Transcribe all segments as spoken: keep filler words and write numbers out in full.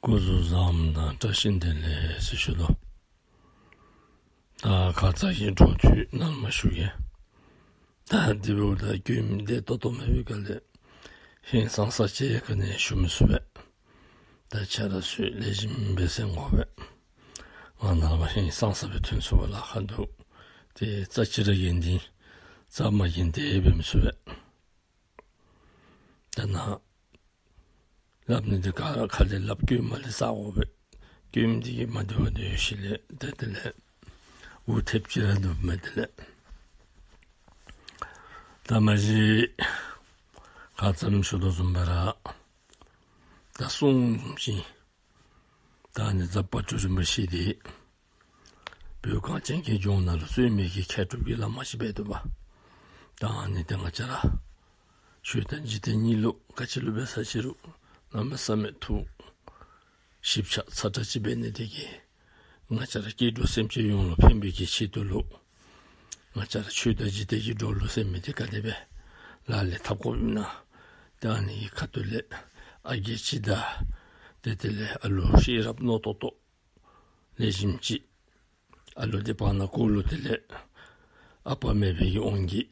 སྐུ་གཟུགས་བཟང་དང་བཀྲ་ཤིས་བདེ་ལེགས་ཟེར་ཞུ་དོ། ད་ཁ་ཙ་གི་འགྲོ་དུས་ནཱ་མར་ཞུ་གེ། ད་དེ་འབདཝ་ད་སྐྱོན་དེ་ཏོག་ཏོ་མེད་པའི་སྒང་ལས་ཧིང་སངས་ས་ཅིག་ག་ནི་ཞུ་མི་ཚུགས་པས། ད་ཁྱེད་ར་ཚུ་ལེགས་ཤོམ་སྦེ་གསན་དགོ་པས། ང་ནཱ་ལས་མར་ཧིང་སངས་ས་སྦེ་ཐོན་ཚུགས་པར་ལཱ་ཁག་འདུག། ཏེ་རྩ་ཅིག་ར་གི་འདི་རྩ་མ་གི་འདི་འབད་མི་ཚུགས་པས། ད་ནཱ་སླབ་ནི་འདི་ག་ར་ཁ་ལས་སླབ་སྐྱོན་མ་ལས་བསག་དགོ་པས། སྐྱོན་འདི་གིས་མ་བདེཝ་འདི་ཡོད་ཞིནམ་ལས་ཏེ་དེ་ལས་འུ་ཐེབས་ཅིག་ར་འདུག་མས། དེ་ལས་ད་མ་གཞི་ཁ་ཙ་ཞུ་དོ་བཟུམ་སྦེ་ར་ད་གསུང་ཅིག། ད་ནི་ཛཔ་པ་ཏྲུ་རིན་པོ་ཆེ་འདི་བོད་གངས་ཅན་གྱི་ལྗོངས་ནང་ལུ་རྩོད་མེད་ཀྱི་མཁས་གྲུབ་ཀྱི་བླ་མ་ཅིག་འབད་དོ་བ། ད་ནི་ཏེ་ང་བཅས་ར་ཆོས་དང་འཇིག་རྟེན་གཉིས་ལུ་ག་ཅི་ལུ་འབད་ས་ཅི་རུང་གནམ་མེད་ས་མེད་ཐུགས་ཞིབ་ཆ་ཚ་དྲགས་ཅིག་འབད་ནི་དེ་གིས་ང་བཅས་ར་སྐྱེ་འགྲོ་སེམས་ཅན་ཡོངས་ལུ་ཕན་པའི་གི་ཆེད་དུ་ལུ་ང་བཅས་ར་ཆོས་དང་འཇིག་རྟེན་གྱི་འགྲོ་ལུགས་ཟེར་མི་འདི་ག་དེ་སྦེ་ལག་ལེན་འཐབ་དགོཔ་ཨིན་ན། ད་ནི་ཁ་ཐུག་ལས་ཨ་རྒས་ཅིག་དང་ཏེ་དེ་ལས་ཨ་ལུ་ཤེས་རབ་རྣོ་ཏོག་ཏོ་ལེགས་ཤོམ་ཅིག། ཨ་ལུ་འདི་བར་ན་ཁོ་ལུ་དེ་ལས་ཨ་པ་མེད་པའི་གི་དབང་གིས་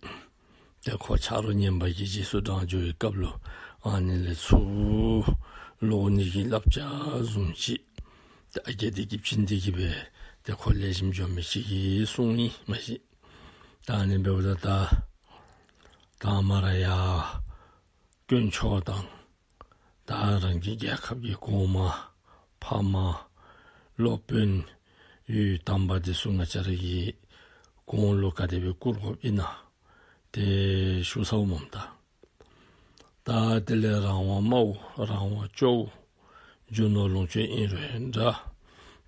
ཏེ་ཁོ་ཆ་རོགས་ངན་པ་གི་རྗེས་སུ་འབྲང་འགྱོ་བའི་སྐབས་ལུ་ཨ་ནི་ལས་ཚུར་ལོག་ནི་གི་བསླབ་བྱ་བཟུམ་ཅིག། ཏེ་ཨ་རྒས་འདི་གི་བྱིན་འདི་གིས་སྦེ་ཏེ་ཁོ་ལེགས་ཤོམ་འགྱོ་མི་ཅིག་གི་གསུང་ཨིན་མ་གཞི། ད་ནི་འབདཝ་ད་ད་ད་མ་ར་ཡ་དཀོན་མཆོག་དང་ད་རང་གི་རྒྱལ་ཁབ་ཀྱི་གོང་མ་ཕ་མ་སློབ་དཔོན་ཡུལ་དམ་པ་འདི་ཚུ་ང་བཅས་ར་གི་གོང་ལུ་ག་དེ་སྦེ་བཀུར་དགོཔ་ཨིན་ན་ཏེ་ཞུ་ཚརཝ་མས། ད་ད་དེ་ལས་རང་དབང་མ་བུ་རང་དབང་སྐྱོ་བུ་རྒྱུ་ནོར་ལོངས་སྤྱོད་ཨིན་རུང་འདྲ།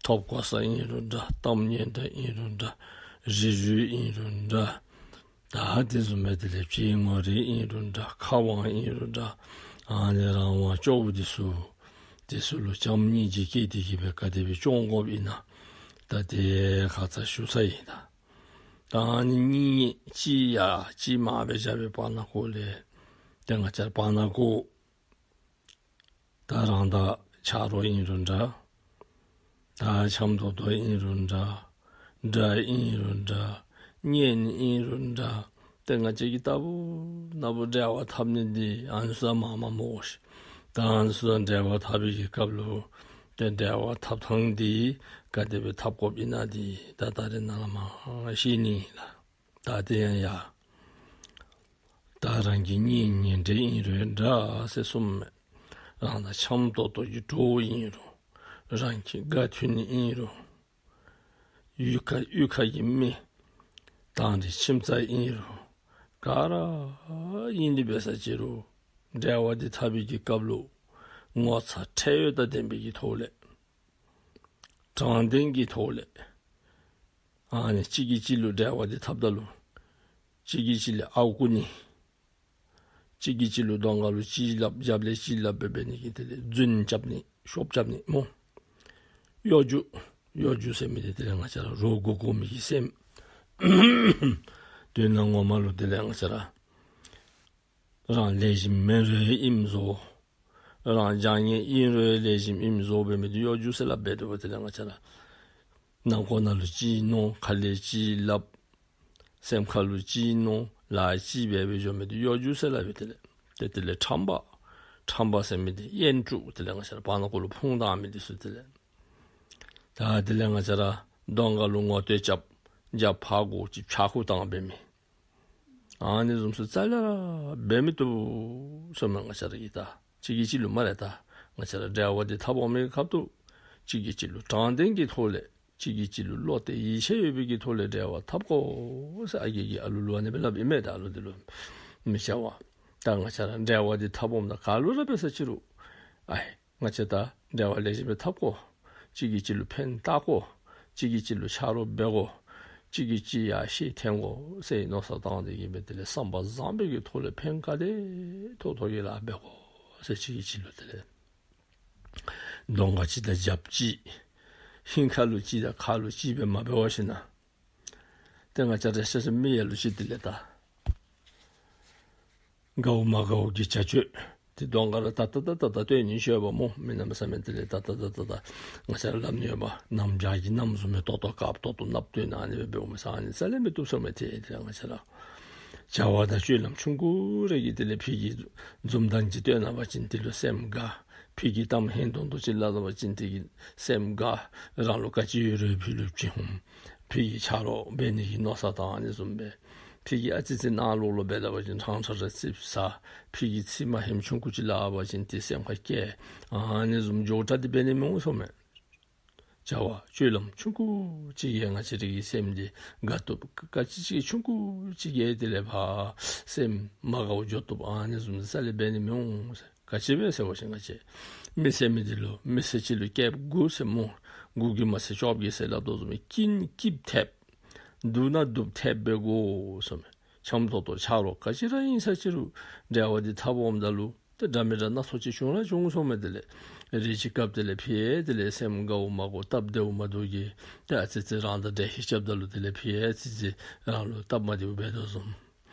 ཐོབ་གོ་ས་ཨིན་རུང་འདྲ། གཏམ་སྙན་གྲགས་ཨིན་རུང་འདྲ། རིགས་རུས་ཨིན་རུང་འདྲ། ད་དེ་བཟུམ་སྦེ་དེ་ལས་ཕྱི་ངོ་རིས་ཨིན་རུང་འདྲ། ཁ་དབང་ཨིན་རུང་འདྲ། ཨ་ནི་རང་དབང་སྐྱོ་བུ་འདི་ཚུ་འདི་ཚུ་ལུ་བྱམས་སྙིང་རྗེ་བསྐྱེད་དེ་གི་སྦེ་ག་དེ་སྦེ་སྐྱོང་དགོཔ་ཨིན་ན་ད་ཏེ་ཁ་ཙ་ཞུ་ཚར་ཡི། ད་ད་ཨ་ནི་གཉིས་གཅིག་ཡ་གཅིག་མ་སྦེ་བཞག་པའི་བར་ན་ཁོ་ལས་ཏེ་ང་བཅས་བར་ན་ཁོ་ད་རང་དང་ཆ་རོགས་ཨིན་རུང་འདྲ། ད་འཆམ་ཏོག་ཏོ་ཨིན་རུང་འདྲ། དགྲ་ཨིན་རུང་འདྲ། གཉེན་ཨིན་རུང་འདྲ། ཏེ་ང་བཅས་ཀྱིས་ལྟ་བུ་ན་བུ་འབྲེལ་བ་འཐབ་ནི་འདི་ཨ་ནི་ཚུ་མ་མ་མོ་ཤིག། ད་ཨ་ནི་ཚུ་དང་འབྲེལ་བ་འཐབ་པའི་གི་སྐབས་ལུ་ཏེ་འབྲེལ་བ་འཐབ་ཐངས་འདི་ག་དེ་སྦེ་འཐབ་དགོཔ་ཨིན་ན་འདི་ད་ད་རེས་ནཱ་ལས་མར་ཤེས་ནི་ལགས། ད་དེ་ཡང་ཡ་ད་རང་གི་གཉེན་ཉེ་འབྲེལ་ཨིན་རུང་འདྲ་ཟེར་གསུངམ་མས། རང་དང་འཆམ་ཏོག་ཏོ་གི་གྲོགས་ཨིན་རུང་རང་གི་དགའ་མཐུན་ཨིན་རུང་གཡུས་ཁ་གཡུས་ཁ་གི་མི་དང་རི་ཁྱིམ་ཚང་ཨིན་རུང་ག་ར་ཨིན་ཏེ་འབད་ས་ཅི་རུང་འབྲེལ་བ་འདི་འཐབ་པའི་གི་སྐབས་ལུ་ངོ་ཚ་ཁྲེལ་ཡོད་དང་ལྡན་པའི་གི་ཐོག་ལས་དྲང་བདེན་གྱི་ཐོག་ལས་ཨ་ནི་གཅིག་གིས་གཅིག་ལུ་འབྲེལ་བ་འདི་འཐབ་ད་ལུ་གཅིག་གིས་གཅིག་ལུ་ཨརཝ་རྐུ་ནི། གཅིག་གིས་གཅིག་ལུ་གདོང་ཁ་ལུ་གཅིག་སླབ་རྒྱབ་ལས་གཅིག་སླབ་འབད་འབད་ནི་གིས་དེ་ལས་རྫུན་རྐྱབ་ནི་ཤོབ་རྐྱབ་ནི་སྨོ། གཡོ་སྒྱུ་གཡོ་སྒྱུ་ཟེར་མི་འདི་དེ་ལས་ང་བཅས་ར་རོགས་མགུ་སྐོར་མི་གི་སེམས། དོན་ངོ་མ་ལུ་དེ་ལས་ང་བཅས་ར་རང་ལེགས་ཤོམ་མེན་རུང་ཨིནམ་བཟོ། རང་བྱང་ཉེས་ཨིན་རུང་ལེགས་ཤོམ་ཨིནམ་བཟོ་འབད་མི་འདི་གཡོ་སྒྱུ་ཟེར་སླབ་འབད་དོ་བ། དེ་ལས་ང་བཅས་ར་ནང་ཁོག་ནང་ལུ་གཅིག་མནོ་ཁ་ལས་གཅིག་སླབ། སེམས་ཁ་ལུ་གཅིག་མནོ་ལཱ་གཅིག་འབད་འབད་འགྱོ་མི་འདི་གཡོ་སྒྱུ་ཟེར་སླབ་པས། དེ་ལས་ཏེ་དེ་ལས་ཁྲམ་པ་ཁྲམ་པ་ཟེར་མི་འདི་གཡེན་དཀྲུག་དེ་ལས་ང་བཅས་ར་བར་ན་ཁོ་ལུ་ཕུང་བཏང་མི་འདི་ཚུ་དེ་ལས་ད་དེ་ལས་ང་བཅས་ར་གདོང་ཁ་ལུ་ངོ་བསྟོད་རྐྱབ་རྒྱབ་ཕར་དགོ་ཅིག་ཕྱག་ཁུ་བཏང་འབད་མི་ཨ་ནི་བཟུམ་ཚུ་རྩ་ལས་ར་འབད་མི་བཏུབ་ཟེར་མས། ང་བཅས་ར་གིས་ད་གཅིག་གིས་གཅིག་ལུ་སྨ་རེ་ད་ང་བཅས་ར་འབྲེལ་བ་འདི་འཐབ་འོང་མི་གི་སྐབས་སུ་གཅིག་གིས་གཅིག་ལུ་དྲང་བདེན་གྱི་ཐོག་ལས་གཅིག་གིས་གཅིག་ལུ་བློ་གཏད་ཡིད་ཆེས་ཡོད་པའི་གི་ཐོག་ལས་འབྲེལ་བ་འཐབ་དགོ་ཟེར་ཨ་རྒས་ཀྱིས་ཨ་ལུ་ལུ་ཨ་ནི་སྦེ་སླབ་ཨིན་མས། ད་ཨ་ལུ་འདི་ལུ་མི་བྱ་བ་ད་ང་བཅས་ར་འབྲེལ་བ་འདི་འཐབ་འོངམ་ད་ག་ལུ་ར་འབད་ས་ཅི་རུང་ཨའི་ང་བཅས་ད་འབྲེལ་བ་ལེགས་ཤོམ་སྦེ་འཐབ་དགོ། གཅིག་གིས་གཅིག་ལུ་ཕན་བཏགས་དགོ། གཅིག་གིས་གཅིག་ལུ་ཆ་རོགས་འབད་དགོ། གཅིག་གིས་གཅིག་ཡར་ཤེད་འཐེན་དགོ་ཟེར་མནོ་བསམ་བཏང་སྟེ་གིས་སྦེ་དེ་ལས་བསམ་པ་བཟང་པོའི་གི་ཐོག་ལས་ཕན་ག་དེ་ཐོགས་ཐོགས་ཀྱི་ལཱ་འབད་དགོ་ཟེར་གཅིག་གིས་གཅིག་ལུ་དེ་ལས་གདོང་ཁ་གཅིག་དང་རྒྱབ་གཅིག་ཧིང་ཁ་ལུ་གཅིག་དང་ཁ་ལུ་གཅིག་སྦེ་མ་འབད་བར་ཞིན་ན་ཏེ་ང་བཅས་ར་ཤ་ཤ་མི་ཡ་ལུ་ཅིག་དེ་ལས་ད་དགའཝ་མ་དགའཝ་གི་བྱ་སྤྱོད་ ཏེ་གདོང་ཁར་ད་ད་ད་ད་ད་སྟོན་ནི་ཤོད་པ་སྨོ། མི་གནམ་མེད་ས་མེད་དེ་ལས་ད་ད་ད་ད་ད་ང་བཅས་ར་སླབ་ནི་ཡོད་པ། གནམ་བྱཱར་གྱི་གནམ་བཟུམ་སྦེ་ཏོག་ཏོ་དཀརཔོ་ཏོག་ཏོ་གནགཔོ་སྟོན་ཨ་ནི་སྦེ་འབདཝ་མས་ཟེར་ཨ་ནི་རྩ་ལས་མི་བཏུབ་ཟེརཝ་མས། ཏེ་དེ་ལས་ང་བཅས་ར་བྱ་བ་དང་སྤྱོད་ལམ་ཆུང་ཀུ་རེ་གིས་དེ་ལས་ཕར་གྱི་འཛུམ་མདངས་ཅིག་སྟོན་གནང་བ་ཅིན་དེ་ལུ་སེམས་དགའ། ཕར་གྱི་གཏམ་ཧན་ཏོང་ཏོ་ཅིག་སླབ་པ་ཅིན་དེ་གིས་སེམས་དགའ། རང་ལུ་ག་ཅི་ཡོད་རུང་ཕར་ལུ་བྱིན་འོང་། ཕར་གྱི་ཆ་རོགས་འབད་ནི་གི་མནོ་བསམ་བཏང་ཨ་ནི་བཟུམ་སྦེ། ཕར་གྱི་ཨ་ཙི་ཙི་ནང་ལོགས་ལུ་འབད་ད་པ་ཅིན་ཕྲང་ཕྲང་ར་ཙིགཔ་ཟ། ཕར་གྱི་ཚིག་མ་ཧེམ་ཆུང་ཀུ་ཅིག་སླབ་པ་ཅིན་ཏེ་སེམས་ཁར་སྐྱེ། ཨ་ནི་བཟུམ་མགྱོགས་དྲགས་ཏེ་འབད་ནི་མི་འོང་ཟེརཝ་མས། བྱ་བ་སྤྱོད་ལམ་ཆུང་ཀུ་ཅིག་གིས་ང་བཅས་རའི་གི་སེམས་འདི་དགའ་བཏུབ། ག་ཅི་ཅིག་ཆུང་ཀུ་ཅིག་གིས་དེ་ལས་ཕར་སེམས་མ་དགའཝ་འགྱོ་བཏུབ། ཨ་ནི་བཟུམ་རྩ་ལས་འབད་ནི་མི་འོང་ཟེར། ག་ཅི་སྦེ་ཟེར་བ་ཅིན་ང་བཅས་མི་ཟེར་མི་འདི་ལུ་མི་ཟེར་ཅིག་ལུ་སྐྱེས་བུ་དགུ་ཟེར་སྨོ། དགུ་གིས་མ་ཚད་བཅོ་བརྒྱད་ཟེར་སླབ་དོ་བཟུམ་སྦེ་སྐྱིད་སྐྱིདཔ་ཐེབས། སྡུག་ན་སྡུགཔ་ཐེབས་སྦེ་དགོ་ཟེརཝ་མས། འཆམ་ཏོག་ཏོ་ཆ་རོགས་ག་ཅི་ར་ཨིན་ས་ཅི་རུང་འབྲེལ་བ་འདི་འཐབ་འོངམ་ད་ལུ་ཏེ་འདྲ་མི་འདྲ་སྣ་ཚོགས་ཅིག་བྱུང་ར་བྱུང་ཟེརཝ་མས། དེ་ལས་རེ་ཅིག་སྐབས་དེ་ལས་ཕར་དེ་ལས་སེམས་དགའཝ་མ་དགོ་སྟབས་བདེཝ་མ་བདེཝ་གིས་ཏེ་ཨ་ཙི་ཙི་རང་དང་འགྲན་ཞིག་རྐྱབ་ད་ལུ་དེ་ལས་ཕར་ཨ་ཙི་ཙི་རང་ལུ་སྟབས་མ་བདེཝ་འབད་དོ་བཟུམ།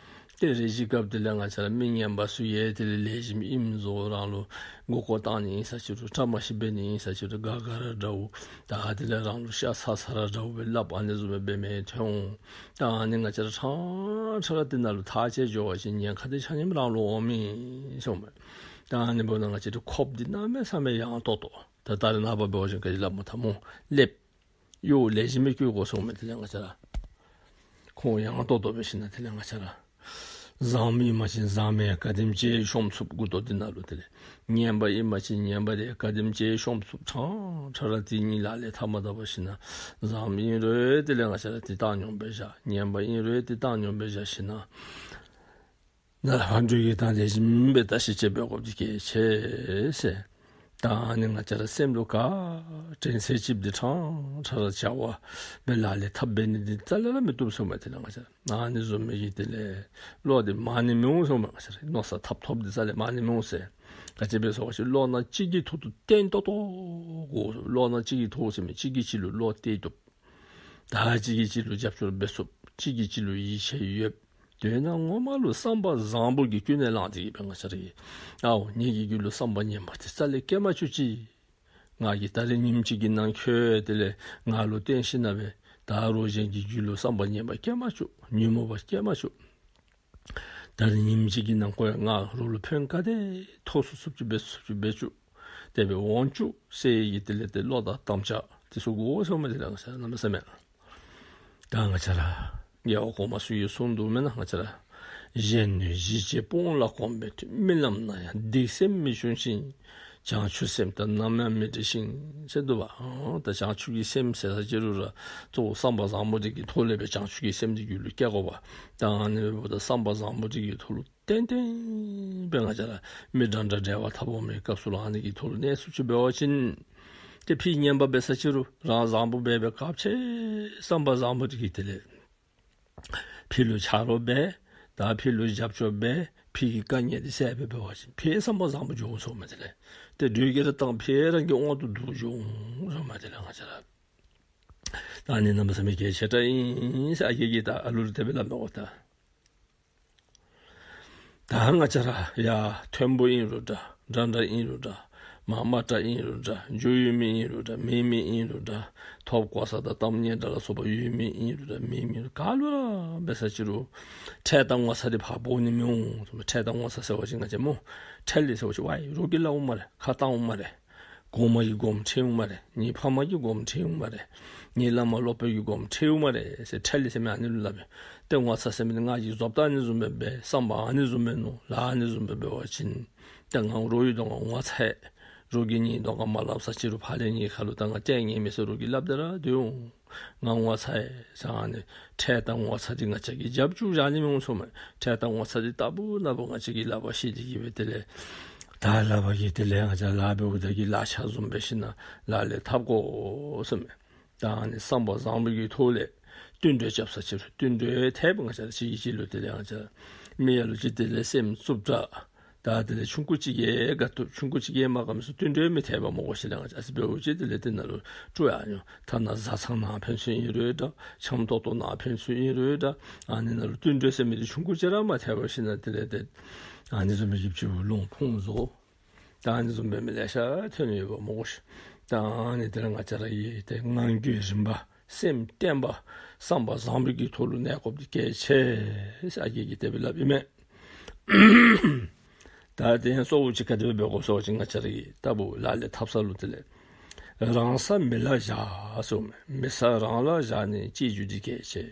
ཏེ་རེ་ཅིག་སྐབས་དེ་ལས་ང་བཅས་ར་མི་ངན་པ་ཚུ་ཡང་དེ་ལས་ལེགས་ཤོམ་ཨིནམ་བཟོ་རང་ལུ་མགུ་སྐོར་བཏང་ནི་ཨིན་ས་ཅི་རུང་བཀྲ་མ་ཤིསཔ་འབད་ནི་ཨིན་ས་ཅི་རུང་དགའ་དགའ་ར་འདྲཝ། ད་དེ་ལས་རང་ལུ་ཤ་ཚ་ཚ་ར་འདྲཝ་སྦེ་སླབ་ཨ་ནི་བཟུམ་སྦེ་འབད་མི་ཐོན་འོང་། ད་ཨ་ནི་ང་བཅས་ར་ཕྲང་ཕྲང་ར་དེ་ནང་ལུ་ཐག་བཅད་འགྱོ་བ་ཅིན་ཉེན་ཁ་འདི་ཆ་མཉམ་རང་ལུ་འོང་མི་ཟེརཝ་མས། ད་ཨ་ནི་འབདཝ་ད་ང་བཅས་རའི་ཁོགཔ་འདི་གནམ་མེད་ས་མེད་ཡངས་ཏོག་ཏོ། ད་ད་རེས་ནངས་པ་འབད་བ་ཅིན་ག་ཅི་སླབ་སྨོ་ཐ་མོ་ལེབ། གཡོག་ལེགས་ཤོམ་སྦེ་བཀོལ་དགོ་ཟེརཝ་མས། དེ་ལས་ང་བཅས་ར་ཁོང་ཡངས་ཏོག་ཏོ་འབད་ཞིན་ན་དེ་ལས་ང་བཅས་ར་བཟངམོ་ཨིན་པ་ཅིན་བཟངམོ་ཡང་ག་དེམ་ཅིག་ཤོམ་ཚུགསཔ་མགུ་ཏོ་འདི་ནང་ལུ། དེ་ལས་ངན་པ་ཨིན་པ་ཅིན་ངན་པ་འདི་ཡང་ག་དེམ་ཅིག་ཤོམ་ཚུགསཔ། ཕྲང་ཕྲང་ར་དེ་གཉིས་ལག་ལེན་འཐབ་མ་བཏང་བ་ཅིན་བཟངམོ་ཨིན་རུང་དེ་ལས་ང་བཅས་ར་འདི་བཏང་སྙོམས་སྦེ་བཞག། ངན་པ་ཨིན་རུང་འདི་བཏང་སྙོམས་སྦེ་བཞག་ཞིན་ན་ནཱ་ལས་ཕར་འགྲོ་གི་ཐངས་ལེགས་ཤོམ་སྦེ་བརྟག་ཞིབ་ཅིག་འབད་དགོཔ་འདི་གལ་ཆེ་ཟེར། ད་ཨ་ནི་ང་བཅས་ར་སེམས་ལུ་ག་དྲན་ཚད་ཅིག་འདི་ཕྲང་ཕྲང་ར་བྱ་བ་འབད་ལག་ལེན་འཐབ་འབད་ནི་འདི་རྩ་ལས་ར་མི་བཏུབ་ཟེརཝ་མས། དེ་ལས་ང་བཅས་ར་ཨ་ནི་བཟུམ་མའི་གི་དེ་ལས་བློ་འདི་མང་ནི་མི་འོང་ཟེརཝ་མས། ང་བཅས་ར་མནོ་བསམ་འཐབ་ཐོབ་འདི་རྩ་ལས་མང་ནི་མི་འོང་ཟེར། ག་ཅི་སྦེ་ཟེར་བ་ཅིན་བློ་སྣ་གཅིག་གི་ཐོག་ཏུ་བརྟན་ཏོག་ཏོ་དགོ། བློ་སྣ་གཅིག་གི་ཐོག་ཟེར་མི་གཅིག་གིས་གཅིག་ལུ་བློ་གཏད་བཏུབ། ད་གཅིག་གིས་གཅིག་ལུ་རྒྱབ་སྐྱོར་འབད་ཚུགསཔ། གཅིག་གིས་གཅིག་ལུ་ཡིད་ཆེས་ཡོདཔ། དོན་ངོ་མ་ལུ་བསམ་པ་བཟང་པོ་གིས་ཀུན་ནས་བསླངས་ཏེ་གིས་སྦེ་ང་བཅས་ར་གིས་ཨའོ་ངེ་གི་རྒྱུད་ལུ་བསམ་པ་ངན་པ་འདི་རྩ་ལས་སྐྱེ་མ་བཅུག་ཅིག། ང་གིས་ད་རིས་ཉིནམ་གཅིག་གི་ནང་འཁོད་དེ་ལས་ང་ལུ་བརྟེན་ཞིན་ན་སྦེ་ད་རོགས་གཞན་གྱི་རྒྱུད་ལུ་བསམ་པ་ངན་པ་སྐྱེ་མ་བཅུག། ཉོན་མོངས་པ་སྐྱེ་མ་བཅུག། ད་རིས་ཉིནམ་གཅིག་གི་ནང་འཁོད་ང་རོགས་ལུ་ཕན་ག་དེ་ཐོགས་ཚུགས་ཚུགསཔ་ཅིག་འབད་ཚུགསཔ་ཅིག་འབད་བཅུག། དེ་སྦེ་འོང་བཅུག་ཟེར་གྱི་དེ་ལས་ཏེ་བློ་དང་དམ་བཅའ་འདི་ཚུ་དགོ་ཟེརཝ་མས། དེ་ལས་ང་བཅས་ར་གནམ་མེད་ས་མེད། ད་ང་བཅས་ར་རྒྱལ་བ་གོང་མ་ཚུ་གིས་གསུངས་འདུག་མེན་ན། ང་བཅས་ར་གཞན་གནོད་གཞིས་བྱེས་དཔུང་ལ་གོམས་པའི་མཐུས། རྨི་ལམ་ན་ཡང་སྡིག་སེམས་མི་འབྱུང་ཞིང་། བྱང་ཆུབ་སེམས་དང་ནམ་ཡང་མི་འབྲལ་ཞིང་། ཟེར་འདུག་པ། ཨོ་ད་བྱང་ཆུབ་ཀྱི་སེམས་ཟེར་ས་ཅི་རུང་ར་གཙོ་བོ་བསམ་པ་བཟང་པོ་འདི་གི་ཐོག་ལས་སྦེ་བྱང་ཆུབ་ཀྱི་སེམས་འདི་རྒྱུད་ལུ་སྐྱེ་དགོ་པ། ད་ཨ་ནི་འབདཝ་ད་བསམ་པ་བཟང་པོ་འདི་གི་ཐོག་ལུ་ཏན་ཏན་སྦེ་ང་བཅས་ར་མི་འདྲ་འདྲ་འབྲེལ་བ་འཐབ་འོང་མི་སྐབས་སུ་ལུ་ཨ་ནི་གི་ཐོག་ལུ་གནས་ཚུགསཔ་ཅིག་འབད་བ་ཅིན་ཏེ་ཕར་ངན་པ་འབད་ས་ཅི་རུང་རང་བཟང་པོ་འབད་འབད་སྐབས་ཅིག་བསམ་པ་བཟང་པོ་འདི་གིས་དེ་ལས་ཕར་ལུ་ཆ་རོགས་འབད། ད་ཕར་ལུ་རྒྱབ་སྐྱོར་འབད། ཕར་གྱི་དཀའ་ངལ་འདི་སེལ་འབད་འབད་བ་ཅིན་ཕར་བསམ་པ་བཟང་པོ་འགྱོ་འོང་ཟེརཝ་མས། དེ་ལས་ཏེ་དྲོད་ཀྱི་ར་བཏང་ཕར་རང་གི་དབང་དུ་འདུ་འགྱོ་འོང་ཟེརཝ་མས། དེ་ལས་ང་བཅས་ར་ད་ཨ་ནི་གནམ་མེད་ས་མེད་གལ་ཆེ་དྲགས་ཨིན་ཟེར་ཨ་རྒས་ཀྱིས་ད་ཨ་ལུ་ལུ་དེ་སྦེ་སླབ་མས་གོ། ད་ད་ང་བཅས་ར་ཡ་མཐོན་པོ་ཨིན་རུང་འདྲ། འདྲ་འདྲ་ཨིན་རུང་འདྲ། མ་མ་འདྲ་ཨིན་རུང་འདྲ། རྒྱུ་ཡོད་མི་ཨིན་རུང་འདྲ། མེད་མི་ཨིན་རུང་འདྲ། ཐོབ་གོ་ས་དང་གཏམ་སྙན་གྲགས་ལ་སོགས་པ་ཡོད་མི་ཨིན་རུང་འདྲ། མེད་མི་ཨིན་རུང་ག་ལུ་ར་འབད་ས་ཅི་རུང་ཁྲེལ་དང་ངོ་ཚ་འདི་ཕར་འབོ་ནི་མི་འོང་། ཁྲེལ་དང་ངོ་ཚ་ཟེར་བ་ཅིན་ང་བཅས་སྨོ་ཁྲེལ་ལེ་ཟེར་བ་ཅིན་ཝའི་རོགས་ཀྱིས་སླབ་འོང་སྨ་རེ། ཁ་བཏང་འོང་སྨ་རེ། གོང་མ་གིས་དགོངསམ་ཁྲེལ་འོང་སྨ་རེ། ངེའི་ཕམ་གིས་དགོངསམ་ཁྲེལ་འོང་སྨ་རེ། ངེའི་བླམ་སློབ་དཔོན་གྱིས་དགོངསམ་ཁྲེལ་འོང་སྨ་རེ་ཟེར་ཁྲེལ་ལེ་ཟེར་མི་ཨ་ནི་ལུ་སླབ་པས། ཏེ་ངོ་ཚ་ཟེར་མི་འདི་ང་གིས་བཟོ་ལྟ་ཨ་ནི་བཟུམ་སྦེ་འབད། བསམ་པ་ཨ་ནི་བཟུམ་སྦེ་མནོ། ལཱ་ཨ་ནི་བཟུམ་སྦེ་འབད་བ་ཅིན་ཏེ་ང་རོགས་ཀྱིས་གདོང་ཁར་ངོ་ཚ་ཡི། རོགས་ཀྱིས་ངེའི་གདོང་ཁར་མ་སླབ་ས་ཅི་རུང་ཕར་ལས་ངེའི་ཁ་ལུ་ད་ང་ལྟས་ངན་མས་ཟེར་རོགས་ཀྱིས་སླབ་སྟེ་ར་སྡོད་འོང་། ང་ངོ་ཚ་ཡི་ཟེར་ཨ་ནི་ཁྲེལ་དང་ངོ་ཚ་འདི་ང་བཅས་ཀྱིས་རྒྱབ་བཅུག་བཞག་ནི་མི་འོང་ཟེརཝ་མས། ཁྲེལ་དང་ངོ་ཚ་འདི་རྟག་བུ་ན་བུ་ང་བཅས་ཀྱིས་ལག་པར་བཤེད་དེ་གིས་སྦེ་དེ་ལས་ད་ལག་པར་གྱི་དེ་ལས་ང་བཅས་ལཱ་འབདཝ་ད་གི་ལག་ཆ་བཟུམ་འབད་ཞིན་ན་ལག་ལེན་འཐབ་དགོ་ཟེརཝ་མས། ད་ཨ་ནི་བསམ་པ་བཟང་པོ་གི་ཐོག་ལས་བསྟུན་གྲོས་རྐྱབ་ས་ཅི་རུང་བསྟུན་གྲོས་འཐབ། ང་བཅས་ར་གཅིག་གིས་གཅིག་ལུ་དེ་ལས་ང་བཅས་མི་ཡ་ལུ་ཅིག་དེ་ལས་སེམས་རྩུབ་དྲགས། ད་དེ་ལས་ཆུང་ཀུ་ཅིག་གིས་དགའ་བཏུབ། ཆུང་ཀུ་ཅིག་གིས་མ་དགའ་མི་ཚུ་བསྟུན་གྲོས་མི་འཐབ་པར་མི་དགོ་ཞིནམ་ལས་ང་བཅས་ཨ་ཙི་འབདཝ་ཅིག་དེ་ལས་དེ་ནང་ལུ་སྤྲོ་ཡར་འགྱོ། ཐ་ན་བཟའ་ཚང་ནང་ཕན་ཚུན་ཨིན་རུང་འདྲ། འཆམ་ཏོག་ཏོ་ནང་ཕན་ཚུན་ཨིན་རུང་འདྲ། ཨ་ནི་ནང་ལུ་བསྟུན་གྲོས་ཟེར་མི་འདི་ཆུང་ཀུ་ཅིག་ར་མ་འཐབ་པར་ཞིནམ་ལས་དེ་ལས་དེ་ཨ་ནི་བཟུམ་མའི་གི་ཕྱི་ལུ་ལུང་ཕུང་བཟོ། ད་ཨ་ནི་བཟུམ་སྦེ་མི་ལེ་ཤ་ཐོན་ཡོདཔ་སྨོ་ཤིག། ད་ཨ་ནི་དེ་ལས་ང་བཅས་ར་གིས་ཏེ་ངང་རྒྱུད་རིམ་པ་སེམས་བརྟན་པ་བསམ་པ་བཟང་པོའི་གི་ཐོག་ལུ་གནས་དགོཔ་འདི་གལ་ཆེ་ཟེར་ཨ་རྒས་ཀྱིས་དེ་སྦེ་སླབ་ཨིན་མས། ད་དེ་ཡང་གཙོ་བོ་ཅིག་ག་དེ་སྦེ་འབད་དགོ་ཟེར་བ་ཅིན་ང་བཅས་ར་གིས་ལྟ་བུ་ལག་ལེན་འཐབ་ས་ལུ་དེ་ལས་རང་ས་མི་ལ་བཞག་ཟེར་མས། མི་ས་རང་ལ་བཞག་ནས་སྐྱེ་རྒྱུ་འདི་གལ་ཆེ།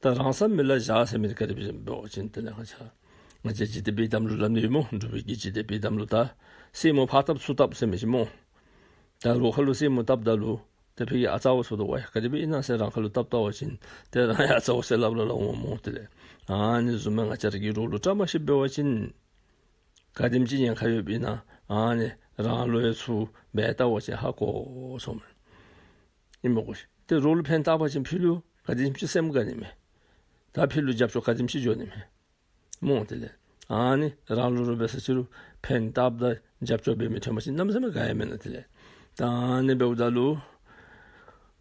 ད་རང་ས་མི་ལ་བཞག་ཟེར་མི་འདི་ག་དེ་སྦེ་འབད་བ་ཅིན་དེ་ལས་ང་བཅས་ང་བཅས་འཇིག་རྟེན་པའི་གཏམ་ལུ་སླབ་ནི་ཡོད་སྨོ། འབྲུག་པའི་གི་འཇིག་རྟེན་པའི་གཏམ་ལུ་ད་སེན་མོ་ཕར་བཏབ་ཚུར་བཏབ་ཟེར་མི་ཅིག་སྨོ། ད་རོགས་ཁ་ལུ་སེན་མོ་བཏབ་ད་ལུ་ཏེ་ཕ་གི་ཨ་ཙ་བ་ཚུ་དང་ཝའི་ག་དེ་སྦེ་ཨིན་ན་ཟེར་རང་ཁ་ལུ་བཏབ་བལྟ་བ་ཅིན་ཏེ་རང་ཡང་ཨ་ཙ་བ་ཟེར་སླབ་ར་སླབ་འོང་སྨོ། དེ་ལས་ཨ་ནི་བཟུམ་སྦེ་ང་བཅས་ར་གིས་རོགས་ལུ་བཀྲ་མ་ཤིསཔ་འབད་བ་ཅིན་ག་དེམ་ཅིག་ཉེན་ཁ་ཡོདཔ་ཨིན་ན་ཨ་ནི་རང་ལུ་ཡང་ཚུར་འབད་བལྟ་བ་ཅིན་ཧ་གོ་ཟེར་མས། ཨིན་མས་གོ་ཤིག། ཏེ་རོགས་ལུ་ཕན་བཏགས་པ་ཅིན་ཕར་ལུ་ག་དེམ་ཅིག་སེམས་དགའ་ནི་མས། ད་ཕར་ལུ་རྒྱབ་སྐྱོར་ག་དེམ་ཅིག་འགྱོ་ནི་མས། སྨོ། དེ་ལས་ཨ་ནི་རང་ལུ་རོགས་འབད་ས་ཅིག་རུང་ཕན་བཏགསཔ་དང་རྒྱབ་སྐྱོར་འབད་མི་ཐོན་པ་ཅིན་གནམ་མེད་ས་མེད་དགའ་ཡི་མེན་ན། དེ་ལས་ད་ཨ་ནི་འབདཝ་ད་ལུ་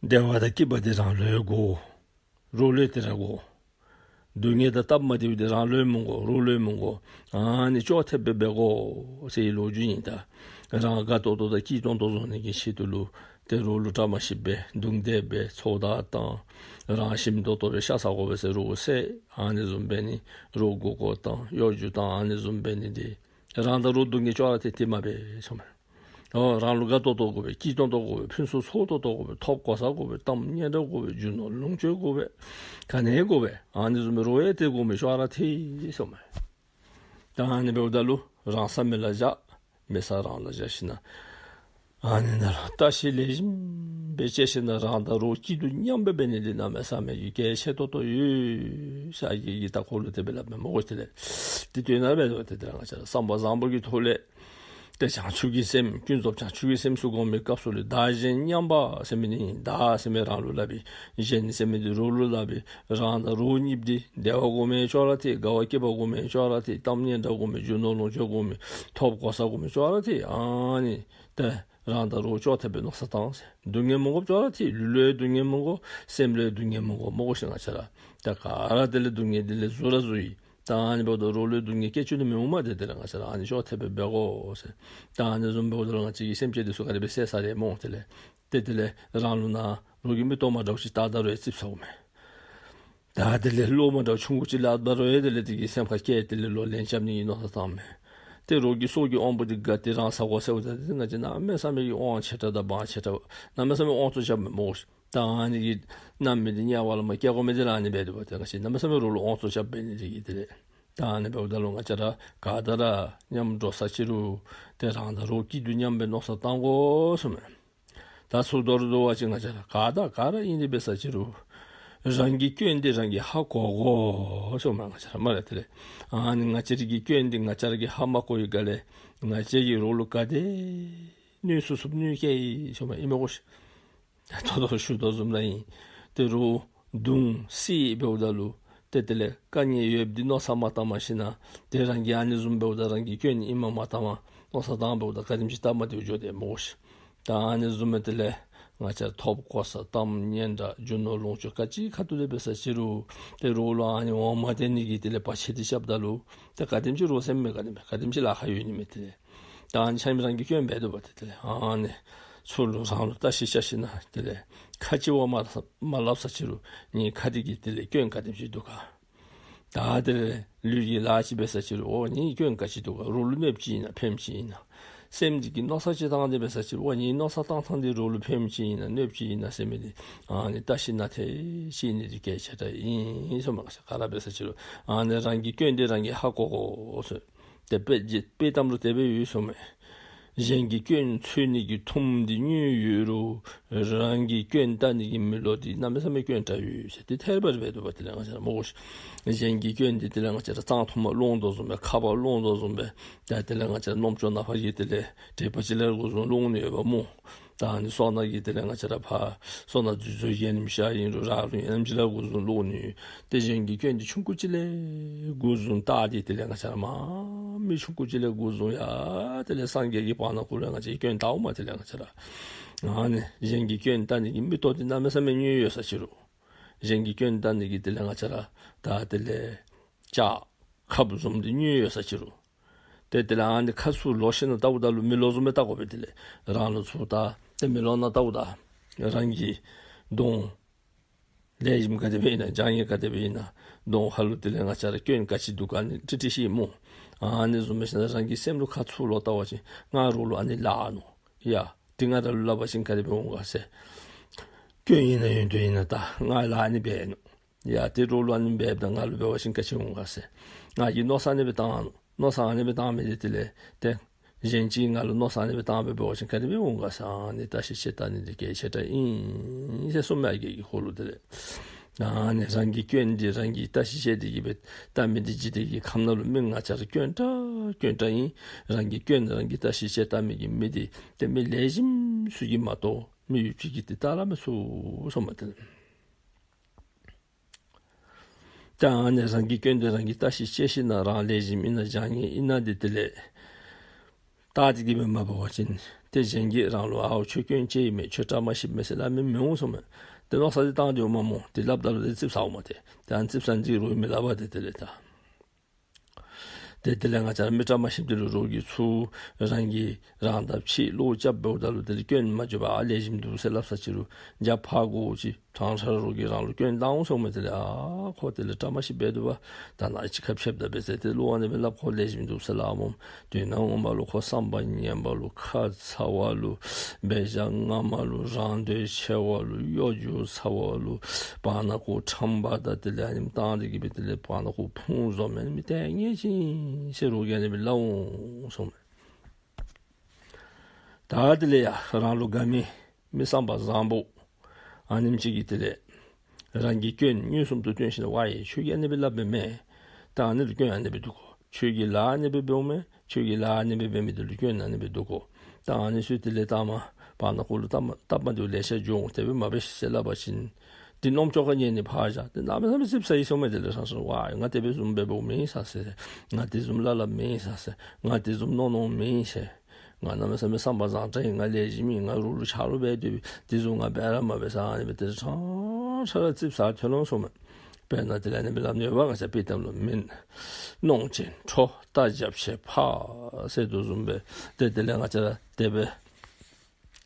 བདེ་བ་དང་སྐྱིད་པ་འདི་རང་ལུ་ཡང་དགོ། རོགས་ལུ་ཡང་དེ་ར་དགོ། སྡུག་བསྔལ་དང་སྟབས་མ་བདེཝ་འདི་རང་ལུ་ཡང་མི་དགོ། རོགས་ལུ་ཡང་མི་དགོ། ཨ་ནི་ཅོག་འཐདཔ་སྦེ་འབད་དགོ་ཟེར་བའི་ལོ་རྒྱུས་ཨིན། ད་རང་དགའ་ཏོག་ཏོ་དང་སྐྱིད་ཏོང་ཏོ་བཟོ་ནི་གི་ཆེད་དུ་ལུ་ཏེ་རོགས་ལུ་བཀྲ་མ་ཤིསཔ་སྦེ་རྡུང་རྡེག་འབད་ཚོགས་བདའ་བཏང་། རང་ཞིམ་ཏོང་ཏོ་སྦེ་ཤ་ཟ་དགོ་པས་ཟེར་རོགས་བསད། ཨ་ནི་བཟུམ་འབད་ནི་རོགས་མགུ་སྐོར་བཏང་གཡོ་སྒྱུ་བཏང་། ཨ་ནི་བཟུམ་འབད་ནི་འདི་རང་དང་རོགས་སྡུག་བསྔལ་ཅོག་ར་འཐད་འཐདཔ་མས་ཟེར་མས། ཨོ་རང་ལུ་དགའ་ཏོག་ཏོ་དགོ་པས། སྐྱིད་ཏོང་ཏོ་དགོ་པས། ཕུན་སུམ་ཚོགས་ཏོག་ཏོ་དགོ་པས། ཐོབ་གོ་ས་དགོ་པས། གཏམ་སྙན་གྲགས་དགོ་པས། རྒྱུ་ནོར་ལོངས་སྤྱོད་དགོ་པས། ག་ནི་དགོ་པས། ཨ་ནི་བཟུམ་སྦེ་རོགས་ཡང་དེ་དགོ་མི་ཅོག་ར་འཐད་ཟེར་མས། ད་ཨ་ནི་འབདཝ་ད་ལུ་རང་ས་མི་ལ་བཞག། མི་ས་རང་ལ་བཞག་ཞིན་ན་ཨ་ནི་ནང་ལུ་བརྟག་ཞིབ་ལེགས་ཤོམ་སྦེ་དཔྱད་ཞིན་ན་རང་དང་རོགས་སྐྱིད་སྡུག་མཉམ་སྦེ་འབད་ནི་འདི་གནམ་མེད་ས་མེད་ཀྱི་གལ་ཆེ་ཏོག་ཏོ་ཡོད་ཟེར་ཨ་རྒས་ཀྱིས་ད་ཁོ་ལུ་དེ་སྦེ་སླབ་མས་སྨོ་གོ། དེ་ལས་དེ་དོན་དག་འབད་དོ། དེ་དེ་ལས་ང་བཅས་ར་བསམ་པ་བཟང་པོ་གི་ཐོག་ལས་ཏེ་བྱང་ཆུབ་ཀྱི་སེམས་ཀུན་རྫོབ་བྱང་ཆུབ་ཀྱི་སེམས་སུ་སྒོམ་པའི་སྐབས་སུ་ལུ་བདག་གཞན་མཉམ་པ་ཟེར་མི་འདི་བདག་ཟེར་མི་རང་ལུ་སླབ་པས། གཞན་ཟེར་མི་འདི་རོགས་ལུ་སླབ་པས། རང་དང་རོགས་གཉིས་འདི་བདེ་བ་དགོ་མི་ཅོག་ར་འཐད། དགའ་བ་སྐྱིད་པ་དགོ་མི་ཅོག་ར་འཐད། གཏམ་སྙན་གྲགས་དགོ་མི་རྒྱུ་ནོར་ལོངས་སྤྱོད་དགོ་མི་ཐོབ་གོ་ས་དགོ་མི་ཅོག་ར་འཐད། ཨ་ནི་ཏེ་རང་དང་རོགས་ཅོག་འཐདཔ་སྦེ་མནོ་བསམ་བཏང་ཟེར། སྡུག་བསྔལ་མི་དགོཔ་ཅོག་ར་འཐད། ལུས་ལུ་ཡང་སྡུག་བསྔལ་མི་དགོ། སེམས་ལུ་ཡང་སྡུག་བསྔལ་མི་དགོ་སྨོ་གོ་ཤིག། ང་བཅས་ར་ད་ག་ར་དེ་ལས་སྡུག་བསྔལ་འདི་ལས་གཟུར་ར་གཟུར་ཡི། ད་ཨ་ནི་འབདཝ་ད་རོགས་ལུ་སྡུག་བསྔལ་བསྐྱེད་བཅུག་ནི་མི་འོང་མས། ཏེ་དེ་ལས་ང་བཅས་ར་ཨ་ནི་ཅོག་འཐདཔ་སྦེ་འབད་དགོ་ཟེར། ད་ཨ་ནི་བཟུམ་འབདཝ་ད་ལུ་ང་བཅས་ཀྱིས་སེམས་ཅན་འདི་ཚུ་ག་དེ་སྦེ་བསད་ས་རེ་སྨོ། དེ་ལས་ཏེ་དེ་ལས་རང་ལུ་ནཱ་རོགས་ཀྱི་མིག་ཏོ་མ་འདྲཝ་ཅིག་བལྟ་ད་རུང་ཡང་ཙིགཔ་ཟ་དགོ་མས། ད་དེ་ལས་གློག་མ་འདྲཝ་ཆུང་ཀུ་ཅིག་ལུ་ལྟ་ད་རུང་ཡང་དེ་ལས་དེ་གིས་སེམས་ཁར་བསྐྱེད་དེ་ལས་ལོག་ལན་རྐྱབ་ནི་གི་མནོ་བསམ་བཏངམ་མས། ཏེ་རོགས་ཀྱི་སྲོག་གི་དབང་པོ་འདི་དགའ་སྟེ་རང་ཟ་དགོ་ཟེརཝ་ད་ཏེ་ང་བཅས་གནམ་མེད་ས་མེད་ཀྱི་དབང་ཆེ་དྲགས་དང་དབང་ཆེ་དྲགས་གནམ་མེད་ས་མེད་དབང་ཚད་རྐྱབ་མས་སྨོ་ཤིག། ད་ཨ་ནི་གི་རྣམ་སྨིན་འདི་དམྱལ་བ་ལས་མར་སྐྱེ་དགོ་མི་འདི་ར་ཨ་ནི་འབད་དོ་བ། ཏེ་ང་བཅས་གནམ་མེད་ས་མེད་རོགས་ལུ་དབང་ཚད་རྐྱབ་འབད་ནི་འདི་གིས། དེ་ལས་ད་ཨ་ནི་འབདཝ་ད་ལུ་ང་བཅས་ར་ག་དང་ར་མཉམ་འགྲོགས་ས་ཅིག་རུང་ཏེ་རང་དང་རོགས་སྐྱིད་སྡུག་མཉམ་སྦེ་མནོ་བསམ་བཏང་དགོ་ཟེར་མས། ད་ཚུར་མདོར་བསྡུ་བ་ཅིན་ང་བཅས་ར་ག་དང་ག་ར་ཨིན་ཏེ་འབད་ས་ཅིག་རུང་རང་གི་སྐྱོན་འདི་རང་གིས་ཧ་གོ་དགོ་ཟེར་མས། ང་བཅས་ར་སྨ་རེ། དེ་ལས་ཨ་ནི་ང་བཅས་ར་གི་སྐྱོན་འདི་ང་བཅས་ར་གིས་ཧ་མ་གོ་བའི་སྒང་ལས་ང་བཅས་ཀྱིས་རོགས་ལུ་ག་དེ་གནོད་ཚུགས་ཚུགསཔ་གནོད་བསྐྱལ་ཡི་ཟེར་མས། ཨིན་མས་གོ་ཤིག། ད་ལྟོ་ཞུ་དོ་བཟུམ་ར་ཨིན། ཏེ་རོགས་བརྡུང་བསད་འབདཝ་ད་ལུ་ཏེ་དེ་ལས་དཀའ་ངལ་ཡོདཔ་འདི་མནོ་བསམ་མ་བཏངམ་ཞིན་ན་ཏེ་རང་གིས་ཨ་ནི་བཟུམ་འབདཝ་ད་རང་གི་སྐྱོན་ཨིནམ་མ་བཏངམ་མནོ་བསམ་བཏང་འབདཝ་ད་ག་དེམ་ཅིག་སྟབས་མ་བདེཝ་འགྱོ་དེས་སྨོ་ཤིག། ད་ཨ་ནི་བཟུམ་སྦེ་དེ་ལས་ང་བཅས་ཐོབ་གོ་ས་གཏམ་སྙན་གྲགས་རྒྱུ་ནོར་ལོངས་སྤྱོད་ག་ཅི་ཁ་ཐུག་ལས་འབད་ས་ཅིག་རུང་ཏེ་རོགས་ལུ་ཨ་ནི་འོང་མ་སྟེར་ནི་གི་དེ་ལས་བར་ཆད་འདི་རྐྱབ་ད་ལུ་ཏེ་ག་དེམ་ཅིག་རོགས་སེམས་མི་དགའ་ནི་མས། ག་དེམ་ཅིག་ལཱ་ཁག་ཡོད་ནི་མས། དེ་ལས་ད་ཨ་ནི་ཆ་མཉམ་རང་གི་སྐྱོན་འབད་དོ་བ། ཏེ་དེ་ལས་ཨ་ནི་ཚུར་ལུ་རང་ལུ་བརྟག་ཞིབ་རྐྱབ་ཞིན་ན་དེ་ལས་ཁ་གཅིག་བ་མ་མ་སླབ་ས་ཅིག་རུང་ངེའི་ཁ་འདི་གི་དེ་ལས་སྐྱོན་ག་དེམ་ཅིག་འདུག་ག། ད་དེ་ལས་ལུས་ཀྱི་ལཱ་ཅིག་འབད་ས་ཅིག་རུང་ཨོ་ངེའི་སྐྱོན་ག་ཅི་འདུག་ག། རོགས་ལུ་གནོདཔ་ཅིག་ཨིན་ན་ཕནམ་ཅིག་ཨིན་ན། སེམས་འདི་གིས་མནོ་བསམ་ཅིག་བཏང་སྟེ་འབད་ས་ཅིག་རུང་ཨོ་ངེའི་མནོ་བསམ་བཏང་ཐངས་འདི་རོགས་ལུ་ཕནམ་ཅིག་ཨིན་ན་གནོདཔ་ཅིག་ཨིན་ན་ཟེར་མི་འདི་ཨ་ནི་བརྟག་ཞིབ་ནན་ཏན་ཤེས་ནི་འདི་གལ་ཆེ་དྲགས་ཨིན་ཟེར་མས། ག་ར་འབད་ས་ཅིག་རུང་ཨ་ནི་རང་གི་སྐྱོན་འདི་རང་གིས་ཧ་གོ་དགོ་ཟེར། ཏེ་དཔེ་དཔྱེ་དཔྱེ་གཏམ་ལུ་དེ་སྦེ་ཡོད་ཟེར་མས། གཞན་གྱི་སྐྱོན་འཚོལ་ནི་གི་ཐུམ་འདི་མྱོས་ཡོད་རུང་རང་གི་སྐྱོན་བལྟ་ནི་གི་མི་བློ་འདི་གནམ་མེད་ས་མེད་སྐྱོན་དྲགས་ཡོད་ཟེར། ཏེ་ཐད་རི་བ་རི་འབད་དོ་བ། དེ་ལས་ང་བཅས་ར་སྨོ་གོ་ཤིག། གཞན་གྱི་སྐྱོན་འདི་དེ་ལས་ང་བཅས་ར་གཙང་ཐུམ་སློང་དོ་བཟུམ་སྦེ་ཁ་པར་སློང་དོ་བཟུམ་སྦེ་ད་དེ་ལས་ང་བཅས་ར་རྣམ་ཅོ་ནང་ཕར་གི་དེ་ལས་དྲེག་པ་ཅིག་ལས་འགོ་བཟུང་སློང་ནི་ཡོདཔ་སྨོ། ད་ཨ་ནི་སོ་ནམ་གྱི་དེ་ལས་ང་བཅས་ར་ཕར་སོ་ནམ་འཛུལ་འཛུལ་ཡན་ནི་ཤ་ཨིན་རུང་ར་རུང་ཡན་ནི་ཅིག་ལས་འགོ་བཟུང་སློང་ནི། ཏེ་གཞན་གྱི་སྐྱོན་འདི་ཆུང་ཀུ་ཅིག་ལས་འགོ་བཟུང་བལྟ་སྟེ་དེ་ལས་ང་བཅས་ར་མ་མི་ཆུང་ཀུ་ཅིག་ལས་འགོ་བཟུང་ཡར་དེ་ལས་སངས་རྒྱས་ཀྱི་བར་ན་ཁོ་ར་ང་བཅས་ཀྱི་སྐྱོན་བལྟཝ་མས། དེ་ལས་ང་བཅས་ར་ཨ་ནི་གཞན་གྱི་སྐྱོན་བལྟ་ནི་གི་མིག་ཏོ་འདི་གནམ་མེད་ས་མེད་མྱོས་ཡོད་ས་ཅིག་རུང་གཞན་གྱི་སྐྱོན་བལྟ་ནི་གི་དེ་ལས་ང་བཅས་ར་ད་དེ་ལས་ལྕགས་ཁབ་བཟུམ་འདི་མྱོས་ཡོད་ས་ཅིག་རུང་ ཏེ་དེ་ལས་ཨ་ནི་ཁ་ཚུར་ལོག་ཞིནམ་ལྟཝ་ད་ལུ་མི་ལོ་བཟུམ་སྦེ་བལྟ་དགོ་པས། དེ་ལས་རང་ལུ་ཚུར་བལྟ། ཏེ་མི་ལོ་ནང་ལྟཝ་ད་རང་གི་གདོང་ལེགས་ཤོམ་ག་དེ་སྦེ་ཨིན་ན་བྱང་ཉེས་ག་དེ་སྦེ་ཨིན་ན་གདོང་ཁ་ལུ་དེ་ལས་ང་བཅས་ར་སྐྱོན་ག་ཅི་འདུག་ག་ཨ་ནི་ཀྲིག་ཀྲི་ཤེས་སྨོ། ཨ་ནི་བཟུམ་སྦེ་ཞིནམ་རང་གི་སེམས་ལུ་ཁ་ཚུར་ལོག་བལྟ་བ་ཅིན་ང་རོགས་ལུ་ཨ་ནི་ལཱ་ནུག། ཡ་དེ་ང་ར་ལུ་སླབ་པ་ཅིན་ག་དེ་སྦེ་འོང་ག་ཟེར། སྐྱོན་ཨིན་ན་ཡོན་ཏན་ཨིན་ན་ད་ང་ལཱ་ཨ་ནི་འབད་ནུག། ཡ་དེ་རོགས་ལུ་ཨ་ནི་འབདཝ་ད་ང་ལུ་འབད་བ་ཅིན་ག་ཅི་འོང་ག་ཟེར། ང་གིས་མནོ་བསམ་ཨ་ནི་སྦེ་བཏང་ནུག། མནོ་བསམ་ཨ་ནི་སྦེ་བཏང་མི་འདི་དེ་ལས་ཏེ་གཞན་ཅིག་ང་ལུ་མནོ་བསམ་ཨ་ནི་སྦེ་བཏང་སྦེ་འབད་བ་ཅིན་ག་དེ་སྦེ་འོང་ག་ཟེར། ཨ་ནི་བརྟག་ཞིབ་དཔྱད་བལྟ་ནི་འདི་གལ་ཆེ་དྲགས་ཨིན་ཟེར་གསུངས་མས། ཨ་རྒས་ཀྱིས་ཁོ་ལུ་དེ་ལས། ཨ་ནི་རང་གི་སྐྱོན་འདི་རང་གིས་བརྟག་ཞིབ་དཔྱད་དེ་གིས་སྦེ་བལྟ་མི་འདི་འཇིག་རྟེན་གྱི་ཁམས་ནང་ལུ་མི་ང་བཅས་ར་སྐྱོན་དྲགས་སྐྱོན་དྲགས་ཨིན། རང་གི་སྐྱོན་རང་གིས་བརྟག་ཞིབ་དཔྱད་བལྟ་མི་གི་མི་འདི་ཏེ་མི་ལེགས་ཤོམ་ཚུ་གིས་མ་གཏོགས་མི་ཡུདཔ་ཅིག་གིས་ཏེ་བལྟ་ར་མི་ཚུགས་གསུངས་མས། དེ་ལས། ད་ཨ་ནི་རང་གི་སྐྱོན་འདི་རང་གིས་བརྟག་ཞིབ་དཔྱད་ཞིནམ་རང་ལེགས་ཤོམ་ཨིན་ན་བྱང་ཉེས་ཨིན་ན་འདི་དེ་ལས་བལྟ་སྟེ་གིས་སྦེ་མ་འབད་བ་ཅིན་ཏེ་གཞན་གྱིས་རང་ལུ་ཨའོ་ཁྱོད་སྐྱོན་ཅིག་ཨིན་མས། ཁྱོད་བཀྲ་མ་ཤིསཔ་མས་ཟེར་སླབ་མི་མི་འོང་གསུངས་མས། ཏེ་མནོ་བསམ་འདི་བཏང་སྟེ་འོངམ་སྨོ། ཏེ་སླབ་ད་ལུ་ཏེ་ཙིགཔ་ཟ་འོང་མས། ཏེ་ཏེ་ཨ་ནི་ཙིགཔ་ཟ་ནི་འདི་རོགས་མི་སླབ་པས། ཏེ་དེ་ལས་ད་ཏེ་དེ་ལས་ང་བཅས་ར་མི་བཀྲ་མ་ཤིསཔ་འདི་ལུ་རོགས་ཀྱིས་ཚུར་རང་གིས་རང་དང་ཕྱད་བློ་རྐྱབ་འབདཝ་ད་ལུ་དེ་ལས་སྐྱོན་མ་བརྗོད་པར་ཨ་ལེགས་ཤོམ་འདུག་ཟེར་སླབ་ས་ཅིག་རུང་རྒྱབ་ཕར་གུ་ཅིག་ཕྲང་ཕྲང་རོགས་ཀྱིས་རང་ལུ་སྐྱོན་བཏང་འོང་གསུངས་མས། དེ་ལས་ཨ་ཁོ་དེ་ལས་བཀྲ་མ་ཤིསཔ་འབད་འདུག་པ། ད་ནཱ་ཅིག་ཁ་ཕྱདཔ་ད་འབད་ཟེར་ཏེ་བློ་ཨ་ནི་སྦེ་སླབ། ཁོ་ལེགས་ཤོམ་འདུག་ཟེར་སླབ་སྨོ། དོན་ངོ་མ་ལུ་ཁོ་བསམ་པ་ངན་པ་ལུ་ཁ་ཚ་བ་ལུ་འབད་བཞག་ངན་མ་ལུ་རང་འདོད་ཆེ་བ་ལུ་གཡོ་སྒྱུ་ཚ་བ་ལུ་བར་ན་ཁོ་ཁྲམ་པ་དང་དེ་ལས་ཨ་ནི་བཏང་སྟེ་གིས་སྦེ་དེ་ལས་བར་ན་ཁོ་ཕུང་བཟོ་མི་ཨ་ནི་སྦེ་ལྟས་ངན་ཅིག་ཨིན་ཟེར་རོགས་ཀྱིས་ཨ་ནི་སྦེ་སླབ་འོང་གསུངས་མས། ད་དེ་ལས་ཡ་རང་ལུ་དགའ་མི་མི་བསམ་པ་བཟང་པོ་ཨ་ནེམ་ཅིག་གིས་དེ་ལས་རང་གི་སྐྱོན་མངོན་སུམ་དུ་སྟོན་ཞིནམ་ཝའི་ཁྱོད་ཀྱིས་ཨ་ནི་སྦེ་སླབ་པས་མས། ད་ཨ་ནི་ལུ་སྐྱོན་ཨ་ནི་སྦེ་འདུག་གོ། ཁྱོད་ཀྱིས་ལཱ་ཨ་ནི་སྦེ་འབདཝ་མས། ཁྱོད་ཀྱིས་ལཱ་ཨ་ནི་སྦེ་འབད་མི་འདི་ལུ་སྐྱོན་ཨ་ནི་སྦེ་འདུག་གོ། ད་ཨ་ནི་ཚུ་དེ་ལས་ད་མ་བར་ན་ཁོ་ལུ་སྟབས་མ་སྟབས་མ་བདེཝ་ལེ་ཤ་འགྱོ་འོང་། དེ་སྦེ་མ་འབད་ཤིག་ཟེར་སླབ་པ་ཅིན་འདི་རྣམ་ཅོག་ཁར་ཉན་ནི་ཕར་བཞག་སྟེ་གནམ་མེད་ས་མེད་ཙིགཔ་ཟ་ཡི་གསུངས་མས། དེ་ལས་ཧྲང་ཧྲང་ཝའི་ང་དེ་སྦེ་བཟུམ་འབདཝ་མེན་ཟེར། ང་དེ་བཟུམ་ལཱ་སླབ་མེན་ཟེར། ང་དེ་བཟུམ་མནོ་མནོཝ་མེན་ཟེར། ང་གནམ་མེད་ས་མེད་བསམ་པ་བཟང་དྲགས་ཨིན། ང་ལེགས་ཤོམ་ཨིན། ང་རོགས་ལུ་ཆ་རོགས་འབད་དེ་དེ་བཟུམ་ང་འབད་ར་མ་འབད་ཟེར་ཨ་ནི་སྦེ་དེ་ཧྲང་ཧྲང་ར་ཙིགཔ་ཟ་ཐོན་འོང་གསུངས་མས། དཔེར་ན་དེ་ལས་ཨ་ནི་སྦེ་སླབ་ནི་ཡོདཔ་ག་ཟེར་དཔྱེ་གཏམ་ལུ་མིན། གནོང་ཅིན་ཁྲོ་རྟ་རྒྱབ་ཆས་ཕག་ཟེར་དོ་བཟུམ་སྦེ་ཏེ་དེ་ལས་ང་བཅས་ར་དེ་སྦེ་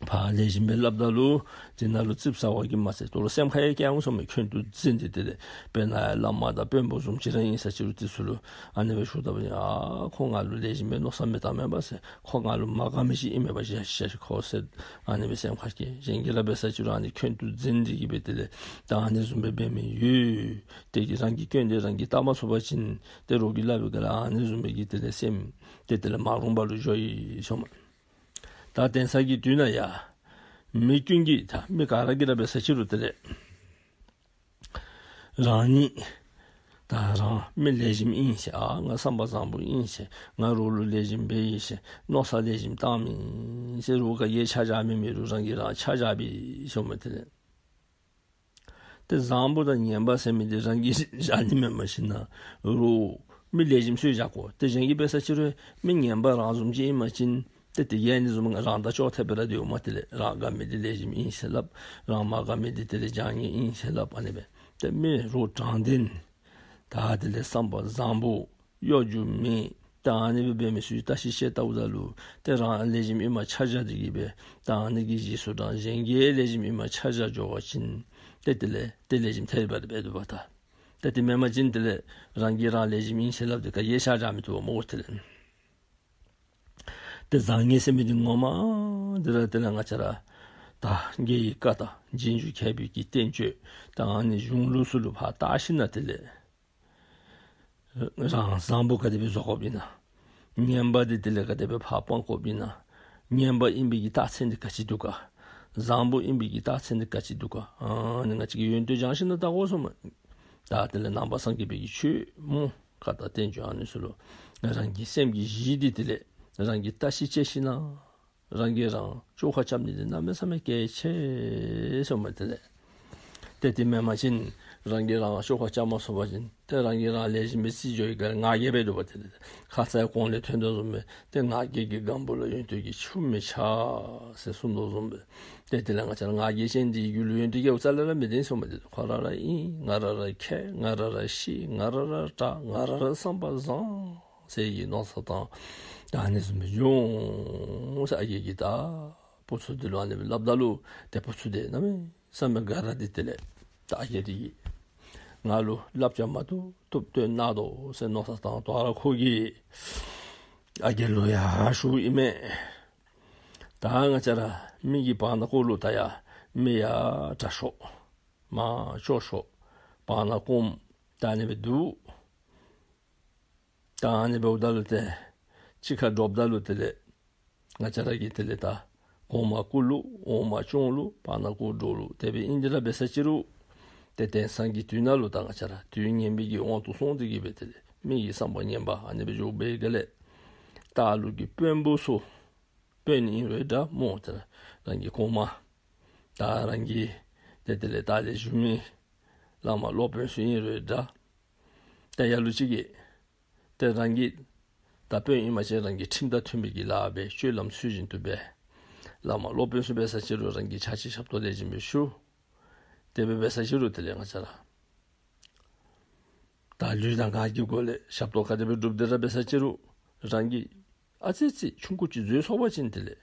ཕར་ལེགས་ཤོམ་སྦེ་སླབ་ད་ལུ་དེ་ནང་ལུ་ཙིགཔ་ཟ་བ་གིས་མ་ཚད་དོ་རུང་སེམས་ཁར་ཡང་སྐྱེ་འོང་གསུངས་མས། ཁོང་དུ་འཛིན་ཏེ་དེ་ལས་དཔེར་ན་བླ་མ་དང་དཔོན་པོ་བཟུམ་ཅིག་ར་ཨིན་ས་ཅིག་རུང་དེ་ཚུ་ལུ་ཨ་ནི་སྦེ་ཞུ་ད་པ་ཅིན་ཨ་ཁོ་ང་ལུ་ལེགས་ཤོམ་སྦེ་མནོ་བསམ་མི་བཏང་མས་པ་ཟེར། ཁོ་ང་ལུ་མ་དགའ་མི་ཅིག་ཨིན་མས་པ་ཟེར་ཁོ་ཟེར་ཨ་ནི་སྦེ་སེམས་ཁར་སྐྱེ། གཞན་གྱིས་ར་འབད་ས་ཅིག་རུང་ཨ་ནི་ཁོང་དུ་འཛིན་ཏེ་གིས་སྦེ་དེ་ལས་ད་ཨ་ནི་བཟུམ་སྦེ་འབད་མི་ཡོད། དེ་གིས་རང་གི་སྐྱོན་དེ་རང་གིས་བལྟ་མ་ཚུགས་པ་ཅིན་ཏེ་རོགས་ཀྱིས་སླབ་པའི་སྐབས་ལུ་ཨ་ནི་བཟུམ་སྦེ་གིས་དེ་ལས་སེམས་དེ་དེ་ལས་མ་རུངས་པ་ལུ་འགྱོ་ཡི་གསུངས་མས། ད་དེང་སང་གི་དུས་ནང་ཡ་མི་ཀུན་གྱིས་ད་མི་ག་ར་གིས་ར་འབད་ས་ཅིག་རུང་དེ་ལས་རང་ཉིད་ད་རང་མི་ལེགས་ཤོམ་ཨིན་ཟེར། ཨ་ང་བསམ་པ་བཟང་པོ་ཨིན་ཟེར། ང་རོགས་ལུ་ལེགས་ཤོམ་འབད་ཡི་ཟེར། མནོ་བསམ་ལེགས་ཤོམ་བཏང་མི་ཨིན་ཟེར་རོགས་ག་གིས་ཆ་བཞག་མི་མེད་རུང་རང་གིས་རང་ཆ་བཞག་པས་གསུངས་མས། དེ་ལས་ཏེ་བཟང་པོ་དང་ངན་པ་ཟེར་མི་འདི་རང་གིས་བཞག་ནི་མེན་པ་ཅིན་ན་རོགས་མི་ལེགས་ཤོམ་ཚུ་གིས་བཞག་དགོ། ཏེ་གཞན་གྱིས་འབད་ས་ཅིག་རུང་མི་ངན་པ་རང་བཟུམ་ཅིག་ཨིན་པ་ཅིན་ཏེ་དེ་གིས་ཨ་ནི་བཟུམ་རང་དང་ཅོག་འཐདཔ་སྦེ་ར་སྡོདཔ་མས། དེ་ལས་རང་དགའ་མི་འདི་ལེགས་ཤོམ་ཨིན་ཟེར་སླབ། རང་མ་དགའ་མི་འདི་དེ་ལས་བྱང་ཉེས་ཨིན་ཟེར་སླབ། ཨ་ནི་སྦེ་ཏེ་མི་རོགས་དྲང་བདེན་ད་དེ་ལས་བསམ་པ་བཟང་པོ་གཡོ་སྒྱུ་མེད། ད་ཨ་ནི་སྦེ་འབད་མི་ཚུ་གི་བརྟག་ཞིབ་དཔྱད་བལྟཝ་ད་ལུ་ཏེ་རང་ལེགས་ཤོམ་ཨིནམ་ཆ་བཞག་སྟེ་གིས་སྦེ་ད་ཨ་ནི་གི་རྗེས་སུ་ར་གཞན་གྱིས་ལེགས་ཤོམ་ཨིནམ་ཆ་བཞག་འགྱོ་བ་ཅིན་ཏེ་དེ་ལས་ཏེ་ལེགས་ཤོམ་ཐལ་བ་ར་འབད་དོ་བ་ད། ཏེ་དེ་མེན་པ་ཅིན་དེ་ལས་རང་གིས་རང་ལེགས་ཤོམ་ཨིན་ཟེར་སླབ་སྟེ་ག་གིས་ཆ་བཞག་མི་བཏུབ་པས་སྨོ། དེ་ལས་ཏེ་བཟང་ངན་ཟེར་མི་འདི་ངོ་མ་འདི་ར་དེ་ལས་ང་བཅས་ར་ད་རྒྱའི་བཀའ་དང་རྗེས་འཇུག་མཁས་པའི་གི་བསྟན་བཅོས་དང་ཨ་ནི་གཞུང་ལུགས་ཚུ་ལུ་ཕར་བལྟ་ཞིན་ན་དེ་ལས་རང་བཟང་པོ་ག་དེ་སྦེ་བཟོ་དགོཔ་ཨིན་ན། ངན་པ་འདི་དེ་ལས་ག་དེ་སྦེ་ཕར་སྤང་དགོཔ་ཨིན་ན། ངན་པ་ཨིན་པའི་གི་རྟགས་མཚན་འདི་ག་ཅི་འདུག་ག། བཟང་པོ་ཨིན་པའི་གི་རྟགས་མཚན་འདི་ག་ཅི་འདུག་ག། ཨ་ནི་ང་བཅས་ཀྱིས་ཡོན་ཏན་སྦྱང་ཞིན་ན་བལྟ་དགོ་གསུངམ་མས། ད་དེ་ལས་ནང་པ་སངས་རྒྱས་པའི་གི་ཆོས་སྨོ། བཀའ་དང་བསྟན་བཅོས་ཨ་ནི་ཚུ་ལུ་རང་གི་སེམས་ཀྱི་གཞི་འདི་དེ་ལས་རང་གིས་བརྟག་ཞིབ་དཔྱད་ཞིན་ན་རང་གིས་རང་བཅོ་ཁ་རྐྱབ་ནི་འདི་གནམ་མེད་ས་མེད་གལ་ཆེ་གསུངམ་མས། དེ་ལས་ཏེ་དེ་མེན་པ་ཅིན་རང་གིས་རང་བཅོ་ཁ་རྐྱབ་མ་ཚུགས་པ་ཅིན་ཏེ་རང་གིས་རང་ལེགས་ཤོམ་སྦེ་རྩིས་འཇོག་པའི་སྐབས་ལུ་ང་རྒྱལ་འབད་དོ་བ། དེ་ལས་ཁ་ཙ་ཡང་གོང་ལས་ཐོན་དོ་བཟུམ་སྦེ་ཏེ་ང་རྒྱལ་གྱི་སྒམ་པོ་ལུ་ཡོན་ཏན་གྱི་ཆུ་མི་ཆགས་ཟེར་གསུངས་དོ་བཟུམ་སྦེ་ཏེ་དེ་ལས་ང་བཅས་ར་ང་རྒྱལ་ཅན་འདི་གི་རྒྱུད་ལུ་ཡོན་ཏན་གྱི་རྩ་ལས་ར་མི་ལྡན་གསུངམ་མས། ཏེ་ཁོ་ར་ར་ཨིན། ང་ར་ར་མཁས། ང་ར་ར་ཤེས། ང་ར་ར་དྲག། ང་ར་ར་བསམ་པ་བཟང་ ཟེར་གྱི་མནོ་བསམ་བཏང་། ད་ཨ་ནི་བཟུམ་སྦེ་འབྱུང་ཟེར་ཨ་རྒས་ཀྱིས་ད་བུ་ཚུ་འདི་ལུ་ཨ་ནི་སྦེ་སླབ་ད་ལུ་ཏེ་བུ་ཚུ་འདི་གནམ་མེད་ས་མེད་དགའ་ར་སྟེ་དེ་ལས་ད་ཨ་རྒས་འདི་གིས་ང་ལུ་བསླབ་བྱ་མ་བཏུབ་བཏུབ་སྟོན་གནང་དོ་ཟེར་མནོ་བསམ་བཏང་། དོ་རུང་ཁོ་གིས་ཨ་རྒས་ལུ་ཡང་ཞུཝ་ཨིན་མས། ད་ང་བཅས་ར་མི་གི་བར་ན་ཀོ་ལུ་ད་ཡ་མི་ཡ་དྲག་ཤོས་མ་སྐྱོ་ཤོས་བར་ན་ཀོམ་ད་ཨ་ནི་སྦེ་འདུག། ད་ཨ་ནི་འབདཝ་ད་ལུ་ཏེ་གཅིག་ཁར་འདྲོགཔ་ད་ལུ་དེ་ལས་ང་བཅས་ར་གིས་དེ་ལས་ད་གོང་མ་སྐུ་ལུ་འོག་མ་སྐྱོང་ལུ་བར་ན་ཀོ་འདྲོག་ལུ་དེ་སྦེ་ཨིན་དེ་ར་འབད་ས་ཅི་རུང་ཏེ་དེང་སང་གི་དུས་ནང་ལུ་ད་ང་བཅས་ར་དུས་ངན་པའི་གི་དབང་དུ་སོང་སྟེ་གི་སྦེ་དེ་ལས་མི་གི་བསམ་པ་ངན་པ་ཨ་ནི་སྦེ་འགྱོ་བའི་སྒང་ལས་ད་ཨ་ལུ་གི་དཔོན་པོ་ཚུ་དཔོན་ཨིན་རུང་འདྲ་སྨོ། ཏེ་རང་གི་གོང་མ་ད་རང་གི་ཏེ་དེ་ལས་ད་ལས་ཞུ་མི་བླ་མ་སློབ་དཔོན་ཚུ་ཨིན་རུང་འདྲ། ཏེ་ལ་ལུ་ཅིག་གིས་ཏེ་རང་གི་ད་དཔོན་ཨིན་པ་ཅིན་རང་གི་ཁྲིམས་དང་མཐུན་པའི་གི་ལཱ་འབད། སྤྱོད་ལམ་ཚུལ་བཞིན་དུ་འབད། བླ་མ་སློབ་དཔོན་ཚུ་འབད་ས་ཅི་རུང་རང་གི་ཕྱག་ཕྱི་ཞབས་ཏོག་ལེགས་ཤོམ་སྦེ་ཞུ། དེ་སྦེ་འབད་ས་ཅི་རུང་དེ་ལས་ང་བཅས་ར་ད་ལུས་དང་ངག་གི་སྒོ་ལས་ཞབས་ཏོག་ག་དེ་སྦེ་སྒྲུབ་དེ་ར་འབད་ས་ཅི་རུང་རང་གིས་ཨ་ཙི་ཅིག་ཆུང་ཀུ་ཅིག་འཛོལ་སོང་པ་ཅིན་དེ་ལས་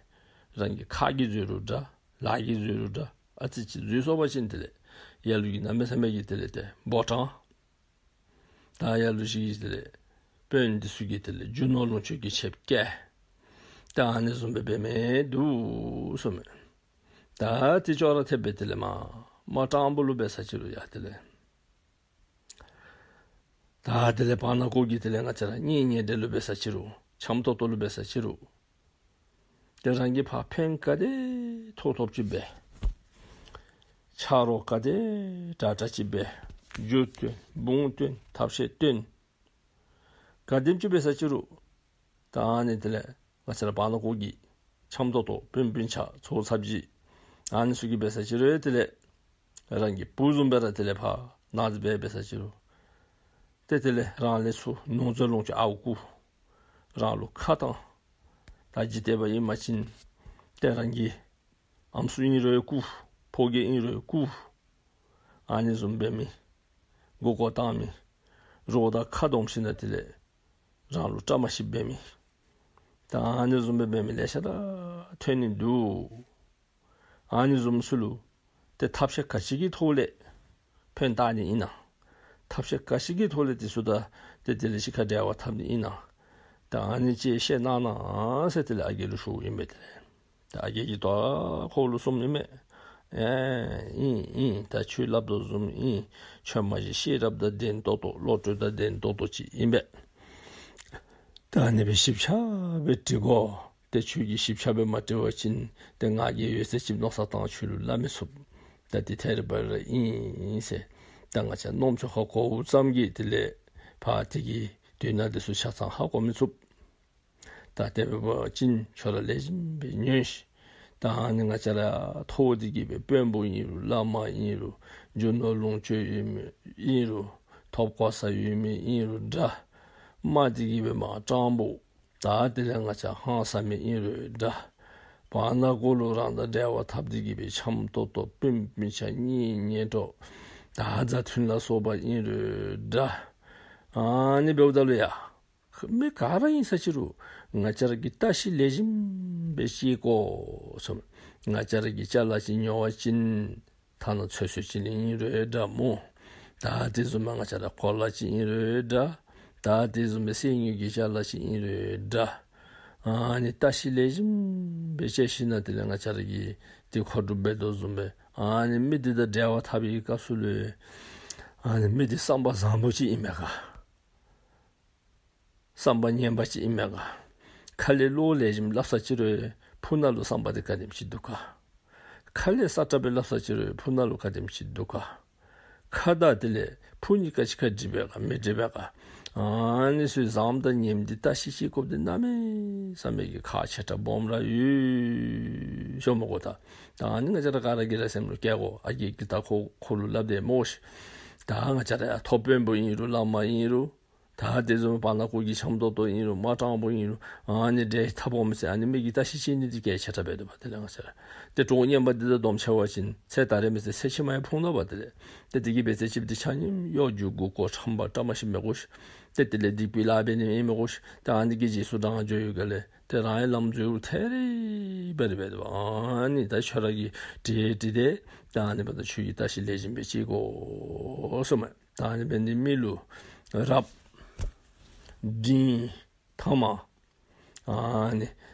རང་གི་ཁ་གིས་འཛོལ་རུང་འདྲ་ལག་གིས་འཛོལ་རུང་འདྲ་ཨ་ཙི་ཅིག་འཛོལ་སོང་པ་ཅིན་དེ་ལས་ལ་ལུ་གིས་གནམ་མེད་ས་མེད་ཀྱི་དེ་ལས་ཏེ་འབོ་དྲང་། ད་ལ་ལུ་ཅིག་གིས་དེ་ལས་དཔོན་འདི་ཚུ་གིས་དེ་ལས་རྒྱུ་ནོར་ལོངས་སྤྱོད་ཀྱི་ཆེད་བསྐྱལ། ད་ཨ་ནི་བཟུམ་སྦེ་འབད་མི་འདུག་གསུངམ་མས། ད་དེ་ཅོག་ར་འཐདཔ་སྦེ་དེ་ལས་མ་མ་སྤྲང་པོ་ལུ་འབད་ས་ཅི་རུང་ཡ་དེ་ལས་ད་དེ་ལས་བར་ན་ཀོ་གིས་དེ་ལས་ང་བཅས་ར་གཉེན་ཉེ་འབྲེལ་ལུ་འབད་ས་ཅི་རུང་འཆམ་ཏོག་ཏོ་ལུ་འབད་ས་ཅི་རུང་ཏེ་རང་གིས་ཕར་ཕན་ག་དེ་ཐོགས་ཐོགསཔ་ཅིག་འབད། ཆ་རོགས་ག་དེ་དྲག་དྲག་ཅིག་འབད། རྒྱུ་བཏོན་དཔུང་བཏོན་ཐབས་ཤེས་བཏོན་ག་དེམ་ཅིག་འབད་ས་ཅི་རུང་ད་ཨ་ནི་དེ་ལས་ང་བཅས་ར་བར་ན་ཀོ་གི་འཆམ་ཏོག་ཏོ་སྤུན་སྤུན་ཆ་ཚོགས་ཚབ་ཅིག་ཨ་ནི་ཚུ་གིས་འབད་ས་ཅི་རུང་དེ་ལས་རང་གི་བུ་བཟུམ་སྦེ་ར་དེ་ལས་ཕར་ནང་འཛིང་འབད་འབད་ས་ཅི་རུང་ཏེ་དེ་ལས་རང་ལས་ཚུར་ནོར་རྫས་ལོངས་སྤྱོད་ཨརཝ་བརྐུ། རང་ལུ་ཁ་བཏང་། ད་འཇིག་རྟེན་པ་ཨིན་པ་ཅིན་ཏེ་རང་གི་ཨམ་སྲུ་ཨིན་རུང་བརྐུ། ཕོ་རྒྱས་ཨིན་རུང་བརྐུ། ཨ་ནི་བཟུམ་འབད་མི་མགུ་སྐོར་བཏང་མི་རོགས་དང་ཁ་བསྡོམས་ཞིནམ་དེ་ལས་རང་ལུ་བཀྲ་མ་ཤིསཔ་འབད་མི་ད་ཨ་ནི་བཟུམ་སྦེ་འབད་མི་ལེ་ཤ་ར་ཐོན་ནི་འདུག། ཨ་ནི་བཟུམ་ཚུ་ལུ་ཏེ་ཐབས་ཤེས་ག་ཅི་གི་ཐོག་ལས་ཕན་བཏགས་ནི་ཨིན་ན། ཐབས་ཤེས་ག་ཅི་གི་ཐོག་ལས་དེ་ཚུ་དང་ཏེ་དེ་ལས་གཅིག་ཁར་འབྲེལ་བ་འཐབ་ནི་ཨིན་ན། ད་ཨ་ནི་ཅིག་བཤད་གནང་གནང་ཟེར་དེ་ལས་ཨ་རྒས་ལུ་ཞུཝ་ཨིན་པས། དེ་ལས་ད་ཨ་རྒས་ཀྱིས་ད་ཁོ་ལུ་གསུངམ་ཨིན་མས། ཨེ་ཨིན་ཨིན། ད་ཁྱོད་སླབ་དོ་བཟུམ་ཨིན། ཁྱོད་མ་གཞི་ཤེས་རབ་དང་ལྡན་ཏོག་ཏོ་བློ་གྲོས་དང་ལྡན་ཏོག་ཏོ་ཅིག་ཨིན་པས། ད་ཨ་ནི་སྦེ་ཞིབ་ཆ་སྦེ་དྲི་དགོ། ཏེ་ཁྱོད་ཀྱིས་ཞིབ་ཆ་སྦེ་མ་དྲི་བ་ཅིན་ཏེ་ང་གིས་ཡོད་ཚད་ཅིག་མནོ་བསམ་བཏང་ཁྱོད་ལུ་སླབ་མི་ཚུགས། ད་དེ་ཐད་རི་བ་རི་ཨིན་ཟེར། ད་ང་བཅས་རྣམ་ཅོ་ཧ་གོཝ་ཙམ་གྱིས་དེ་ལས་ཕར་དེ་གི་དོན་དག་དེ་ཚུ་ཆ་ཚང་ཧ་གོ་མི་ཚུགས། ད་དེ་འབད་བ་ཅིན་ཁྱོད་ར་ལེགས་ཤོམ་སྦེ་ཉན་ཤིག། ད་ཨ་ནི་ང་བཅས་ར་ཐོབ་སྟེ་གི་སྦེ་དཔོན་པོ་ཨིན་རུང་བླ་མ་ཨིན་རུང་རྒྱུ་ནོར་ལོངས་སྤྱོད་ཡོད་མི་ཨིན་རུང་ཐོབ་གོ་ས་ཡོད་མི་ཨིན་རུང་འདྲ། མ་དེ་གི་སྦེ་མ་སྤྲང་པོ་ད་དེ་ལས་ང་བཅས་ཧང་སངས་མི་ཨིན་རུང་འདྲ། བར་ན་ཀོ་ལུ་རང་དང་འབྲེལ་བ་འཐབ་སྟེ་གི་སྦེ་འཆམ་ཏོག་ཏོ་སྤུན་སྤུན་ཆ་གཉེན་ཉེ་གྲོགས་ད་མཛའ་མཐུན་ལ་སོགས་པ་ཨིན་རུང་འདྲ། ཨ་ནི་འབདཝ་ད་ལུ་ཡ་མི་ག་ར་ཨིན་ས་ཅི་རུང་ང་བཅས་ར་གིས་བརྟག་ཞིབ་ལེགས་ཤོམ་སྦེ་ཤེས་དགོ་ཟེར། ང་བཅས་ར་གི་ཅ་ལ་ཅིག་ཉོ་བ་ཅིན་ཐ་ན་ཚོད་བསྲེ་ཅིག་ལས་ཨིན་རུང་འདྲ་སྨོ། ད་དེ་བཟུམ་སྦེ་ང་བཅས་ར་གོ་ལ་ཅིག་ཨིན་རུང་འདྲ། ད་དེ་བཟུམ་སྦེ་གསེར་དངུལ་གྱི་ཅ་ལ་ཅིག་ཨིན་རུང་འདྲ། ཨ་ནི་བརྟག་ཞིབ་ལེགས་ཤོམ་སྦེ་དཔྱད་ཞིནམ་དེ་ལས་ང་བཅས་ར་གིས་དེ་མཁོ་སྒྲུབ་འབད་དོ་བཟུམ་སྦེ་ཨ་ནི་མི་དེ་དང་འབྲེལ་བ་འཐབ་པའི་སྐབས་སུ་ལུ་ཨ་ནི་མི་དེ་བསམ་པ་བཟང་པོ་ཅིག་ཨིན་མས་ག། བསམ་པ་ངན་པ་ཅིག་ཨིན་མས་ག། ཁ་ལས་བློ་ལེགས་ཤོམ་སླབ་ས་ཅི་རུང་ཕུ་ནང་ལུ་བསམ་པ་དེ་ག་དེམ་ཅིག་འདུག་ག། ཁ་ལས་སྲ་ཀྲག་སྦེ་སླབ་ས་ཅི་རུང་ཕུ་ནང་ལུ་ག་དེམ་ཅིག་འདུག་ག། ཁ་དང་དེ་ལས་ཕུ་གཉིས་ཀ་གཅིག་ཁར་འགྲིག་པས་ག་མི་འགྲིག་པས་ག། ཨ་ནི་ཚུ་བཟངམ་དང་ངནམ་དེ་བརྟག་ཞིབ་ཅིག་དགོཔ་དེ་གནམ་མེད་ས་མེད་ཀྱི་ཁག་ཆེ་དྲགས་སྦོམ་ར་ཡོད་ཟེར་སྨོ་གོ། ད་ད་ཨ་ནི་ང་བཅས་ར་ག་ར་གིས་ར་སེམས་ལུ་བཀལ་དགོ། ཨ་རྒས་ཀྱིས་ད་ཁོ་ཁོ་ལུ་སླབ་དེས་སྨོ་ཤིག། ད་ང་བཅས་ར་ཡ་ཐོབ་དཔོན་པོ་ཨིན་རུང་བླ་མ་ཨིན་རུང་ ད་དེ་བཟུམ་བར་ན་ཁོ་གི་འཆམ་ཏོག་ཏོ་ཨིན་རུང་མ་དྲང་པོ་ཨིན་རུང་ཨ་ནི་འདྲེ་འཐབ་འོང་མི་ཟེར་ཨ་ནི་མི་གིས་བརྟག་ཞིབ་བྱེད་ནི་འདི་གལ་ཆེ་དྲགས་འབད་དོ་བ། དེ་ལས་ང་བཅས་ར་ཏེ་གྲོགས་ངན་པ་འདི་དང་སྡོམ་ཆེ་བ་ཅིན་ཚེ་ད་རེས་མི་ཚེ་ཚེ་ཕྱི་མ་ཡང་ཕུང་དོ་བ། དེ་ལས་ཏེ་དེ་གིས་འབད་ཚེ་ཅིག་འདི་ཆ་མཉམ་གཡོ་སྒྱུ་མགུ་སྐོར་ཁྲམ་པ་བཀྲ་མ་ཤིས་མི་དགོ་ཤིག། ཏེ་དེ་ལས་སྡིག་པའི་ལཱ་འབད་ནི་ཨིན་མི་དགོ་ཤིག། ཏེ་ཨ་ནི་གི་རྗེས་སུ་འབྲང་འགྱོ་ཡོད་ག་ལས་ཏེ་རང་ཡང་ལམ་འཛོལ་རུང་ཐད་རི་བ་རི་འབད་དོ་བ། ཨ་ནི་ད་ཁྱོད་ར་གིས་དྲི་དྲི་སྟེ་ད་ཨ་ནི་འབདཝ་ད་ཁྱོད་ཀྱིས་བརྟག་ཞིབ་ལེགས་ཤོམ་སྦེ་བྱེད་དགོ་གསུངམ་མས། ད་ཨ་ནི་འབད་ནི་མི་ལུ་རབ་འབྲིང་ཐ་མ་ཨ་ནི་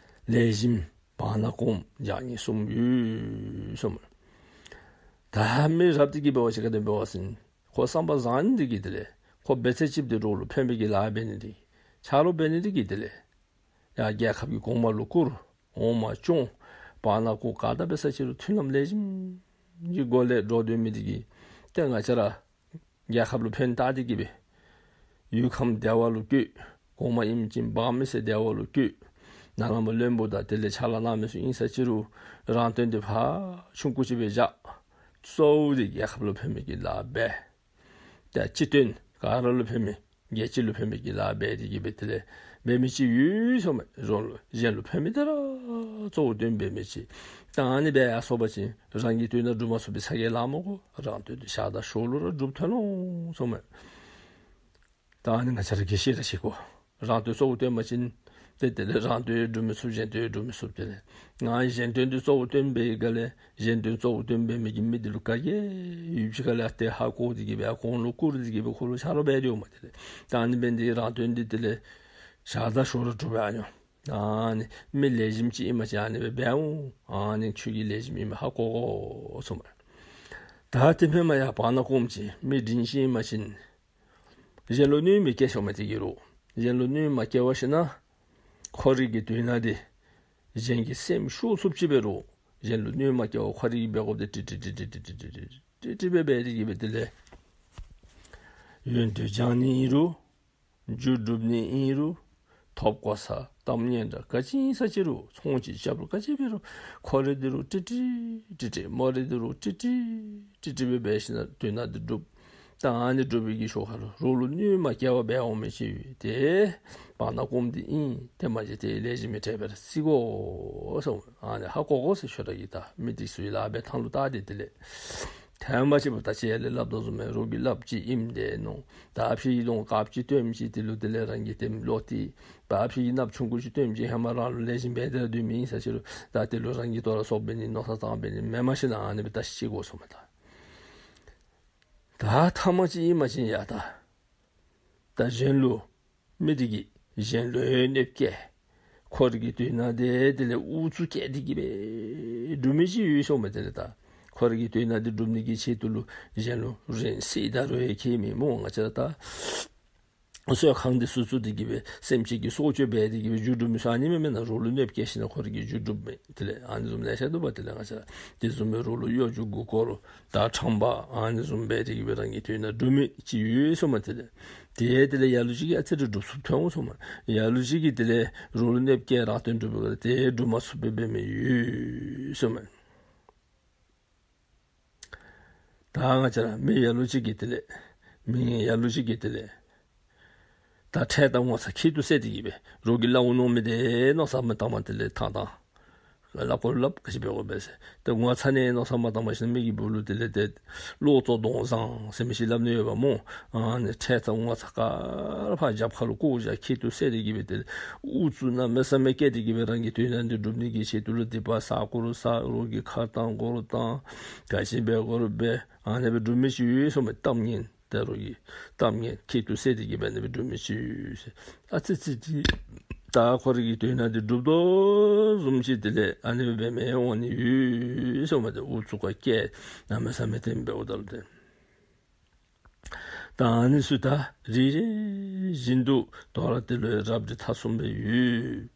ལེགས་ཤོམ་བར་ན་སྐོམ་བྱ་ངན་གསུམ་ཡོད་གསུངམ་མས། ད་མི་རབ་འདི་གིས་འབད་བ་ཅིན་ག་དེ་འབད་བ་ཟེར་ན་ཁོ་བསམ་པ་བཟང་ནི་འདི་གིས་དེ་ལས་ཁོ་འབད་ཚེ་ཅིག་འདི་རོགས་ལུ་ཕན་པའི་གི་ལཱ་འབད་ནི་འདི་ཆ་རོགས་འབད་ནི་འདི་གིས་དེ་ལས་ཡར་རྒྱལ་ཁབ་ཀྱི་གོང་མ་ལུ་བཀུར། འོག་མ་སྐྱོང་། བར་ན་ཁོ་ག་དེ་འབད་ས་ཅིག་རུང་མཐུན་ལམ་ལེགས་ཤོམ་གྱི་སྒོ་ལས་འགྲོ་སྡོད་མི་འདི་གིས་ཏེ་ང་བཅས་ར་རྒྱལ་ཁབ་ལུ་ཕན་བཏགས་ཏེ་གི་སྦེ་ཡུལ་ཁམས་བདེ་བ་ལུ་བཀོད། གོང་མ་ཨིན་ཅིན་འབངས་མི་སེར་བདེ་བ་ལུ་བཀོད། ནཱ་ལས་མར་བློན་པོ་དང་དེ་ལས་ཕྱག་ལཱ་གནང་མི་ཚུ་ཨིན་ས་ཅིག་རུང་རང་དོན་འདི་ཕར་ཆུང་ཀུ་ཅིག་སྦེ་བཞག། གཙོ་བོ་འདི་རྒྱལ་ཁབ་ལུ་ཕན་མི་གི་ལཱ་འབད། ད་སྤྱི་དོན་ག་ར་ལུ་ཕན་མི་རྒྱལ་སྤྱི་ལུ་ཕན་མི་གི་ལཱ་འབད་དེ་གི་སྦེ་དེ་ལས་འབད་མི་ཅིག་ཡོད་གསུངམ་མས། རོགས་ལུ་གཞན་ལུ་ཕན་མི་དེ་ར་གཙོ་བོ་དོན་འབད་མི་ཅིག། ད་ཨ་ནི་འབད་ཡར་སོང་པ་ཅིན་རང་གི་དོན་ནང་སྒྲུབ་མ་ཚུགས་པའི་ཚ་གྱང་ལང་མི་དགོ། རང་དོན་འདི་ཞག་དང་ཞོ་ལུ་ར་སྒྲུབ་ཐོན་འོང་གསུངམ་མས། ད་ཨ་ནི་ང་བཅས་ར་གིས་ཤེས་ར་ཤེས་དགོ། རང་དོན་གཙོ་བོ་བཏོན་པ་ཅིན་ཏེ་དེ་ལས་རང་དོན་སྒྲུབ་མི་ཚུགས། གཞན་དོན་སྒྲུབ་མི་ཚུགས། དེ་ལས་ང་གཞན་དོན་འདི་གཙོ་བོ་བཏོན་པའི་སྒང་ལས་གཞན་དོན་གཙོ་བོ་བཏོན་པའི་མི་གི་མི་འདི་ལུ་ག་གིས་ཡུདཔ་ཅིག་ཁ་ལས་ཏེ་ཧ་གོ་སྟེ་གི་སྦེ་ཁོང་ལུ་བཀུར་ཏེ་གི་སྦེ་ཁོང་ལུ་ཆ་རོགས་འབད་དེ་འོང་མས། དེ་ལས་ད་ཨ་ནི་འབད་ནི་འདི་རང་དོན་འདི་དེ་ལས་ཞག་དང་ཞོ་ར་སྒྲུབ་ཡར་འགྱོ། ཨ་ནི་མི་ལེགས་ཤོམ་ཅིག་ཨིན་པ་ཅིན་ཨ་ནི་སྦེ་འབད་འོང་། ཨ་ནི་ཁྱོད་ཀྱི་ལེགས་ཤོམ་ཨིན་མི་ཧ་གོ་དགོ་གསུངམ་མས། ད་དེ་མེན་པར་ཡར་བར་ན་སྐོམ་ཅིག་མི་འབྲིང་ཅིག་ཨིན་པ་ཅིན་གཞན་ལུ་གནོད་མི་བསྐྱལ་ཤོག་མ་དེ་གིས་རོགས། གཞན་ལུ་གནོད་མ་བསྐྱལ་བར་ཞིན་ན་ཁོ་རའི་གི་དོན་ནང་འདི་གཞན་གྱི་སེམས་ཤོར་ཚུགསཔ་ཅིག་འབད་རོགས། གཞན་ལུ་གནོད་མ་བསྐྱལ་བར་ཁོ་རའི་གི་འབད་དགོཔ་འདི་ཏི་ཏི་སྦེ་འབད་དེ་གི་སྦེ་དེ་ལས་ཡོན་ཏན་སྦྱང་ནི་ཨིན་རུང་རྒྱུ་སྒྲུབ་ནི་ཨིན་རུང་ཐོབ་གོ་ས་གཏམ་ངན་འདྲ་ག་ཅི་ཨིན་ས་ཅིག་རུང་ཚོང་ཅིག་རྐྱབ་རུང་ག་ཅི་འབད་རུང་ཁོ་རའི་འདི་རུང་ཏི་ཏི་ཏི་ཏི་མོ་རའི་འདི་རུང་ཏི་ཏི་ཏི་ཏི་སྦེ་འབད་ཞིན་ན་དོན་ནང་འདི་སྒྲུབ། ད་ཨ་ནི་སྒྲུབ་པའི་གི་ཤུལ་ཁར་རོགས་ལུ་གནོད་མ་བསྐྱལ་བར་འབད་འོང་མི་ཅིག་ཡོད། དེ་བར་ན་སྐོམ་འདི་ཨིན། དེ་མ་གཞི་དེ་ལེགས་ཤོམ་མི་འབད་བར་སྲིད་དགོ་གསུངམ་མས། ཨ་ནི་ཧ་གོ་དགོ་ཟེར། ཁྱོད་ར་གིས་ད་མི་འདི་ཚུ་གི་ལཱ་འབད་ཐངས་ལུ་བལྟ་སྟེ་དེ་ལས་ཐེངས་མ་གཅིག་འབདཝ་ད་ཅི་ཡར་ལས་སླབ་དོ་བཟུམ་སྦེ་རོགས་ཀྱིས་སླབ་ཅི་ཨིནམ་འདྲས་མནོ། ད་ཕྱི་ལོགས་དཀརཔོ་ཅིག་སྟོནམ་ཅིག་དེ་ལུ་དེ་ལས་རང་གིས་དེ་བློ་གཏད། ད་ཕྱི་གནགཔོ་ཆུང་ཀུ་ཅིག་སྟོནམ་ཅིག་ཧེ་མ་རང་ལུ་ལེགས་ཤོམ་འབད་དེ་ར་སྡོད་མི་ཨིན་ས་ཅིག་རུང་ད་དེ་ལུ་རང་གིས་དོ་ར་སོ་འབད་ནི་མནོ་བསམ་བཏང་འབད་ནི་མེན། མ་གཞི་ནཱ་ཨ་ནི་སྦེ་བརྟག་ཞིབ་བྱེད་དགོ་གསུངམ་མས། ད་ད་ཐ་མ་ཅིག་ཨིན་པ་ཅིན་ཡ་ད་ད་གཞན་ལུ་མི་འདི་གིས་གཞན་ལུ་གནོདཔ་བཀལ། ཁོ་རའི་གི་དོན་ནང་འདི་དེ་ལས་ཨུ་ཚུགས་བཀལ་ཏེ་གི་སྦེ་སྒྲུབ་མི་ཅིག་ཡོད་གསུངམ་མས། དེ་ལས་ད་ཁོ་རའི་གི་དོན་ནང་འདི་སྒྲུབ་ནི་གི་ཆེད་དུ་ལུ་གཞན་ལུ་རིན་བསྲེག་ད་རུང་ཡང་ཁྱད་མེད་སྨོ། ང་བཅས་ར་ད་གསོལ་ཁང་འདི་ཚུ་བཙུགས་ཏེ་གི་སྦེ་སེམས་ཅན་གྱི་སྲོག་གཅོད་འབད་དེ་གི་སྦེ་རྒྱུ་སྒྲུབ་མི་ཚུ་ཨ་ནི་མེན་མེན་ན། རོགས་ལུ་གནོདཔ་བཀལ་ཞིན་ན་ཁོ་རའི་གི་རྒྱུ་སྒྲུབ་མི་དེ་ལས་ཨ་ནི་བཟུམ་ལེ་ཤ་འདུག་པ། དེ་ལས་ང་བཅས་ར་དེ་བཟུམ་སྦེ་རོགས་ལུ་གཡོ་སྒྱུ་མགུ་སྐོར་ད་ཁྲམ་པ་ཨ་ནི་བཟུམ་འབད་དེ་གི་སྦེ་རང་གི་དོན་ནང་སྒྲུབ་མི་ཅིག་ཡོད་གསུངམ་མས། དེ་ལས་དེ་ལས་ལ་ལུ་ཅིག་གིས་ཨ་ཙི་རེ་སྒྲུབ་ཚུགསཔ་ཐོན་འོང་གསུངམ་མས། ལ་ལུ་ཅིག་གིས་དེ་ལས་རོགས་ལུ་གནོདཔ་བཀལ་རང་དོན་སྒྲུབ་པའི་དེ་སྒྲུབ་མ་ཚུགས་པར་འབད་མི་ཡོད་གསུངམ་མས། ད་ང་བཅས་ར་མི་ལ་ལུ་ཅིག་གིས་དེ་ལས་མི་ངན་ལ་ལུ་ཅིག་གིས་དེ་ལས་ད་ཁྲལ་དང་ངོ་ཚ་ཁྱད་དུ་བསད་དེ་གི་སྦེ་རོགས་ཀྱིས་སླབ་འོང་མནོ་མི་དེ་མནོ་བསམ་མི་བཏངམ་དེ་ལས་ཐང་ཐང་སླབ་དགོ་སླབ། ག་ཅི་འབད་དགོ་འབད་ཟེར། ཏེ་ངོ་ཚ་ནི་མནོ་བསམ་མ་བཏངམ་ཞིན་མི་གི་སྦུག་ལུ་དེ་ལས་ཏེ་བློ་གཏད་གདོང་བཟང་ཟེར་མི་ཅིག་སླབ་ནི་ཡོདཔ་སྨོ། ཨ་ནི་ཁྲལ་དང་ངོ་ཚ་ག་ར་ཕར་རྒྱབ་ཁ་ལུ་བཀོ་བཞག་ཁྱད་དུ་བསད་དེ་གི་སྦེ་ཏེ་ཨུ་ཚུགས་གནམ་མེད་ས་མེད་བཀལ་ཏེ་གི་སྦེ་རང་གི་དོན་ནང་འདི་སྒྲུབ་ནི་གི་ཆེད་དུ་ལུ་སྡིག་པ་བསག་དགོ་རུང་བསག། རོགས་ཀྱི་ཁ་བཏང་དགོ་རུང་བཏང་། ག་ཅི་འབད་དགོ་རུང་འབད། ཨ་ནི་སྦེ་སྒྲུབ་མི་ཅིག་ཡོད་གསུངམ་མས། གཏམ་ངན་ད་རོགས་ཀྱི་གཏམ་ངན་ཁྱད་དུ་བསད་དེ་གི་སྦེ་ཨ་ནི་སྦེ་སྒྲུབ་མི་ཅིག་ཡོད་ཟེར། ཨ་ཙི་ཙི་ཅིག་ད་ཁོ་རའི་གི་དོན་ནང་འདི་སྒྲུབ་དོ་བཟུམ་ཅིག་དེ་ལས་ཨ་ནི་སྦེ་འབད་མི་འོང་ནི་ཡོད་གསུངམ་མས། ཏེ་ཨུ་ཚུགས་ཁར་བཀལ་གནམ་མེད་ས་མེད་དེ་འབདཝ་ད་ལུ་ཏེ་ད་ཨ་ནི་ཚུ་ད་རེ་རེ་བཞིན་དུ་དོ་རུང་དེ་ལུ་རབ་འབྲིང་ཐ་གསུམ་སྦེ་ཡོད།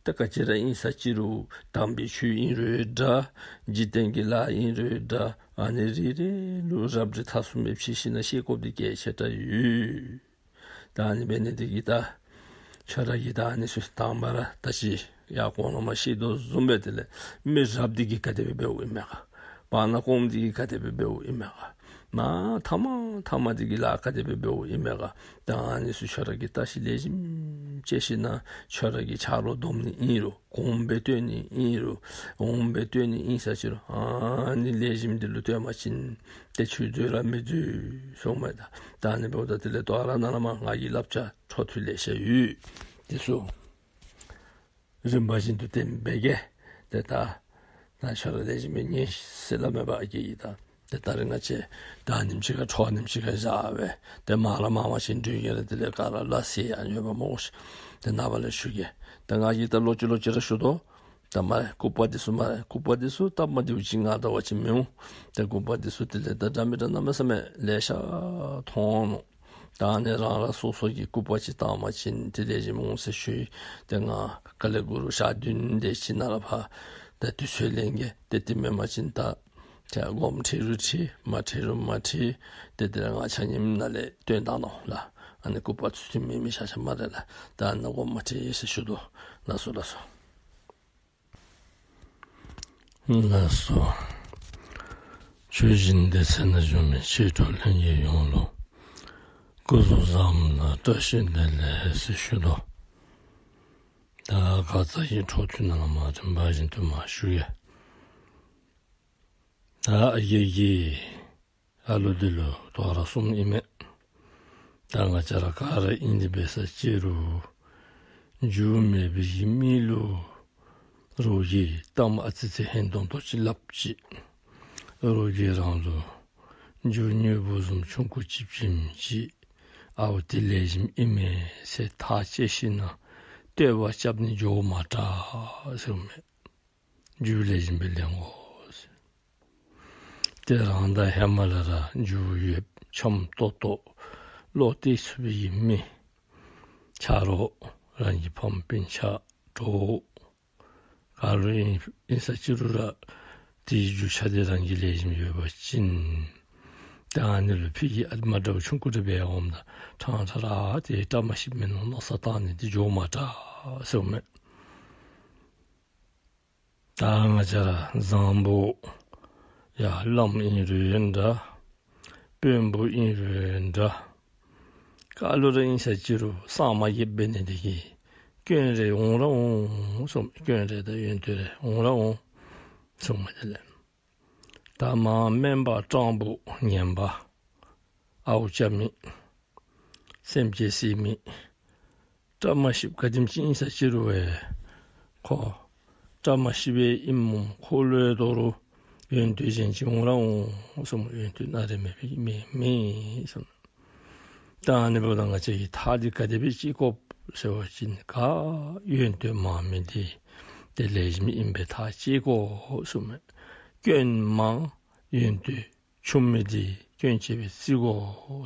ད་ག་ཅི་ར་ཨིན་ས་ཅི་རུང་དམ་པའི་ཆོས་ཨིན་རུང་འདྲ། འཇིག་རྟེན་གྱི་ལཱ་ཨིན་རུང་འདྲ། ཨ་ནི་རེ་རེ་ལུ་རབ་འབྲིང་ཐ་གསུམ་སྦེ་ཕྱེ་ཞིན་ན་ཤེས་དགོཔ་འདི་གལ་ཆེ་དྲགས་ཡོད། ད་ཨ་ནི་འབད་ནི་འདི་གིས་ད་ཁྱོད་ར་གིས་ད་ཨ་ནི་ཚུ་དང་པ་ར་ད་ཅི་ཡར་གོང་ལུ་མར་བཤད་དོ་བཟུམ་སྦེ་དེ་ལས་མི་རབ་འདི་གིས་ག་དེ་སྦེ་འབདཝ་ཨིན་མས་ག། བར་ན་སྐོམ་འདི་གིས་ག་དེ་སྦེ་འབདཝ་ཨིན་མས་ག། མ་ཐ་མ་ཐ་མ་འདི་གི་ལཱ་ག་དེ་སྦེ་འབདཝ་ཨིན་མས་ག། ད་ཨ་ནི་ཚུ་ཁྱོད་ར་གིས་བརྟག་ཞིབ་ལེགས་ཤོམ་རྐྱབ་ཞིན་ན་ཁྱོད་ར་གིས་ཆ་རོགས་བསྡོམ་ནི་ཨིན་རུང་གོངམ་སྦེ་སྟོན་ནི་ཨིན་རུང་འོགམ་སྦེ་སྟོན་ནི་ཨིན་ས་ཅི་རུང་ཨ་ནི་ལེགས་ཤོམ་འདི་ལུ་སྟོན་པ་ཅིན་ཏེ་ཁྱོད་འཛོལ་ར་མི་འཛོལ་གསུངམ་མས་ད། ད་ཨ་ནི་འབདཝ་ད་དེ་ལས་དོ་རུང་ནཱ་ལས་མར་ང་གིས་བསླབ་བྱ་འཕྲོ་མཐུད་ལེ་ཤ་ཡོད། དེ་ཚུ་རིམ་པ་བཞིན་དུ་བསྟན་པའི་གི་ཏེ་ད་ད་ཁྱོད་ར་ལེགས་ཤོམ་སྦེ་ཉན་ཤིག་ཟེར་སླབ་མས་པ་ཨ་རྒས་ཀྱིས་ད། ཏེ་ད་རིས་ང་བཅས་ད་ཉིནམ་ཅིག་ཁར་ཁྲོ་ཉིནམ་ཅིག་ཁར་བཞག་སྦེ་ཏེ་མང་ར་མང་བ་ཅིན་འགྲུལ་གྱི་ར་དེ་ལས་ག་ར་ལ་སེ་ཡང་ཡོདཔ་སྨོ་ཤིག། ཏེ་ནངས་པ་ལས་ཞུ་གེ། ད་ང་གིས་ད་ལོག་ཅི་ལོག་ཅི་ར་ཞུ་དོ། ད་མ་སྐུར་པ་འདི་ཚུ་མ་སྐུར་པ་འདི་ཚུ་སྟབས་མ་བདེཝ་ཅིག་ང་ལྟ་བ་ཅིན་མི་འོང་། ཏེ་སྐུར་པ་འདི་ཚུ་དེ་ལས་ད་འདྲ་མི་འདྲ་གནམ་མེད་ས་མེད་ལེ་ཤ་མཐོང་ནུག། ད་ཨ་ནི་རང་རང་སོ་སོ་གི་སྐུར་པ་ཅིག་བཏང་པ་ཅིན་དེ་ལེགས་ཤོམ་འོང་ཟེར་ཞུ་ཡི། ཏེ་ང་ག་ལས་གུ་རུ་ཞག་བདུན་དེ་ཅིག་ནང་ར་ཕར་ད་དུས་ཚོད་ལེན་གེ། ཏེ་དེ་མེན་པ་ཅིན་ད་ཏེ་དགོངསམ་ཁྲེལ་རུང་ཁྲེལ་མ་ཁྲེལ་རུང་མ་ཁྲེལ། ཏེ་དེ་ལས་ང་ཆ་མཉམ་ནཱ་ལས་བཏོན་བཏང་ནུག་ལགས། ཨ་ནི་སྐུར་པ་ཚུ་ཚུ་མེད་མི་ཤ་ཤ་སྨ་རེ་ལགས། ད་ཨ་ནི་དགོངསམ་མ་ཁྲེལ་ཟེར་ཞུ་དོ། ལགས་སོ་ལགས་སོ། ལགས་སོ། ཆོས་སྦྱིན་སྡེ་ཚན་ནང་བཞུགས་མི་ཆོས་གྲོགས་ལྷན་རྒྱས་ཡོངས་ལུ་སྐུ་གཟུགས་བཟང་པོ་དང་བཀྲ་ཤིས་བདེ་ལེགས་ཟེར་ཞུ་དོ། ད་ཁ་ཙ་གི་འཕྲོ་མཐུད་ནང་ལས་མར་རིམ་པ་བཞིན་དུ་མར་ཞུ་ཡི། ད་ཨ་རྒས་ཀྱིས་ཨ་ལོ་འདི་ལུ་དོ་རུང་གསུངམ་ཨིན་མས། ད་ང་བཅས་ར་ག་ར་ཨིན་དེ་འབད་ས་ཅི་རུང་རྒྱུ་མེད་པའི་གི་མི་ལུ་རོགས་ཀྱིས་གཏམ་ཨ་ཙི་ཙི་ཧན་ཏོང་ཏོ་ཅིག་སླབ་ཅི། རོགས་ཀྱིས་རང་ལུ་རྒྱུ་དངོས་པོ་བཟུམ་ཆུང་ཀུ་ཅིག་བྱིནམ་ཅིག་ཨའུ་དེ་ལེགས་ཤོམ་ཨིན་མས་ཟེར་ཐག་བཅད་ཞིན་ན་བསྟོད་པ་རྐྱབ་ནི་འགྱོ་མ་དྲགས་ཟེརཝ་མས། རྒྱུ་ལེགས་ཤོམ་སྦེ་ལེན་དགོ་ཟེར། ཏེ་རང་དང་ཧེ་མ་ལས་ར་རྒྱུ་ཡོདཔ་ཆོམ་ཏོག་ཏོ་བློ་གཏད་ཚུགས་པའི་མི་ཆ་རོགས་རང་གི་ཕམ་སྤུན་ཆ་གྲོགས་ག་ལུ་ཨིན་ཨིན་ས་ཅི་རུང་ར་དེའི་རྒྱུ་ཆ་དེ་རང་གིས་ལེགས་ཤོམ་ཡོད་པ་ཅིན་ད་ཨ་ནི་ལུ་ཕི་གི་ཨ་མ་འདྲཝ་ཆུང་ཀུ་རེ་འབད་འོངམ་ད་ཕྲང་ཕྲང་ར་ཏེ་བཀྲ་མ་ཤིསཔ་མིན་ནུག། མནོ་བསམ་བཏང་ནི་དེ་འགྱོ་མ་དྲགས་ཟེརཝ་མས། ད་ང་བཅས་ར་བཟང་པོ་ཡར་བླམ་ཨིན་རུང་འདྲ། དཔོན་པོ་ཨིན་རུང་འདྲ། ག་ལུ་ར་ཨིན་ས་ཅི་རུང་གསང་མ་རྒྱབ་འབད་ནི་དེ་གིས་སྐྱོན་རེ་འོང་ར་འོང་གསུངམ་མས། སྐྱོན་རེ་དང་ཡོན་ཏན་རེ་འོང་ར་འོང་གསུངམ་མས། དེ་ལས་ད་མར་དམན་པ་སྤྲང་པོ་ངན་པ་ཨའུ་རྐྱབ་མི་སེམས་ཅན་བསད་མི་བཀྲ་མ་ཤིསཔ་ག་དེམ་ཅིག་ཨིན་ས་ཅི་རུང་ཁོ་བཀྲ་མ་ཤིསཔ་ཨིནམ་ཁོ་ལུ་དོ་རུང་ཡོན་ཏན་གཞན་ཅིག་འོང་ར་འོང་གསུངམ་མས། ཡོན་ཏན་སྣ་རེ་མེད་པའི་མི་མེད་གསུངམ་མས། ད་ཨ་ནི་འབདཝ་ད་ང་བཅས་ཀྱིས་ཐག་འདི་ག་དེ་སྦེ་བཅད་དགོཔ་ཟེར་བ་ཅིན་ག་ཡོན་ཏན་མང་མི་འདི་དེ་ལེགས་ཤོམ་ཨིན་པས་ཐག་བཅད་དགོ་གསུངམ་མས། སྐྱོན་མང་ཡོན་ཏན་ཆུང་མི་འདི་སྐྱོན་ཅན་སྦེ་བརྩི་དགོ་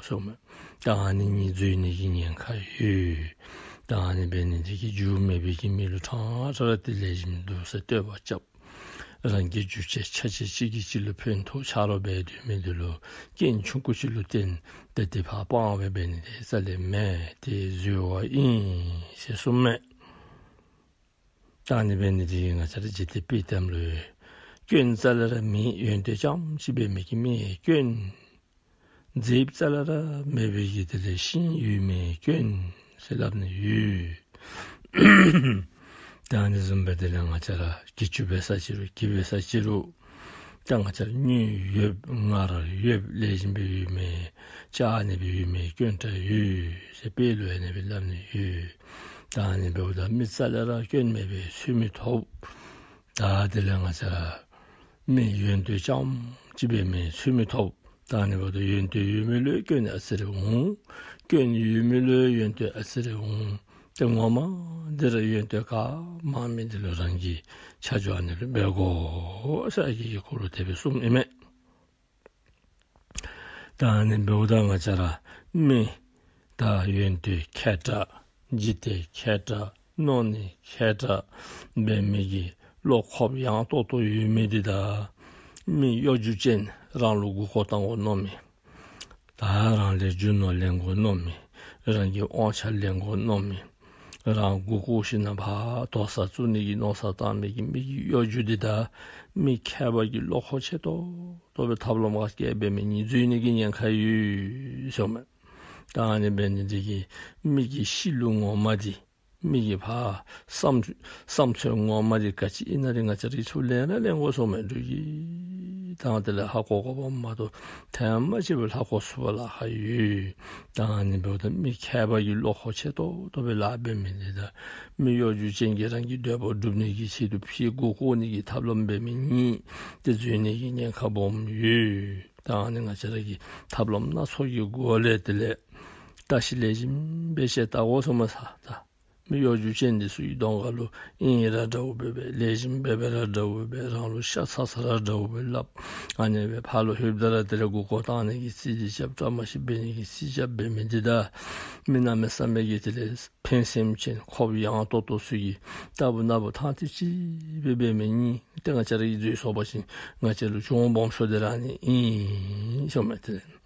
གསུངམ་མས། ད་ཨ་ནི་གཉིས་འཛོལ་ནི་གི་ཉེན་ཁ་ཡོད། ད་ཨ་ནི་འབད་ནི་འདི་གིས་རྒྱུ་མེད་པའི་གི་མི་ལུ་ཕྲང་ཕྲང་ར་དེ་ལེགས་ཤོམ་འདུག་ཟེར་བསྟོད་པ་རྐྱབ། རང་གི་རྒྱུ་ཆ་ཆ་ཆེ་གཅིག་གིས་གཅིག་ལུ་ཕན་ཐོགས་ཆ་རོགས་འབད་སྡོད་མི་འདི་ལུ་རྐྱེན་ཆུང་ཀུ་ཅིག་ལུ་བརྟེན་ཏེ་དེ་ཕར་སྤང་སྦེ་འབད་ནི་དེ་རྩ་ལས་མེན། དེ་འཛོལ་བ་ཨིན་ཟེར་གསུངམ་མས། ད་ཨ་ནི་འབད་ནི་དེ་གིས་ང་བཅས་ར་འཇིག་རྟེན་དཔྱེ་གཏམ་ལུ་སྐྱོན་རྩ་ལས་ར་མེད། ཡོན་ཏན་རྐྱངམ་ཅིག་འབད་མི་གི་མི་སྐྱོན། མཛེསཔ་རྩ་ལས་ར་མེད་པའི་གི་དེ་ལས་ཤིང་ཡོད་མི་སྐྱོན་ཟེར་སླབ་ནི་ཡོད། ད་ཨ་ནི་བཟུམ་སྦེ་དེ་ལས་ང་བཅས་ར་གྱི་ཅུང་འབད་ས་ཅི་རུང་གྱི་འབད་ས་ཅི་རུང་ད་ང་བཅས་ར་དངུལ་ཡོདཔ་ངར་ཡོདཔ་ལེགས་ཤོམ་སྦེ་ཡོད་མི་ཅ་ཨ་ནི་སྦེ་ཡོད་མི་སྐྱོན་བྲལ་ཡོད་ཟེར་དཔེ་ལུ་ཨ་ནི་སྦེ་སླབ་ནི་ཡོད། ད་ཨ་ནི་འབདཝ་ད་མི་རྩ་ལས་ར་སྐྱོན་མེད་པའི་ཚུལ་མི་ཐོབ། ད་དེ་ལས་ང་བཅས་ར་མི་ཡོན་ཏན་རྐྱངམ་ཅིག་འབད་མི་ཚུལ་མི་ཐོབ། ད་ཨ་ནི་འབདཝ་ད་ཡོན་ཏན་ཡོད་མི་ལུ་སྐྱོན་ཨ་ཙི་རེ་འོང་། སྐྱོན་ཡོད་མི་ལུ་ཡོན་ཏན་ཨ་ཙི་རེ་འོང་། ཏེ་ངོ་མ་འདི་ར་ཡོན་ཏན་ག་མང་མི་འདི་ལུ་རང་གིས་ཆ་འཇོག་ཨ་ནི་སྦེ་འབད་དགོ་ཟེར་ཨ་རྒས་ཀྱིས་ཁོ་ལུ་དེ་སྦེ་གསུངམ་ཨིན་མས། ད་ཨ་ནི་འབདཝ་ད་ང་བཅས་ར་མི་ད་ཡོན་ཏན་མཁས་དྲགས་འཇིག་རྟེན་མཁས་དྲགས་མནོ་ནི་མཁས་དྲགས་འབད་མི་གི་བློ་ཁོགཔ་ཡངས་ཏོག་ཏོ་ཡོད་མི་འདི་དང་མི་གཡོ་སྒྱུ་ཅན་རང་ལུ་མགུ་སྐོར་བཏང་དགོ་མནོ་མི་ད་རང་ལས་རྒྱུ་ནོར་ལེན་དགོ་མནོ་མི་རང་གི་དབང་ཆ་ལེན་དགོ་མནོ་མི་རང་མགུ་སྐོར་ཞིན་ན་ཕར་དོགས་ས་བཙུགས་ནི་གི་མནོ་བསམ་བཏང་མི་གི་མི་གི་གཡོ་སྒྱུ་འདི་དང་མི་མཁས་པ་གི་བློ་ཁོག་ཆེ་ཏོག་ ཏོག་སྦེ་ཐབས་ལམ་ཁ་སྐྱེལ་འབད་མི་ཉིད་འཛོལ་ནི་གི་ཉེན་ཁ་ཡོད་ཟེརཝ་མས། ད་ཨ་ནི་འབད་ནི་འདི་གིས་མི་གི་གཤིས་ལུ་ངོ་མ་འདི་མི་གི་ཕར་བསམ་བསམ་ཚུལ་ངོ་མ་འདི་ག་ཅི་ཨིན་ན་འདི་ང་བཅས་ར་གིས་ཚུར་ལེན་ར་ལེན་དགོ་ཟེརཝ་མས། འབྲུག་གི་ད་དེ་ལས་ཧ་གོ་དགོ་པ་མ་གཏོགས་ཐེངས་མ་ཅིག་སྦེ་ཧ་གོ་ཚུགས་པར་ལཱ་ཁག་ཡོད། ད་ཨ་ནི་འབདཝ་ད་མི་མཁས་པ་གི་བློ་ཁོག་ཆེ་ཏོག་ཏོ་སྦེ་ལཱ་འབད་མི་འདི་དང་མི་གཡོ་སྒྱུ་ཅན་གྱིས་རང་གི་འདོད་པ་སྒྲུབ་ནི་གི་ཆེད་དུ་ཕྱི་མགུ་སྐོར་ནི་གི་ཐབས་ལམ་འབད་མི་གཉིས་འདི་འཛོལ་ནི་གི་ཉེན་ཁ་སྦོམ་ཡོད། ད་ཨ་ནི་ང་བཅས་ར་གིས་ཐབས་ལམ་སྣ་ཚོགས་ཀྱི་སྒོ་ལས་དེ་ལས་བརྟག་ཞིབ་ལེགས་ཤོམ་སྦེ་དཔྱད་བལྟ་དགོ་ཟེརཝ་མས་ས། ད་མི་གཡོ་སྒྱུ་ཅན་འདི་ཚུ་གི་གདོང་ཁ་ལུ་ཨིན་ར་འདྲཝ་སྦེ་སྦེ་ལེགས་ཤོམ་འབད་འབད་ར་འདྲཝ་སྦེ་སྦེ་རང་ལུ་ཤ་ཚ་ཚ་ར་འདྲཝ་སྦེ་སླབ། ཨ་ནི་སྦེ་ཕར་ལུ་ལྷོདཔ་ད་ར་དེ་ལས་མགུ་སྐོར་བཏང་ནི་གི་རྩིས་འདི་རྐྱབ། བཀྲ་མ་ཤིས་འབད་ནི་གི་རྩིས་རྐྱབ་འབད་མི་འདི་དང་མི་གནམ་མེད་ས་མེད་ཀྱི་དེ་ལས་ཕན་སེམས་ཅན་ཁོགཔ་ཡངས་ཏོག་ཏོ་ཚུ་གིས་ལྟ་བུ་ན་བུ་ཐང་ཐིག་ཅིག་སྦེ་འབད་མི་གཉིས་འདི་ང་བཅས་ར་གིས་འཛོལ་སོང་པ་ཅིན་ང་བཅས་ལུ་གྱོང་སྦོམ་ཤོས་འདི་ར་ཨ་ནི་ཨིན་ཟེརཝ་མས། དེ་ལས་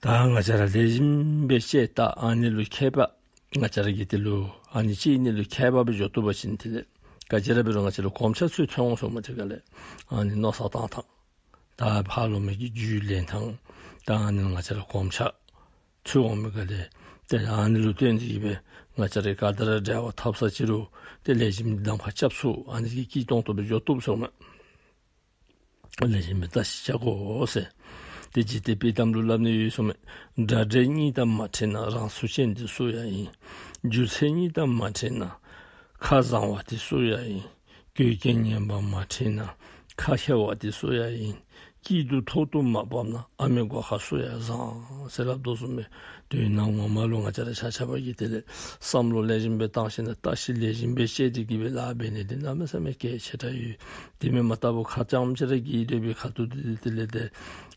ད་ང་བཅས་ར་ལེགས་ཤོམ་སྦེ་དཔྱད་བལྟ། ཨ་ནི་ལུ་མཁས་པ་ང་བཅས་ར་གིས་དེ་ལུ་ཨ་ནི་དཔྱད་ནི་ལུ་མཁས་པ་སྦེ་འགྱོ་བཏུབ་པ་ཅིན་དེ་ལས་ག་ཅི་ར་འབད་རུང་ང་བཅས་ལུ་གོམས་ཆ་ཚུ་ཐོན་འོང་ཟེརཝ་མས། དེ་ག་ལས་ཨ་ནི་མནོ་བསམ་བཏང་ཐངས་དང་ཕར་ལུ་མི་གི་རྒྱུས་ལེན་ཐངས་དང་ཨ་ནི་ང་བཅས་ར་གོམས་ཆ་ཚུད་འོང་མི་ག་ལས་ཏེ་ཨ་ནི་ལུ་བརྟེན་ཏེ་གིས་སྦེ་ང་བཅས་ར་ག་དང་ར་འབྲེལ་བ་འཐབ་ས་ཅི་རུང་ཏེ་ལེགས་ཤོམ་གདམ་ཁ་རྐྱབ་ཚུགས། ཨ་ནི་གིས་སྐྱིད་ཏོང་ཏོ་སྦེ་འགྱོ་བཏུབ་ཟེརཝ་མས། ལེགས་ཤོམ་སྦེ་བརྟག་ཞིབ་རྐྱབ་དགོ་ཟེར། ཏེ་འཇིག་རྟེན་དཔྱེ་གཏམ་ལུ་སླབ་ནི་ཡོད་ཟེརཝ་མས། དགྲ་འདྲེ་གཉིས་དང་མ་འཕྲད་ན། རང་ཚུགས་ཅན་དེ་སུ་ཡང་ཡིན། རྒྱུ་མཚན་གཉིས་དང་མ་འཕྲད་ན། ཁ་བཟང་བ་དེ་སུ་ཡང་ཡིན། གོས་རྒྱན་ངན་པ་མ་འཕྲད་ན། ཁ་ཁྱེར་བ་དེ་སུ་ཡང་ཡིན། སྐྱིད་སྡུག་ཐོག་ཏུ་མ་བབས་ན། ཨ་མའི་སྒོ་ཁ་སུ་ཡང་བཟང་ཟེར་སླབ་དོ་བཟུམ་སྦེ་དོན་ངོ་མ་ལུ་ང་བཅས་ར་ཆ་ཁྱབ་ཀྱིས་དེ་ལས་བསམ་བློ་ལེགས་ཤོམ་སྦེ་བཏང་ཞིནམ་ལས་བརྟག་ཞིབ་ལེགས་ཤོམ་སྦེ་དཔྱད་དེ་གིས་སྦེ་ལཱ་འབད་ནི་འདི་གནམ་མེད་ས་མེད་གལ་ཆེ་དྲགས་ཡོད། དེ་མེན་མ་ལྟ་བུ་ཁ་ཙམ་ཅིག་ར་གིས་སྡོད་པའི་ཁ་ཐུག་འདི་དེ་ལས་ཏེ་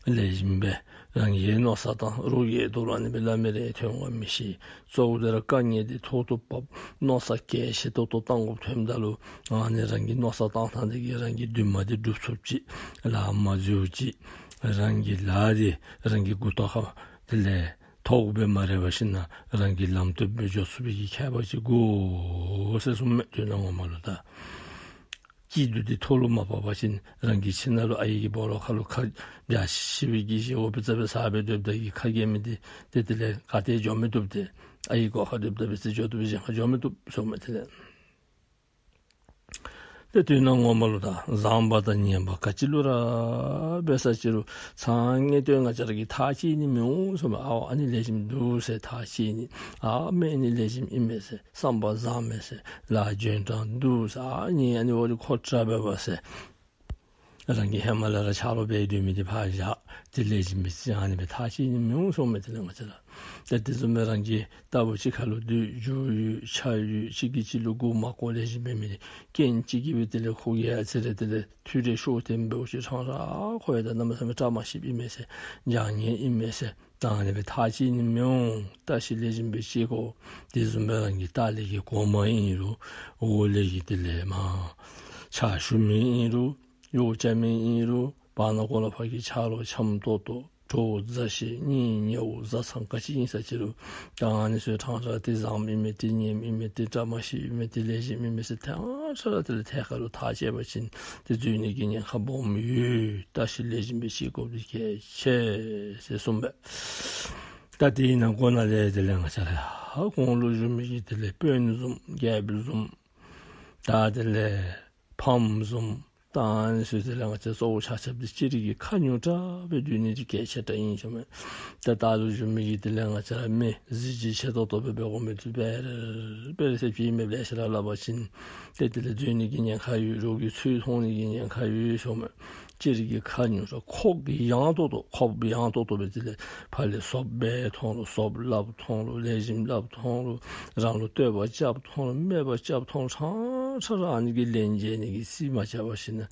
ལེགས་ཤོམ་སྦེ་རང་གི་མནོ་བསམ་བཏང་རོགས་ཀྱིས་དོ་རུང་ཨ་ནི་སྦེ་སླབ་མི་རེ་ཐོན་འོང་མི་ཤེས། གཙོ་བོ་དེ་ར་དཀའ་ངལ་འདི་ཐོག་ཏུ་བབས། མནོ་བསམ་གལ་ཆེ་ཏོག་ཏོ་བཏང་དགོཔ་ཐོནམ་ད་ལུ་ཨ་ནི་རང་གི་མནོ་བསམ་བཏང་ཐངས་འདི་གིས་རང་གི་འདུན་མ་འདི་སྒྲུབ་ཚུགསཔ་ཅིག་ལཱ་མ་འཛོལཝ་ཅིག་རང་གི་ལཱ་འདི་རང་གི་མགུ་ཏོ་ཁར་དེ་ལས་ཐོག་སྦེ་མ་རེག་པར་ཞིནམ་ལས་རང་གིས་ལམ་སྟོན་སྦེ་འགྱོ་ཚུགས་པའི་གི་མཁས་པ་ཅིག་དགོ་ཟེར་གསུངམ་མས། དོན་ངོ་མ་ལུ་ད་སྐྱིད་སྡུག་འདི་ཐོག་ལུ་མ་བབས་པ་ཅིན་རང་གི་ཁྱིམ་ནང་ལུ་ཨའི་གི་སྦོ་ལོགས་ཁར་ལུ་ཁ་འབྱར་ཤིག་པའི་གི་བཞེས་སྒོ་སྦེ་རྩ་སྦེ་ཟ་སྦེ་སྡོདཔ་ད་གིས་ཁ་གྱེས་མི་འདི་ཏེ་དེ་ལས་ག་ཏེ་འགྱོ་མི་བཏུབ། ཏེ་ཨའི་སྒོ་ཁར་སྡོདཔ་ད་འབད་ས་འགྱོ་བཏུབ། གཞན་ཁར་འགྱོ་མི་བཏུབ་ཟེརཝ་མས། དེ་ལས་ཏེ་དོན་ངོ་མ་ལུ་ད་བཟང་པོ་དང་ངན་པ་ག་ཅི་ལུ་ར་འབད་ས་ཅི་རུང་ཚང་ངེས་དོན་ང་བཅས་ར་གིས་ཐག་བཅད་ནི་མི་འོང་ཟེརཝ་མས། ཨའོ་ཨ་ནི་ལེགས་ཤོམ་འདུག་ཟེར་ཐག་བཅད་ནི། ཨ་མི་ཨ་ནི་ལེགས་ཤོམ་ཨིན་མས་ཟེར། བསམ་པ་བཟང་མས་ཟེར། ལཱ་འཇོན་ཐང་འདུག་ཟེར། ཨ་ནི་ཨ་ནི་འོ་རི་ཁོ་དྲག་འབད་བ་ཟེར། རང་གིས་ཧེ་མ་ལས་ར་ཆ་རོགས་འབད་སྡོད་མི་འདི་ཕར་བཞག། དེ་ལེགས་ཤོམ་མི་ཟེར་ཨ་ནི་སྦེ་ཐག་བཅད་ནི་མི་འོང་ཟེརཝ་མས། དེ་ལས་ང་བཅས་ར་ཏེ་དེ་བཟུམ་སྦེ་རང་གི་རྟག་བུ་གཅིག་ཁར་ལུ་སྡོད་རྒྱུ་ཡོད་ཆ་ཡོད་གཅིག་གིས་གཅིག་ལུ་མགུ་མ་སྐོར་ལེགས་ཤོམ་འབད་མི་འདི་རྐྱེན་གཅིག་གིས་སྦེ་དེ་ལས་ཁོ་གིས་ཨ་ཙི་རེ་དེ་ལས་ཐུགས་རེ་ཤོར་ཏེ་འབདཝ་ཅིག་ཕྲང་ཕྲང་ཁོ་ཡང་ད་གནམ་མེད་ས་མེད་བཀྲ་མ་ཤིསཔ་ཨིན་མས་ཟེར། བྱང་ཉེས་ཨིན་མས་ཟེར། ད་ཨ་ནི་སྦེ་ཐག་བཅད་ནི་མི་འོང་། བརྟག་ཞིབ་ལེགས་ཤོམ་སྦེ་དཔྱད་དགོ། དེ་བཟུམ་སྦེ་རང་གི་ལྟག་ལས་ཀྱི་གོང་མ་ཨིན་རུང་འོག་ལས་ཀྱི་དེ་ལས་མར་ཕྱག་ཞུ་མི་ཨིན་རུང་ཡོ་བྱ་མི་ཨིན་རུང་བར་ན་གོ་ལ་ཕར་གྱི་ཆ་རོགས་འཆམ་ཏོག་ཏོ་གྲོགས་མཛའ་བཤེས་གཉེན་ཉེ་བོ་བཟའ་ཚང་ག་ཅི་ཨིན་ས་ཅི་རུང་ད་ཨ་ནི་ཚུ་ཕྲང་ཕྲང་འདི་བཟངམ་ཨིན་མས་འདི་ངནམ་ཨིན་མས་འདི་བཀྲ་མ་ཤིསཔ་ཨིན་མས་འདི་ལེགས་ཤོམ་ཨིན་མས་ཟེར་ཕྲང་ཕྲང་དེ་ལས་ཐད་ཀར་ལུ་ཐག་བཅད་པ་ཅིན་ཏེ་འཛོལ་ནི་གི་ཉེན་ཁ་སྦོམ་ཡོད། བརྟག་ཞིབ་ལེགས་ཤོམ་སྦེ་དཔྱད་དགོཔ་འདི་གལ་ཆེ་ཟེར་གསུངམ་མས། ད་དེ་ནང་འཁོད་ནང་ལས་དེ་ལས་ང་བཅས་ར་ཧ་གོང་ལུ་བཞུགས་མི་གི་དེ་ལས་དཔོན་བཟུམ་རྒྱལཔོ་བཟུམ་ད་དེ་ལས་ཕམ་བཟུམ་ད་ཨ་ནི་ཚུ་དེ་ལས་ང་བཅས་གཙོ་བོ་ཆ་ཁྱབ་འདི་སྤྱིར་གྱིས་ཁ་ཉུང་དྲགས་སྦེ་སྡོད་ནི་འདི་གལ་ཆེ་དྲགས་ཨིན་ཟེརཝ་མས། ད་ད་ལུ་བཞུགས་མི་གི་དེ་ལས་ང་བཅས་ར་མི་གཟི་བརྗིད་ཆེ་ཏོག་ཏོ་སྦེ་འབད་དགོ་མི་འདི་སྦེ་ར་སྦེ་ར་ཟེར་བྱིན་མི་ལེ་ཤ་ར་སླབ་པ་ཅིན་ཏེ་དེ་ལས་འཛོལ་ནི་གི་ཉེན་ཁ་ཡོད། རོགས་ཀྱི་ཚུལ་མཐོང་ནི་གི་ཉེན་ཁ་ཡོད་ཟེརཝ་མས། སྤྱིར་གྱིས་ཁ་ཉུང་དྲགས་ཁོགཔ་ཡངས་ཏོག་ཏོ་ཁོགཔ་ཡངས་ཏོག་ཏོ་སྦེ་དེ་ལས་ཕར་ལས་སོབ་འབད་མཐོང་རུང་སོབ་སླབ་མཐོང་རུང་ལེགས་ཤོམ་སླབ་མཐོང་རུང་རང་ལུ་བསྟོད་པ་རྐྱབ་མཐོང་རུང་སྨད་པ་རྐྱབ་མཐོང་རུང་ཕྲང་ཕྲང་ར་ཨ་ནི་གི་ལན་འཇལ་ནི་གི་རྩིས་མ་རྐྱབ་པར་ཞིནམ་ལས་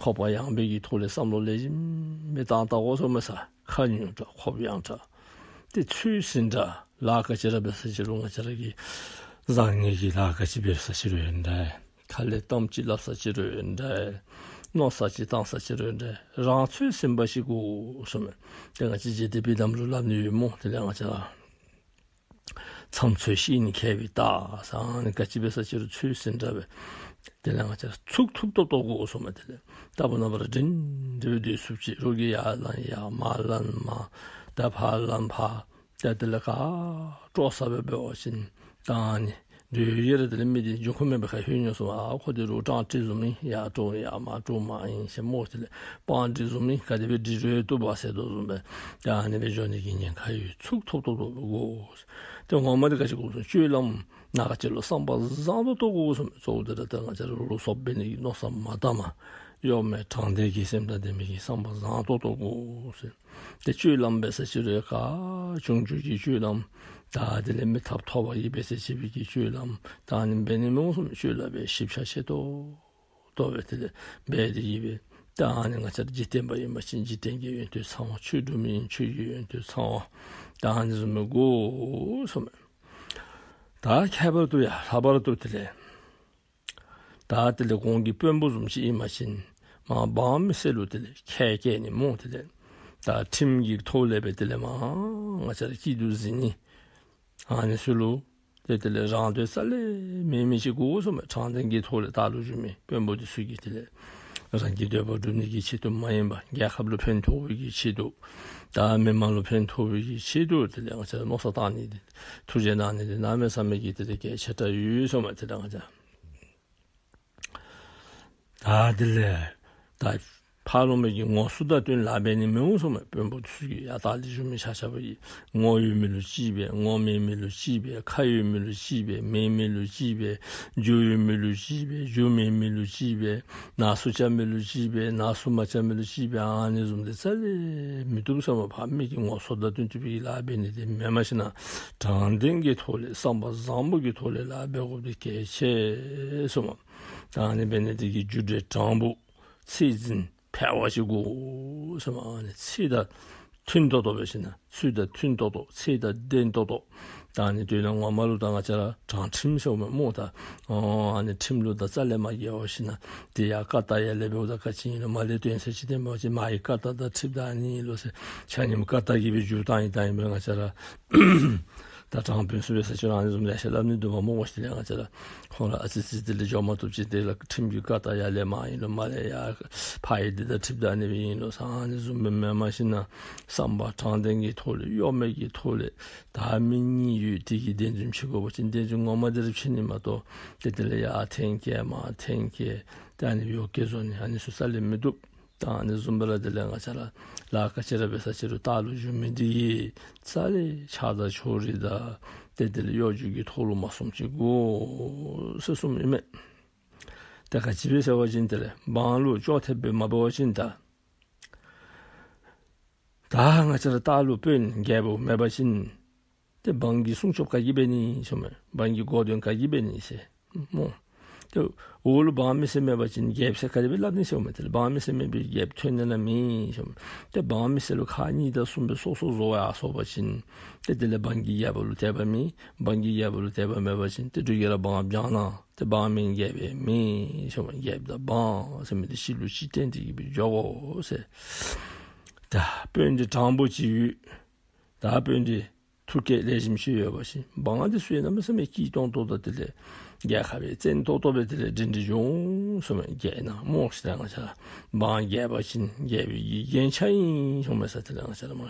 ཁོགཔ་ཡངས་པའི་གི་ཐོག་ལས་བསམ་བློ་ལེགས་ཤོམ་སྦེ་བཏང་བལྟ་དགོ་ཟེརཝ་མས་ས། ཁ་ཉུང་དྲགས་ཁོགཔ་ཡངས་དྲགས་ཏེ་ཚོད་ཟིན་དྲགས། ལཱ་ག་ཅི་ར་འབད་ས་ཅི་རུང་ང་བཅས་ར་གིས་བཟང་ངན་གྱི་ལཱ་ག་ཅི་འབད་ས་ཅི་རུང་ཨིན་འདྲ། ཁ་ལས་གཏམ་ཅིག་སླབ་ས་ཅི་རུང་ཨིན་འདྲ། མནོ་བསམ་ཅིག་བཏང་ས་ཅི་རུང་ཨིན་འདྲ། རང་ཚོད་ཟིན་པ་ཅིག་དགོ་གསུངམ་མས། ཏེ་ང་བཅས་འཇིག་རྟེན་དཔྱེ་གཏམ་ལུ་སླབ་ནི་ཡོད་སྨོ། དེ་ལས་ང་བཅས་ར་ཚམ་ཚོད་ཤེས་ནི་མཁས་པའི་རྟགས་ཟེར་ཨ་ནི་ག་ཅི་འབད་ས་ཅི་རུང་ཚོད་ཟིན་དྲགས་སྦེ་དེ་ལས་ང་བཅས་ར་ཚུགས་ཐུབ་ཏོག་ཏོ་དགོ་གསུངམ་མས། དེ་ལས་རྟག་བུ་ན་བུ་ར་འདྲན་ འདི་སྦེ་སྡོད་ཚུགསཔ་ཅིག་རོགས་ཀྱིས་ཡར་ལངས་ཡར་མར་ལངས་མར་ད་ཕར་ལངས་ཕར་ད་དེ་ལས་ཁ་དཀྲོག་ས་སྦེ་འབད་བ་ཅིན་ད་ཨ་ནི་འདི་ཡོད་ར་དེ་ལས་མི་དེ་འབྱུང་ཁུངས་མེད་པའི་ཁར་ལྷོད་ནུག་ཟེར་བ། ཨ་ཁོ་དེ་རོགས་སྤྲང་སྤྲི་བཟུམ་ཨིན། ཡར་དཀྲོག་ཡར་མར་དཀྲོག་མ་ཨིན་ཟེར་སྨོ། དེ་ལས་སྤང་སྤྲི་བཟུམ་ཨིན། ག་དེ་སྦེ་སྒྲིག་རུང་བཏུབ་པས་ཟེར་དོ་བཟུམ་སྦེ་ད་ཨ་ནི་སྦེ་འགྱོ་ནི་གི་ཉེན་ཁ་ཡོད། ཚུགས་ཐོབ་ཐོབ་ཐོབ་དགོ། ཏེ་ངོ་མ་འདི་ག་ཅི་དགོ་ཟེར་སྤྱོད་ལམ་ནང་ག་ཅི་ལུ་བསམ་པ་བཟང་ཏོག་ཏོ་དགོ་ཟེར་མས། གཙོ་བོ་དེ་ར་ད་ང་བཅས་ར་ལུ་སོབ་འབད་ནི་གི་མནོ་བསམ་མ་བཏངམ་གཡོ་མེད་དྲང་བདེན་གྱི་སེམས་དང་ལྡན་པའི་གི་བསམ་པ་བཟང་ཏོག་ཏོ་དགོ་ཟེར། ཏེ་སྤྱོད་ལམ་འབད་ས་ཅིག་རུང་ག་བྱུང་བྱུང་གི་སྤྱོད་ལམ་ད་དེ་ལས་མི་ཐབས་ཐོབ་པ་གིས་འབད་ས་ཅིག་སྦེ་གི་སྤྱོད་ལམ་ད་ཨ་ནི་འབད་ནི་མི་འོང་ཟེར་མས། སྤྱོད་ལམ་སྦེ་ཞིབ་ཆ་ཆེ་ཏོག་ཏོ་སྦེ་དེ་ལས་འབད་དེ་གིས་སྦེ་ད་ཨ་ནི་ང་བཅས་ར་འཇིག་རྟེན་པ་ཨིན་པ་ཅིན་འཇིག་རྟེན་གྱི་ཡོན་ཏན་ཚང་བ། ཆོས་སྒྲུབ་མི་ཨིན་ཆོས་ཀྱི་ཡོན་ཏན་ཚང་བ། ད་ཨ་ནི་བཟུམ་སྦེ་དགོ་ཟེར་མས། ད་ཁྱད་པར་དུ་ཡང་ལྷག་པར་དུ་དེ་ལས་ད་དེ་ལས་གོང་གི་དཔོན་པོ་བཟུམ་ཅིག་ཨིན་པ་ཅིན་མར་འབངས་མི་སེར་ལུ་དེ་ལས་ཁས་བཀལ་ནི་སྨོ། དེ་ལས་ད་ཁྲིམས་ཀྱི་ཐོག་ལས་སྦེ་དེ་ལས་མར་ང་བཅས་ར་སྐྱིད་སྡུག་གཟིགས་ནི་ཨ་ནི་ཚུ་ལུ་ཏེ་དེ་ལས་རང་དོན་རྩ་ལས་མེད་མི་ཅིག་དགོ་ཟེར་མས། དྲང་བདེན་གྱི་ཐོག་ལས་ལྟག་ལུ་བཞུགས་མི་དཔོན་པོ་འདི་ཚུ་གིས་དེ་ལས་རང་གི་འདོད་པ་སྒྲུབ་ནི་གི་ཆེད་དུ་མ་ཡིན་པར་རྒྱལ་ཁབ་ལུ་ཕན་ཐོགས་པའི་གི་ཆེད་དུ་ད་མི་མང་ལུ་ཕན་ཐོགས་པའི་གི་ཆེད་དུ་དེ་ལས་ང་བཅས་མནོ་བསམ་བཏང་ནི་འདི་ཐུགས་རྗེ་གནང་ནི་འདི་གནམ་མེད་ས་མེད་ཀྱི་དེ་ལས་གལ་ཆེ་དྲགས་ཡོད་ཟེར་མས། དེ་ལས་ང་བཅས་ད་དེ་ལས་ད་ཕར་ལོགས་མི་གི་ངོ་སོ་དང་བསྟུན་ལཱ་འབད་ནི་མི་འོང་ཟེར་མས། དཔོན་པོ་ཚུ་གིས་ཡར་ལྟག་ལུ་བཞུགས་མི་ཆ་ཁྱབ་ཀྱིས་ངོ་ཡོད་མི་ལུ་ཅིག་འབད། ངོ་མེད་མི་ལུ་ཅིག་འབད། ཁ་ཡོད་མི་ལུ་ཅིག་འབད། མེད་མི་ལུ་ཅིག་འབད། རྒྱུ་ཡོད་མི་ལུ་ཅིག་འབད། རྒྱུ་མེད་མི་ལུ་ཅིག་འབད། ནག་སུ་རྐྱབ་མི་ལུ་ཅིག་འབད། ནག་སུ་མ་རྐྱབ་མི་ལུ་ཅིག་འབད། ཨ་ནི་བཟུམ་འདི་རྩ་ལས་མི་བཏུབ་ཟེར་མས། ཕར་མི་གི་ངོ་སོ་དང་བསྟུན་ཏེ་སྦེ་ལཱ་འབད་ནི་འདི་མེནམ་ཞིན་ན་དྲང་བདེན་གྱི་ཐོག་ལས་བསམ་པ་བཟང་པོ་གི་ཐོག་ལས་ལཱ་འབད་དགོཔ་འདི་གལ་ཆེ་ཟེར་མས། ད་ཨ་ནི་འབད་ནི་འདི་གིས་རྒྱུ་འབྲས་དྲང་པོ་ཚད་འཛིན་ཕལ་བ་ཅིག་དགོ་ཟེར་མས། ཨ་ནི་ཚད་དང་མཐུན་ཏོག་ཏོ་འབད་ཞིན་ན་ཚུལ་དང་མཐུན་ཏོག་ཏོ་ཚད་དང་ལྡན་ཏོག་ཏོ། ད་ཨ་ནི་དོན་ངོ་མ་ལུ་ད་ང་བཅས་ར་དྲང་ཁྲིམས་ཟེར་མས་སྨོ། ད་ཨོ་ཨ་ནི་ཁྲིམས་ལུ་ད་རྩ་ལས་མ་འགལ་བར་ཞིན་ན་དེ་ཡང་ཀ་དག་ཡར་ལས་འབདཝ་ད་ག་ཅི་ཨིན་ལོ། མར་ལས་སྟོན་ས་ཅིག་སྟོནམ་ཅིག་མར་གྱི་ཀ་དག་དང་ཁྲིམས་དང་ཨ་ནི་ཨིན་ལོ་ཟེར་ཆ་མཉམ་ཀ་དག་གིས་སྦེ་མཇུག་བཏང་ཡི། ད་ཨིན་པས་ང་བཅས་ར་ད་དྲང་དཔོན་ཚུ་འབད་ས་ཅིག་རུང་ཨ་ནི་བཟུམ་ལེ་ཤ་སླབ་ནི་འདུག་པ་སྨོ། ཨོ་ཤི་ལས་ང་བཅས་ར་ཁོང་ར་ཨ་ཙི་ཙི་དེ་ལས་འགྱོ་མ་བཏུབ་ཅིག་དེ་ལས་ཁྲིམས་ཀྱི་ཀ་དག་ཡར་ལས་མར་ཨིན་ལོ། མར་ལས་ཡར་ཕར་གྱི་འདི་དང་ཁྲིམས་དང་ཨ་ནི་སྦེ་ཨིན་ལོ་ཟེར་ཨ་ནི་བཟུམ་སྦེ་མེནམ་ཞིན་ན་བསམ་པ་དྲང་བདེན་གྱི་ཐོག་ལས་གཡོ་མེད་ཀྱི་ཐོག་ལས་ད་མི་གཉིས་ཡོད། དེ་གིས་བདེན་རྫུན་ཕྱེ་དགོ་པ་ཅིན་བདེན་རྫུན་ངོ་མ་འདི་ར་ཕྱེ་ནི་མ་གཏོགས་ཏེ་དེ་ལས་ཡར་འཐེན་བསྐྱལ་མར་འཐེན་བསྐྱལ་ཏེ་ཨ་ནི་གཡོ་བསྐྱལ་བཟོ་ནི་ཨ་ནི་ཚུ་རྩ་ལས་མི་བཏུབ། ད་ཨ་ནི་བཟུམ་སྦེ་ར་དེ་ལས་ང་བཅས་ར་ལཱ་ག་ཅི་ར་འབད་ས་ཅིག་རུང་ལྟག་ལུ་བཞུགས་མི་འདི་གིས་རྩ་ལས་ཆགས་སྡང་ཕྱོགས་རིས་དང་ཏེ་དེ་ལས་གཡོ་སྒྱུ་གི་ཐོག་ལུ་མ་སོངམ་ཅིག་དགོ་ཟེར་གསུངམ་ཨིན་མས། ད་ག་ཅི་སྦེ་ཟེར་བ་ཅིན་དེ་ལས་འབངས་ལུ་ཅོག་འཐདཔ་སྦེ་མ་འབད་བ་ཅིན་ད་ད་ང་བཅས་ར་ལྟག་ལུ་དཔོན་རྒྱལ་པོ་མེད་པ་ཅིན་ཏེ་འབངས་ཀྱི་སྲུང་སྐྱོབ་ག་གིས་འབད་ནི་ཟེར་མས། འབངས་ཀྱི་འགོ་འདྲེན་ག་གིས་འབད་ནི་ཟེར་སྨོ། ཏེ་འོག་ལུ་འབངས་མི་སེར་མེད་པ་ཅིན་རྒྱལཔོ་ཟེར་ག་དེ་སྦེ་སླབ་ནི་ཟེར་མས། དེ་ལས་འབངས་མི་སེར་མེད་པའི་རྒྱལཔོ་ཐོན་ནི་ན་མེད་ཟེར་མས། ཏེ་འབངས་མི་སེར་ལུ་ཁག་གཉིས་དང་གསུམ་སྦེ་སོ་སོ་བཟོ་ཡར་སོང་པ་ཅིན་ཏེ་དེ་ལས་འབངས་ཀྱིས་རྒྱལཔོ་ལུ་དད་པ་མེད། འབངས་ཀྱིས་རྒྱལཔོ་ལུ་དད་པ་མེད་པ་ཅིན་ཏེ་འབྲུག་རྒྱལ་ར་འབངས་བྱང་ན་ཏེ་འབངས་མེན་རྒྱལཔོ་མེད་ཟེར་མས། རྒྱལཔོ་དང་འབངས་ཟེར་མི་འདི་གཅིག་ལུ་གཅིག་བརྟེན་ཏེ་གིས་སྦེ་འགྱོ་དགོ་ཟེར། ད་དཔོན་འདི་དྲང་པོ་ཅིག་ཡོད། ད་དཔོན་འདི་ཐུགས་བསྐྱེད་ལེགས་ཤོམ་ཅིག་ཡོད་པ་ཅིན་འབངས་འདི་ཚུ་ཡང་གནམ་མེད་ས་མེད་སྐྱིད་ཏོང་ཏོ་དང་དེ་ལས་རྒྱལ་ཁབ་ཡང་བཙན་ཏོག་ཏོ་སྦེ་དེ་ལས་སྒྲིང་སྒྲིང་འགྱོ་འོང་ཟེར་མས། རྒྱལ་ནང་སྨོ་ཟེར་ང་བཅས་ར་འབངས་རྒྱས་པ་ཅིན་རྒྱལ་པོའི་གི་རྒྱན་ཆ་ཨིན་ཟེར་མས་ཟེར། དེ་ལས་ང་བཅས་ར་སྨོ་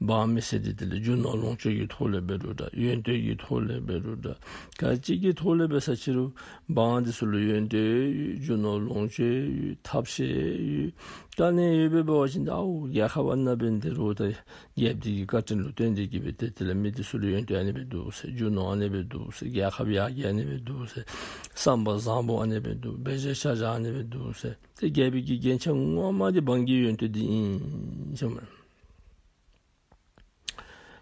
འབངས་མི་སེར་འདི་དེ་ལས་རྒྱུ་ནོར་ལོངས་སྤྱོད་ཀྱི་ཐོག་ལས་འབད་རུང་འདྲ་ཡོན་ཏན་གྱི་ཐོག་ལས་འབད་རུང་འདྲ་ག་ཅི་གི་ཐོག་ལས་འབད་ས་ཅིག་རུང་འབངས་འདི་ཚུ་ལུ་ཡོན་ཏན་ཡོད། རྒྱུ་ནོར་ལོངས་སྤྱོད་ཡོད། ཐབས་ཤེས་ཡོད། ག་ནི་ཡོདཔ་སྦེ་འབད་བ་ཅིན་ཨའུ་རྒྱལ་ཁབ་ཨ་ནཱ་འབད་ནི་དེ་རུང་ད་རྒྱལཔོ་འདི་གི་བཀའ་དྲིན་ལུ་བརྟེན་ཏེ་གིས་སྦེ་ཏེ་དེ་ལས་མི་འདི་ཚུ་ལུ་ཡོན་ཏན་ཨ་ནི་སྦེ་འདུག་ཟེར། རྒྱུ་ནོར་ཨ་ནི་སྦེ་འདུག་ཟེར། རྒྱལ་ཁབ་ཡར་རྒྱས་ཨ་ནི་སྦེ་འདུག་ཟེར། བསམ་པ་བཟང་པོ་ཨ་ནི་སྦེ་འདུག། འབད་བཞག་བཞག་བཞག་ཨ་ནི་སྦེ་འདུག་ཟེར། ཏེ་རྒྱལ་པོའི་གི་རྒྱན་ཆ་ངོ་མ་འདི་འབངས་ཀྱི་ཡོན་ཏན་འདི་ཨིན་ཟེར་མས།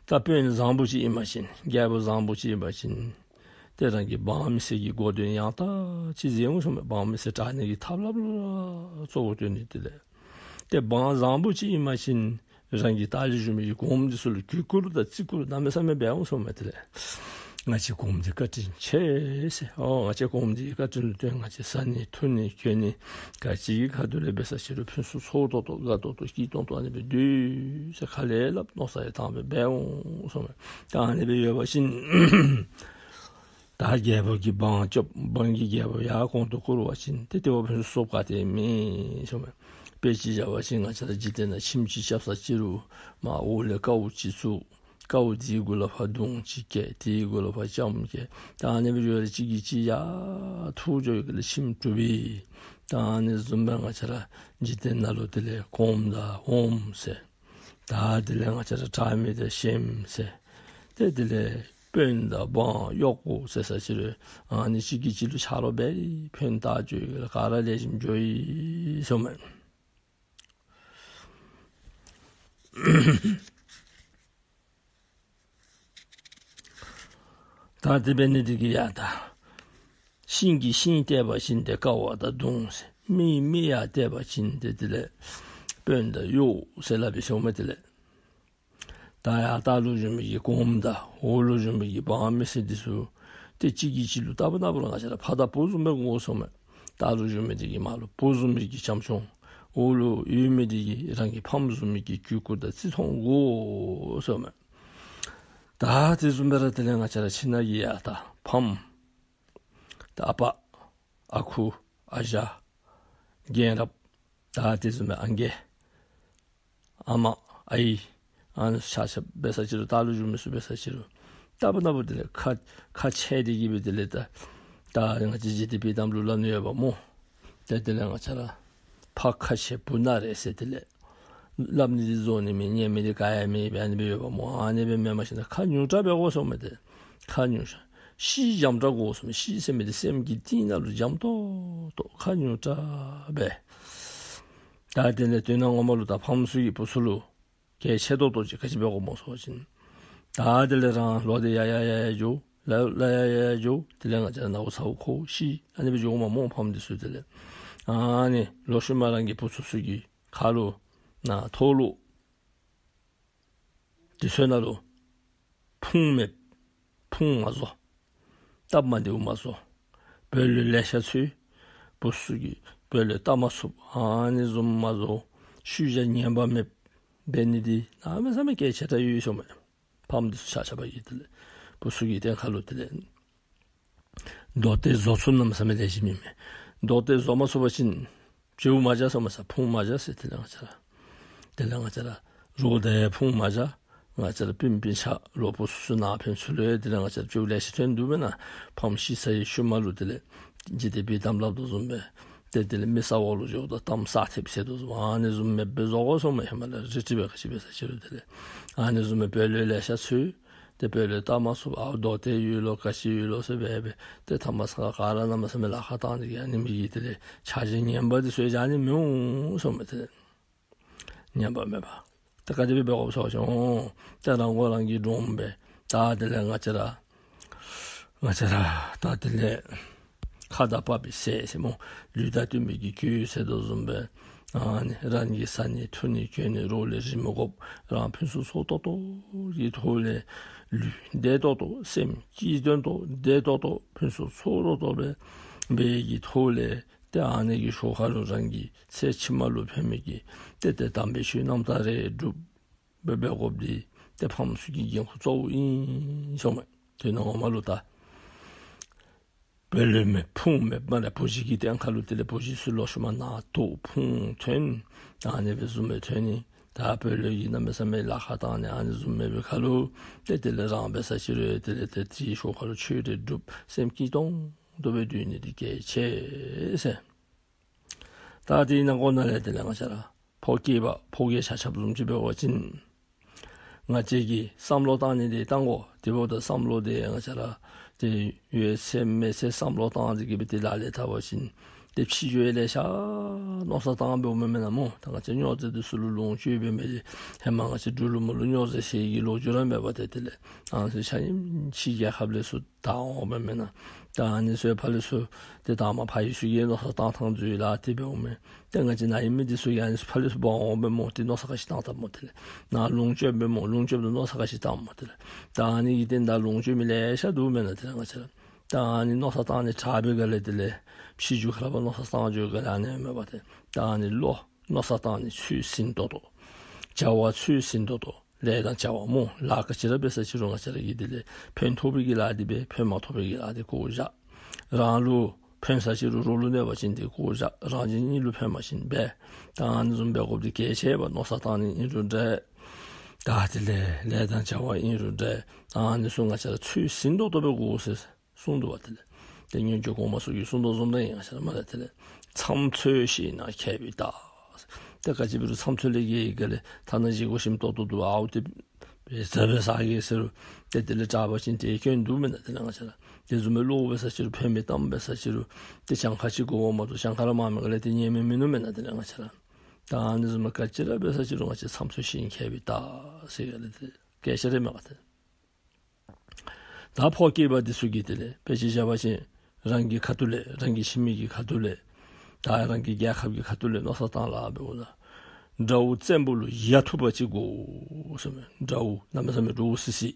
ད་དཔོན་བཟང་པོ་ཅིག་ཨིན་པ་ཅིན་རྒྱལ་པོ་བཟང་པོ་ཅིག་ཨིན་པ་ཅིན་ཏེ་རང་གི་འབངས་མི་སེར་གྱི་འགོ་འདྲེན་ཡང་དག་ཅིག་མཛད་འོང་ཟེར་མས། འབངས་མི་སེར་དྲག་ནི་གི་ཐབས་ལམ་ལུ་གཙོ་བོ་བཏོན་ནི་དེ་ལས། ཏེ་འབངས་བཟང་པོ་ཅིག་ཨིན་པ་ཅིན་རང་གི་ལྟག་ལུ་བཞུགས་མི་གི་གོངམ་འདི་ཚུ་ལུ་གུས་བཀུར་དང་བརྩི་བཀུར་གནམ་མེད་ས་མེད་འབད་འོང་ཟེར་མས། དེ་ལས་ང་བཅས་གོངམ་འདི་བཀའ་དྲིན་ཆེ་ཟེར། ཨོ་ང་བཅས་གོངམ་འདི་བཀའ་དྲིན་ལུ་བརྟེན་ང་བཅས་བཟའ་ནི་འཐུང་ནི་གྱོན་ནི་ག་ཅི་གི་ཁ་ཐུག་ལས་འབད་ས་ཅིག་རུང་ཕུན་སུམ་ཚོགས་ཏོག་ཏོ་དགའ་ཏོག་ཏོ་སྐྱིད་ཏོང་ཏོ་ཨ་ནི་སྦེ་སྡོད་ཟེར་ཁ་ལས་སླབ་མནོ་བསམ་ཡང་བཏང་སྦེ་འབད་འོང་ཟེར་མས། ད་ཨ་ནི་སྦེ་ཡོད་པ་ཅིན་ད་རྒྱལ་པོ་གིས་འབངས་སྐྱོབ། འབངས་ཀྱིས་རྒྱལ་པོ་ཡར་གོང་དུ་བཀུར་བ་ཅིན་ཏེ་དེ་བ་ཕུན་སུམ་ཚོགསཔ་ག་ཏེ་མེད་ཟེར་མས། དཔེ་ཅིག་བཞག་པ་ཅིན་ང་བཅས་ར་འཇིག་རྟེན་ནང་ཁྱིམ་ཅིག་རྐྱབ་ས་ཅིག་རུང་མར་འོག་ལས་ཀཝ་ཅིག་བཙུགས། ཀཝ་དེའི་གུ་ལུ་ཕར་མདུང་ཅིག་བཀལ། དེའི་གུ་ལུ་ཕར་ལྕམ་བཀལ། ད་ཨ་ནི་སྦེ་འགྱོ་རུང་གཅིག་གིས་གཅིག་ཡར་འཐུ་འགྱོ་ཡི་ག་ལས་ཁྱིམ་གྲུབ་པས། ད་ཨ་ནི་བཟུམ་སྦེ་ང་བཅས་ར་འཇིག་རྟེན་ནང་ལུ་དེ་ལས་གོངམ་དང་འོགམ་ཟེར། ད་དེ་ལས་ང་བཅས་ར་དྲག་མི་དང་ཞནམ་ཟེར། ཏེ་དེ་ལས་དཔོན་དང་འབངས་གཡོག་པོ་ཟེར་ས་ཅིག་རུང་ཨ་ནི་གཅིག་གིས་གཅིག་ལུ་ཆ་རོགས་འབད་རུང་ཕན་བཏགས་འགྱོ་ཡི་ག་ལས་ག་ར་ལེགས་ཤོམ་འགྱོ་ཡི་ཟེརཝ་མས། ད་དེ་འབད་ནི་དེ་གིས་ཡ་ད་ཤིང་གིས་ཤིང་བཏེག་པ་ཅིན་ཏེ་ཀཝ་དང་མདུང་ཟེར། མི་གིས་མི་ཡར་བཏེག་པ་ཅིན་ཏེ་དེ་ལས་དཔོན་དང་གཡོག་ཟེར་སླབ་པས་ཟེརཝ་མས། དེ་ལས་ད་ཡར་ལྟག་ལུ་བཞུགས་མི་གི་གོངམ་དང་འོག་ལུ་བཞུགས་མི་གི་འབངས་མི་སེར་འདི་ཚུ་ཏེ་གཅིག་གིས་གཅིག་ལུ་ལྟ་བུ་ན་བུ་ར་ང་བཅས་ར་ཕ་དང་བུ་བཟུམ་སྦེ་དགོ་ཟེརཝ་མས། ལྟག་ལུ་བཞུགས་མི་འདི་གིས་མར་ལུ་བུ་བཟུམ་མའི་གི་བྱམས་སྐྱོང་། འོག་ལུ་ཡོད་མི་འདི་གིས་རང་གི་ཕམ་བཟུམ་མའི་གི་གུས་བཀུར་དང་བརྩི་མཐོང་དགོ་ཟེརཝ་མས། ད་དེ་བཟུམ་སྦེ་ར་དེ་ལས་ང་བཅས་ར་ཁྱིམ་ནང་གི་ཡ་ད་ཕམ་ད་ཨ་པ་ཨ་ཁུ་ཨ་ཞང་རྒན་རབས་ད་དེ་བཟུམ་སྦེ་ཨང་རྒས་ཨ་མ་ཨའི་ཨ་ནི་ཆ་ཁྱབ་འབད་ས་ཅིག་རུང་ལྟག་ལུ་བཞུགས་མི་ཚུ་འབད་ས་ཅིག་རུང་ལྟ་བུ་ན་བུ་དེ་ལས་ཁ་ཁ་ཆེ་དེ་གིས་སྦེ་དེ་ལས་ད་ད་ང་བཅས་འཇིག་རྟེན་པའི་གཏམ་ལུ་སླབ་ནི་ཡོདཔ་སྨོ། ཏེ་དེ་ལས་ང་བཅས་ར་ཕ་ཁ་ཆེ་བུ་ན་རེ་ཟེར་དེ་ལས་སླབ་ནི་འདི་བཟོ་ནི་མེད། ཉན་མི་འདི་ག་ཡང་མེད་སྦེ་ཨ་ནི་སྦེ་ཡོདཔ་སྨོ། ཨ་ནི་སྦེ་མེན་པར་ཞིན་ན་ཁ་ཉུང་དྲགས་འབད་དགོ་ཟེརཝ་མས། ཏེ་ཁ་ཉུང་དྲགས་ཤི་འཇམ་དྲགས་དགོ་ཟེརཝ་མས། ཤི་ཟེར་མི་འདི་སེམས་ཀྱི་གཏིང་ནང་ལུ་འཇམ་ཏོག་ཏོ་ཁ་ཉུང་དྲགས་སྦེ། ད་དེ་ལས་དོན་ངོ་མ་ལུ་ད་ཕམ་ཚུ་གིས་བུ་ཚུ་ལུ་གལ་ཆེ་ཏོག་ཏོ་ཅིག་ག་ཅི་འབད་དགོཔ་སྨོ་ཟེར་བ་ཅིན་ད་དེ་ལས་རང་ལོག་སྟེ་ཡར་ཡར་ཡར་ཡར་འགྱོ། ལ་ལ་ཡར་ཡར་ཡར་འགྱོ། དེ་ལས་ང་བཅས་ནཝ་ཚཝ་ཁོ་ཤི་ཨ་ནི་སྦེ་འགྱོཝ་མས་སྨོ། ཕམ་འདི་ཚུ་དེ་ལས་ཨ་ནི་ལོག་ཤུལ་མ་རང་གི་བུ་ཚུ་ཚུ་གི་ཁ་ལུ་ནང་ཐོག་ལུ་དེ་ཚུ་ནང་ལུ་ཕུང་མེད་ཕུང་མ་བཟོ། སྟབས་མ་བདེཝ་མ་བཟོ། བུ་ལོན་ལེ་ཤ་འཚོལ། བུ་ཚུ་གིས་བུ་ལོན་བལྟ་མ་ཚུགས་ཨ་ནི་བཟུམ་མ་བཟོ། ཤུལ་བཞག་ངན་པ་མེདཔ་འབད་ནི་འདི་གནམ་མེད་ས་མེད་གལ་ཆེ་དྲགས་ཡོད་ཟེརཝ་མས། ཕམ་འདི་ཚུ་ཆ་ཁྱབ་ཀྱིས་དེ་ལས་བུ་ཚུ་གི་སྟེང་ཁ་ལུ་དེ་ལས་མདོ་གཏད་བཟོ་ཚུགས་གནམ་མེད་ས་མེད་ལེགས་ཤོམ་ཨིན་མས། མདོ་གཏད་བཟོ་མ་ཚུགས་པ་ཅིན་བྱིའུ་མ་བྱ་ཟེརཝ་མས་ས། ཕུང་མ་བྱ་ཟེར། དེ་ལས་ང་བཅས་ར་དེ་ལས་ང་བཅས་ར་རོགས་དང་ཕུང་མ་བྱ། ང་བཅས་ར་སྤུན་སྤུན་ཆ་ལུ་བུ་ཚུ་ཚུ་ནང་ཕན་ཚུན་ལུ་ཡང་དེ་ལས་ང་བཅས་ར་བྱིའུ་ལེ་ཤ་ཐོན་འདུག་མེན་ན། ཕམ་ཤི་ཚར་བའི་ཤུལ་མ་ལུ་དེ་ལས་འཇིག་རྟེན་པའི་གཏམ་སླབ་དོ་བཟུམ་སྦེ་ཏེ་དེ་ལས་མི་ས་འོག་ལུ་འགྱོཝ་ད་གཏམ་ས་ཐེབས་ཟེར་དོ་བཟུམ་ཨ་ནི་བཟུམ་མེདཔ་སྦེ་བཟོ་དགོ་ཟེརཝ་མས། ཧེ་མ་ལས་རི་ཁྲི་སྦེ་ག་ཅི་འབད་ས་ཅིག་རུང་དེ་ལས་ཨ་ནི་བཟུམ་སྦེ་བུ་ལོན་ལེ་ཤ་འཚོལ། ཏེ་བུ་ལོན་བལྟ་མ་ཚུགས། ཨའོ་མདོ་གཏད་ཡོད་ལོ་ག་ཅི་ཡོད་ལོ་ཟེར་སྦེ་སྦེ་ཏེ་ཐ་མ་ས་ག་ར་གནམ་མེད་ས་མེད་ལཱ་ཁག་བཏང་ནི་གི་ཨ་ནི་མི་གི་དེ་ལས་ཆ་བཞག་ངན་པ་འདི་ཚུ་ཡང་བཞག་ནི་མི་འོང་ཟེརཝ་མས། དེ་ལས་ངན་པ་མེད་པ། ད་ག་དེ་སྦེ་འབད་དགོཔ་སོང་ཅི། ཨོ་ད་རང་མགོ་རང་གིས་འདྲོངམ་སྦེ་ད་དེ་ལས་ང་བཅས་ར་ང་བཅས་ར་ད་དེ་ལས་ཁ་དང་པགས་པའི་ཟས་ཟེར་སྨོ། ལུས་དང་བསྟུན་པའི་གི་གོས་ཟེར་དོ་བཟུམ་སྦེ་ཨ་ནི་རང་གིས་ཟ་ནི་འཐུང་ནི་གྱོན་ནི་རོགས་ལས་རིན་མི་དགོཔ། རང་ཕུན་སུམ་ཚོགས་ཏོག་ཏོ་གི་ཐོག་ལས་ལུས་བདེ་ཏོག་ཏོ་སེམས་སྐྱིད་ཏོང་ཏོ་བདེ་ཏོག་ཏོ་ཕུན་སུམ་ཚོགས་ཏོག་ཏོ་སྦེ་འབད་གི་ཐོག་ལས་ཏེ་ཨ་ནི་གི་ཤུལ་ཁ་ལུ་རང་གི་ཚེ་ཕྱི་མ་ལུ་ཕན་མི་གི་ཏེ་ཏེ་དམ་པའི་ཆོས་རྣམ་དག་རེ་སྒྲུབ་སྦེ་འབད་དགོཔ་འདི་ཏེ་ཕམ་ཚུ་གི་འགན་ཁུར་གཙོ་བོ་ཨིན་ཟེརཝ་མས། དོན་ངོ་མ་ལུ་ད་བུ་ལོན་མེད་ཕུང་མེད་མ་ར་བུ་གཞི་གི་སྟེང་ཁ་ལུ་དེ་ལས་བུ་གཞི་ཚུ་ལོག་ཤུལ་མ་ནང་དུག་ཕུང་ཐོན། ཨ་ནི་སྦེ་བཟུམ་སྦེ་ཐོན་ནི། ད་བུ་ལོན་གྱིས་གནམ་མེད་ས་མེད་ལཱ་ཁག་བཏང་ནི་ཨ་ནི་བཟུམ་མེད་པའི་ཁ་ལུ་ཏེ་དེ་ལས་རང་འབད་ས་ཅིག་རུང་དེ་ལས་ཏེ་དེའི་ཤུལ་ཁ་ལུ་ཆོས་རེ་སྒྲུབ་སེམས་སྐྱིད་ཏོང་ཏོ་སྦེ་སྡོད་ནི་འདི་གལ་ཆེ་ཟེར། ད་དེའི་ནང་འཁོད་ནང་ལས་དེ་ལས་ང་བཅས་ར་ཕོ་སྐྱེས་པ་ཕོ་སྐྱེས་ཆ་ཁྱབ་བཟུམ་ཅིག་འབད་བ་ཅིན་ང་བཅས་ཀྱིས་བསམ་བློ་བཏང་ནི་འདི་བཏང་དགོ། དེ་འབདཝ་ད་བསམ་བློ་འདི་ང་བཅས་ར་ཏེ་ཡོད་ཚད་མེད་ཚད་བསམ་བློ་བཏང་སྟེ་གི་སྦེ་ཏེ་ལག་ལེན་འཐབ་པ་ཅིན་ཏེ་ཕྱི་འགྱུར་ལེ་ཤ་མནོ་བསམ་བཏང་འབདཝ་མས་མེན་ན་སྨོ། ད་ང་བཅས་སྨྱོ་རྫས་འདི་ཚུ་ལུ་ལོངས་སྤྱོད་འབད་མི་འདི་ཧེ་མ་ང་བཅས་འབྲུག་ལུ་མོ་ལུ་སྨྱོ་རྫས་བཞེས་ཀྱི་ལོ་རྒྱུས་ར་མེད་པ་ཏེ་དེ་ལས་ཨ་ནི་ཚུ་ཆ་མཉམ་ཕྱི་རྒྱལ་ཁབ་ལས་ཚུར་དར་འོང་པས་མེན་ན། ད་ཨ་ནི་ཚུ་ཕར་ལས་ཚུར་ཏེ་དར་མ་ཕ་ཡུལ་ཚུ་གིས་མནོ་བསམ་བཏང་ཐངས་ཚུ་ཡང་ལཱ་འདི་འབདཝ་མས། ཏེ་ང་བཅས་ནཱ་ཨིན་མི་འདི་ཚུ་ཡང་ཨ་ནི་ཚུ་ཕར་ལས་ཚུར་འབག་འོང་པས་སྨོ། ཏེ་མནོ་བསམ་ག་ཅི་བཏང་བཏངམ་སྨོ། དེ་ལས་ནཱ་ལོངས་སྤྱོད་པས་སྨོ། ལོངས་སྤྱོད་པའི་མནོ་བསམ་ག་ཅི་བཏངམ་སྨོ། དེ་ལས་ད་ཨ་ནི་གི་རྟིང་བདའ་ལོངས་སྤྱོད་མི་ལེ་ཤ་འདུག་མེན་ན། དེ་ལས་ང་བཅས་ར་ད་ཨ་ནི་མནོ་བསམ་བཏང་ནི་དྲག་པའི་སྒང་ལས་དེ་ལས་ཕྱི་འགྱུར་ཁར་ལུ་མནོ་བསམ་བཏང་འགྱོ་སྒང་ལས་ཨ་ནི་མེད་པ་ཏེ་ད་ཨ་ནི་བློ་མནོ་བསམ་བཏང་ནི་ཚུལ་ཟིན་ཏོག་ཏོ། བྱ་བ་ཚུལ་ཟིན་ཏོག་ཏོ། ལས་དང་བྱ་བ་སྨོ། ལཱ་ག་ཅི་ར་འབད་ས་ཅིག་རུང་ང་བཅས་ར་གིས་དེ་ལས་ཕན་ཐོགས་པའི་གི་ལཱ་འདི་འབད། ཕན་མ་ཐོགས་པའི་གི་ལཱ་འདི་བཀོ་བཞག། རང་ལུ་ ཕན་ས་ཅི་རུང་རོགས་ལུ་གནོད་པ་ཅིན་ཏེ་ཁོ་ར་རང་གཞན་གཉིས་ལུ་ཕན་པ་ཅིན་འབད། ད་ཨ་ནི་བཟུམ་འབད་དགོཔ་འདི་གལ་ཆེ་བས། མནོ་བསམ་བཏང་ནི་ཨིན་རུང་འདྲ། ད་དེ་ལས་ལས་དང་བྱ་བ་ཨིན་རུང་འདྲ། ཨ་ནི་ཚུ་ང་བཅས་ར་ཚོད་ཟིན་ཏོག་ཏོ་སྦེ་དགོ་ཟེར་གསུངས་འདུག་པ། དེ་ལས་ཏེ་སྔོན་བྱོན་གོང་མ་ཚུ་གིས་གསུངས་དོ་བཟུམ་འདྲ་ཨིན། ང་བཅས་ར་མ་ལས་དེ་ལས་ཚམ་ཚོད་ཤེས་ན་མཁས་པའི་རྟགས། ཏེ་ག་ཅི་འབད་རུང་ཚམ་ཚོད་ལས་བརྒལ་ཡི་ག་ལས་ཐ་ན་བཞེས་སྒོ་ཞིམ་ཏོག་ཏོ་འདུག་ཨའུ་ཏེ་ཟ་བས་ཟ་གེ་ཟེར་རུང་ཏེ་དེ་ལས་དྲག་པ་ཅིན་ཏེ་སྐྱོན་འདུག་མེན་ན། དེ་ལས་ང་བཅས་ར་དེ་བཟུམ་སྦེ་བློ་འབད་ས་ཅི་རུང་ཕན་མི་གཏམ་འབད་ས་ཅི་རུང་ཏེ་གྱངས་ཁ་ཅིག་དགོ་མ་གཏོགས་གྱངས་ཁ་ར་མང་མི་ག་ལས་ཏེ་ཉན་མི་མིན་ནུག་མེན་ན། དེ་ལས་ང་བཅས་ར་ད་ཨ་ནི་བཟུམ་སྦེ་ག་ཅི་ར་འབད་ས་ཅི་རུང་ང་བཅས་ཚམ་ཚོད་ཤེས་མཁས་པའི་རྟགས་ཟེར་ག་ལས་ཏེ་གལ་ཆེ་ར་མེན་ག་ཏེ། ད་ཕོ་སྐྱེས་པ་འདི་ཚུ་གིས་དེ་ལས་དཔེ་ཅིག་བཞག་པ་ཅིན་རང་གི་ཁ་ཐུག་ལས་རང་གི་ཁྱིམ་གྱི་ཁ་ཐུག་ལས་ད་རང་གི་རྒྱལ་ཁབ་ཀྱི་ཁ་ཐུག་ལས་མནོ་བསམ་བཏང་སླབ་འབདཝ་ད་དགྲ་བོ་བཙན་པོ་ལུ་ཡ་ཐུབ་པ་ཅིག་དགོ་གསུངམ་མས། དགྲ་བོ་གནམ་མེད་ས་མེད་འདྲོག་སི་སི་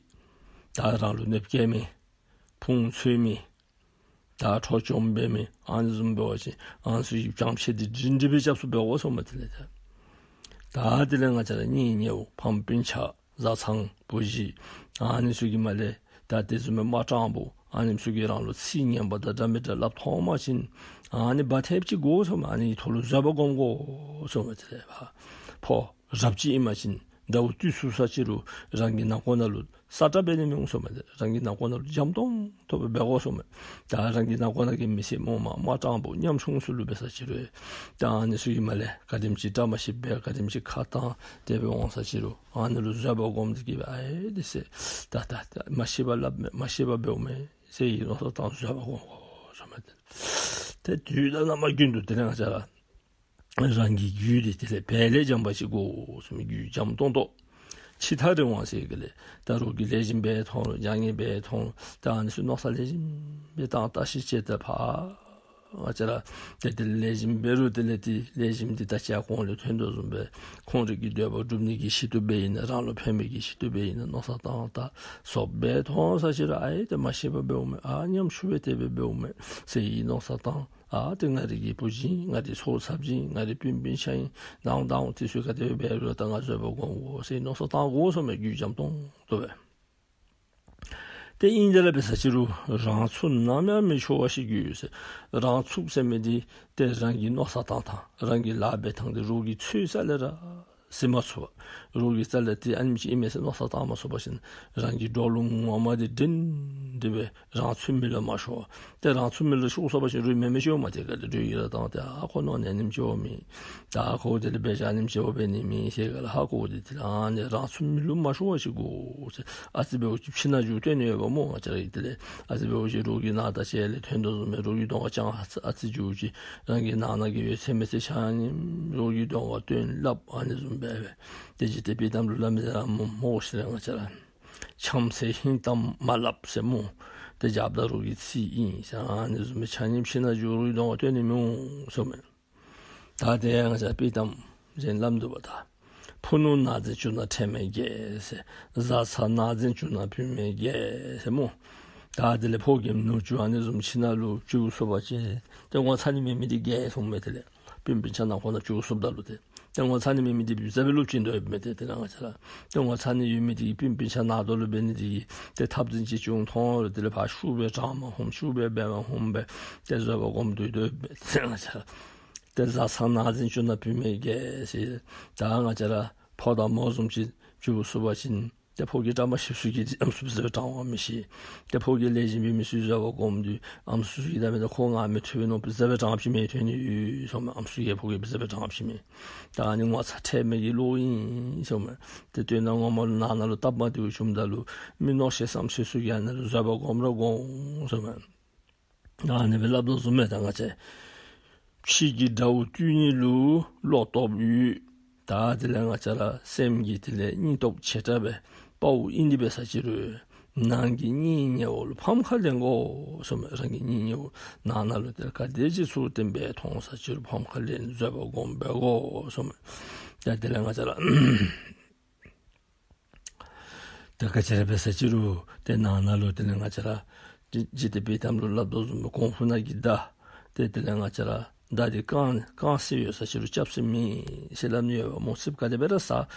ད་རང་ལུ་གནོདཔ་བཀལ་མི་ཕུང་འཚོལ་མི་ད་འཕྲོག་བཅོམ་འབད་མི་ཨ་ནི་བཟུམ་འབད་བ་ཅིན་ཨ་ནི་ཚུ་གི་བྱང་ཕྱད་འདི་སྒྲིང་སྒྲི་སྦེ་སྐྱབས་སུ་འབད་དགོ་གསུངམ་མས། དེ་ལས་ད་དེ་ལས་ང་བཅས་ར་གཉེན་ཉེཝ་ཕམ་སྤུན་ཆ་བཟའ་ཚང་བུ་གཞི་ཨ་ནི་ཚུ་གིས་མ་ལས་ད་དེ་བཟུམ་མའི་དམག་དྲང་པོ་ཨ་ནི་ཚུ་གིས་རང་ལུ་ཚིག་ངན་པ་དང་འདྲ་མི་འདྲ་སླབ་ཐོན་པ་ཅིན་ཨ་ནི་བ་ཐེབས་ཅིག་དགོ་གསུངམ་མས། ཨ་ནི་གི་ཐོག་ལུ་བཟོད་པ་སྒོམ་དགོ་གསུངམ་མས། དེ་ལས་ཕ་ཕོ་རབ་ཅིག་ཨིན་པ་ཅིན་དགྲ་བོ་བཏུལ་ཚུགས་ས་ཅི་རུང་རང་གི་ནང་འཁོད་ནང་ལུ་ས་ཏྲ་འབད་ནི་མི་འོང་གསུངམ་མས། རང་གི་ནང་འཁོད་ནང་ལུ་འཇམ་ཏོང་ཏོ་སྦེ་འབད་དགོ་གསུངམ་མས། ད་རང་གི་ནང་འཁོད་ནང་གི་མི་སེར་མོ་མ་དམག་དྲང་པོ་ཉམ་ཆུང་ཚུ་ལུ་འབད་ས་ཅི་རུང་ད་ཨ་ནི་ཚུ་གིས་མ་ལས་ག་དེམ་ཅིག་བཀྲ་མ་ཤིསཔ་སྦེ་ག་དེམ་ཅིག་ཁ་བཏང་དེ་སྦེ་འོང་ས་ཅི་རུང་ཨ་ནི་ལུ་བཟོད་པ་སྒོམ་སྟེ་གིས་སྦེ་ཨའེ་དེ་ཟེར་ད་ད་ད་མ་ཤེས་པ་སླབ་མས་མ་ཤེས་པ་འབདཝ་མས་ཟེར་ཡི་མནོ་བསམ་བཏང་བཟོད་པ་སྒོམ་དགོ་གསུངམ་མས། ཏེ་དུས་དང་རྣམ་པ་ཀུན་ཏུ་དེ་ལས་ང་བཅས་ར་རང་གི་རྒྱུད་འདི་དེ་ལས་བལ་ལས་འཇམ་པ་ཅིག་དགོ་གསུངམ་མས། རྒྱུད་འཇམ་ཏོང་ཏོ། ཕྱི་མཐའ་རིང་བ་ཟེར་ག་ལས་ད་རོགས་ཀྱིས་ལེགས་ཤོམ་འབད་ཐོན་རུང་བྱ་ངན་འབད་ཐོན་རུང་ད་ཨ་ནི་ཚུ་མནོ་བསམ་ལེགས་ཤོམ་སྦེ་བཏང་བརྟག་ཞིབ་དཔྱད་དེ་ཕར་ང་བཅས་ར་ཏེ་དེ་ལས་ལེགས་ཤོམ་འབད་རུང་དེ་ལས་ཏེ་ལེགས་ཤོམ་འདི་ད་ཅི་གོང་ལས་ཐོན་དོ་བཟུམ་སྦེ་ཁོང་རའི་གི་འདོད་པ་སྒྲུབ་ནི་གི་ཆེད་དུ་འབད་ཨིན་ན་རང་ལུ་ཕན་པའི་གི་ཆེད་དུ་འབད་ཨིན་ན་མནོ་བསམ་བཏང་ད་སོབ་སྦེ་ཐོན་ས་ཅི་རུང་ཨའེ་ཏེ་མ་ཤེས་པ་འབདཝ་མས། ཨ་ཉམ་ཆུང་སྦེ་དེ་སྦེ་འབདཝ་མས་ཟེར་ཡི་མནོ་བསམ་བཏང་། ཨ་ཏེ་ང་རའི་གི་བུ་གཞི་ཨིན། ང་རའི་ཚའོ་ཚབ་ཅིག་ཨིན། ང་རའི་སྤུན་སྤུན་ཆ་ཨིན། ནང་དང་དེ་ཚུ་ག་དེ་སྦེ་འབད་རུང་ད་ང་བཟོད་པ་སྒོམ་དགོ་ཟེར་མནོ་བསམ་བཏང་དགོ་གསུངམ་མས། རྒྱུད་འཇམ་ཏོང་ཏོ་སྦེ། ཏེ་ཨིན་དེ་ལས་འབད་ས་ཅི་རུང་རང་ཚུགས་ནམ་ཡང་མི་ཤོར་བ་ཞིག་དགོས་ཟེར། རང་ཚུགས་ཟེར་མི་འདི་ཏེ་རང་གི་མནོ་བསམ་བཏང་ཐངས་རང་གི་ལཱ་འབད་ཐངས་འདི་རོགས་ཀྱིས་ཚོད་རྩ་ལས་ར་ཟིན་མ་ཚུགས་པར་རོགས་ཀྱིས་རྩ་ལས་ཏེ་ཨ་ནེམ་ཅིག་ཨིན་མས་ཟེར་མནོ་བསམ་བཏང་མ་ཚུགས་པ་ཅིན་རང་གི་འགྲོ་ལུགས་ངོ་མ་འདི་སྒྲིང་སྒྲི་སྦེ་རང་ཚུགས་མི་ལུ་མ་ཤོར་བར། ཏེ་རང་ཚུགས་མི་ལུ་ཤོར་སོང་པ་ཅིན་རོགས་མེན་མི་ཅིག་འོང་མས། ཏེ་ག་ལས་རོགས་ཀྱིས་ར་བཏང་སྟེ་ཨ་ཁོ་མནོ་ནི་ཨ་ནེམ་ཅིག་འབད་མི་ད་ཁོ་དེ་ལས་འབད་བཞག་ཨ་ནེམ་ཅིག་འབད་ནི་མེད་ཟེར་ག་ལས་ཧ་གོ་སྟེ་དེ་ལས་ཨ་ནི་རང་ཚུགས་མི་ལུ་མ་ཤོར་བ་ཅིག་དགོ་ཟེར། ཨ་ཙི་འབདཝ་ཅིག་ཕྱི་ནང་འགྱུར་སྟོན་ནི་ཡོདཔ་སྨོ། ང་བཅས་ར་གིས་དེ་ལས་ཨ་ཙི་འབདཝ་ཅིག་རོགས་ཀྱི་ནང་དང་ཕྱི་ལས་ཐོན་དོ་བཟུམ་སྦེ་རོགས་ཀྱི་གདོང་ཁར་ཅང་ཨ་ཙི་ཨ་ཙི་འགྱུར་ཅིག་རང་གི་ནང་ན་གི་ཡོད་ཚད་མེད་ཚད་ཆ་མཉམ་རོགས་ཀྱི་གདོང་ཁར་སྟོན་སླབ། ཨ་ནི་བཟུམ་སྦེ་སྦེ་ཏེ་འཇིག་རྟེན་དཔྱེ་གཏམ་ལུ་སླབ་མི་ཟེར་ར་སྨོ་སྨོ་ཤེས་ལས་ང་བཅས་ར་ཆམ་ཟེར་ཧིང་གཏམ་མ་སླབ་ཟེར་སྨོ། ཏེ་རྒྱབ་དང་རོགས་ཀྱི་ཚིག་ཨིན་ཟེར། ཨ་ནི་བཟུམ་སྦེ་ཆ་མཉམ་ཕྱི་ནང་འགྱུར་རོགས་ཀྱི་གདོང་ཁར་སྟོན་ནི་མི་འོང་གསུངམ་མས། ད་དེ་ཡང་ང་བཅས་དཔྱེ་གཏམ་གཞན་སླབ་འདུག་པ། ད་ཕུ་ནུ་ནག་འཛིང་བྱུང་ན་ཁྲེལ་མེད་རྒྱལ་ཟེར། བཟའ་ཚང་ནག་འཛིང་བྱུང་ན་བུད་མེད་རྒྱལ་ཟེར་སྨོ། ད་དེ་ལས་ཕོ་རྒནམ་ནུ་གཅུང་ཨ་ནི་བཟུམ་ཕྱི་ནང་ལུ་བཅུག་སོང་པ་ཅིན་ཏེ་ངོ་ཚ་ནི་མེད་མི་འདི་རྒྱལ་གསུངམ་མས། དེ་ལས་སྤུན་སྤུན་ཆ་ནང་འཁོད་ནང་བཅུག་སོངམ་ད་ལུ་ཏེ་ཏེ་ངོ་ཚ་ནི་མེད་མི་འདི་བུ་ཚ་སྦེ་ལུ་བྱིན་དོ་ཡོདཔ་མས། ཏེ་དེ་ལས་ང་བཅས་ར་ཏེ་ངོ་ཚ་ནི་ཡོད་མི་འདི་གིས་སྤུན་སྤུན་ཆ་ནང་དོག་ལུ་འབད་ནི་འདི་གིས་ཏེ་འཐབ་འཛིང་ཅིག་བྱུང་ཐོན་རུང་དེ་ལས་ཕར་ཤུགས་སྦེ་དྲང་མ་ཧུམ་ཤུགས་སྦེ་འབད་མ་ཧུམ་སྦེ་ཏེ་བཟོད་པ་སྒོམ་སྡོད་དོ་ཡོདཔ་མས། ཏེ་ང་བཅས་ར་ཏེ་བཟའ་ཚང་ནག་འཛིང་བྱུང་ན་བུད་མེད་རྒྱལ་ཟེར། ད་ང་བཅས་ར་ཕོ་དང་མོ་བཟུམ་ཅིག་བཅུག་སོང་པ་ཅིན་ཏེ་ཕོ་གི་བཀྲ་མ་ཤིསཔ་ཚུ་གིས་ཨམ་སྲུ་གིས་བཟོད་པ་དྲང་བ་མི་ཤེས། ཏེ་ཕོ་གི་ལེགས་ཤོམ་འབད་མི་ཚུ་བཟོད་པ་སྒོམ་སྟེ་ཨམ་སྲུ་གིས་ད་མེན་ན་ཁོ་ང་མི་ཐུབ་པས་མནོ་བཟོད་པ་དྲང་བ་ཅིག་མེད་ཐོན་ནི་ཡོད་གསུངམ་མས། ཨམ་སྲུ་གིས་ཕོ་གིས་བཟོད་པ་དྲང་བ་ཅིག་མེད། ད་ཨ་ནི་ངོ་ཚ་ཁྲེལ་མེད་ཀྱི་བློ་ཨིན་གསུངམ་མས། ཏེ་དོན་དག་ངོ་མ་ལུ་ནང་ན་ལུ་སྟབས་མ་བདེཝ་བྱུངམ་ད་ལུ་མི་མནོ་ཤེས་བསམ་ཤེས་ཚུ་གིས་ཨ་ནི་ལུ་བཟོད་པ་སྒོམ་ར་སྒོམ་གསུངམ་མས། ཨ་ནི་སྦེ་སླབ་དོ་བཟུམ་སྦེ་ད་ང་བཅས་ཕྱི་གི་དགྲ་བོ་བཏུལ་ནི་ལུ་བློ་སྟོབས་ཡོད། ད་དེ་ལས་ང་བཅས་ར་སེམས་ཀྱི་དེ་ལས་སྙིང་སྟོབས་ཆེ་དྲགས་སྦེ་དཔའ་བོ་ཨིན་ཏེ་འབད་ས་ཅི་རུང་ནང་གི་གཉེན་ཉེ་བོ་ལུ་ཕམ་ཁ་ལེན་དགོ་གསུངམ་མས། རང་གི་གཉེན་ཉེ་བོ་ནང་ན་ལུ་དེ་ལས་ག་དེ་ཅིག་ཚུར་བསྟེན་འབད་ཐོན་ས་ཅི་རུང་ཕམ་ཁ་ལེན་བཟོད་པ་སྒོམ་འབད་དགོ་གསུངམ་མས། ད་དེ་ལས་ང་བཅས་ར་ད་ག་ཅི་ར་འབད་ས་ཅི་རུང་ཏེ་ནང་ན་ལུ་དེ་ལས་ང་བཅས་ར་འཇིག་འཇིག་རྟེན་དཔྱེ་གཏམ་ལུ་སླབ་དོ་བཟུམ་སྦེ་གོང་ཕུ་ནང་གི་མདའ་ཏེ་དེ་ལས་ང་བཅས་ར་ མདའ་འདི་རྐང་རྐང་རྩེ་ཡོད་ས་ཅིག་རུང་རྐྱབ་ས་མེད་ཟེར་སླབ་ནི་ཡོདཔ་སྨོ། ཚིགཔ་ག་དེ་སྦེ་ར་ཟ་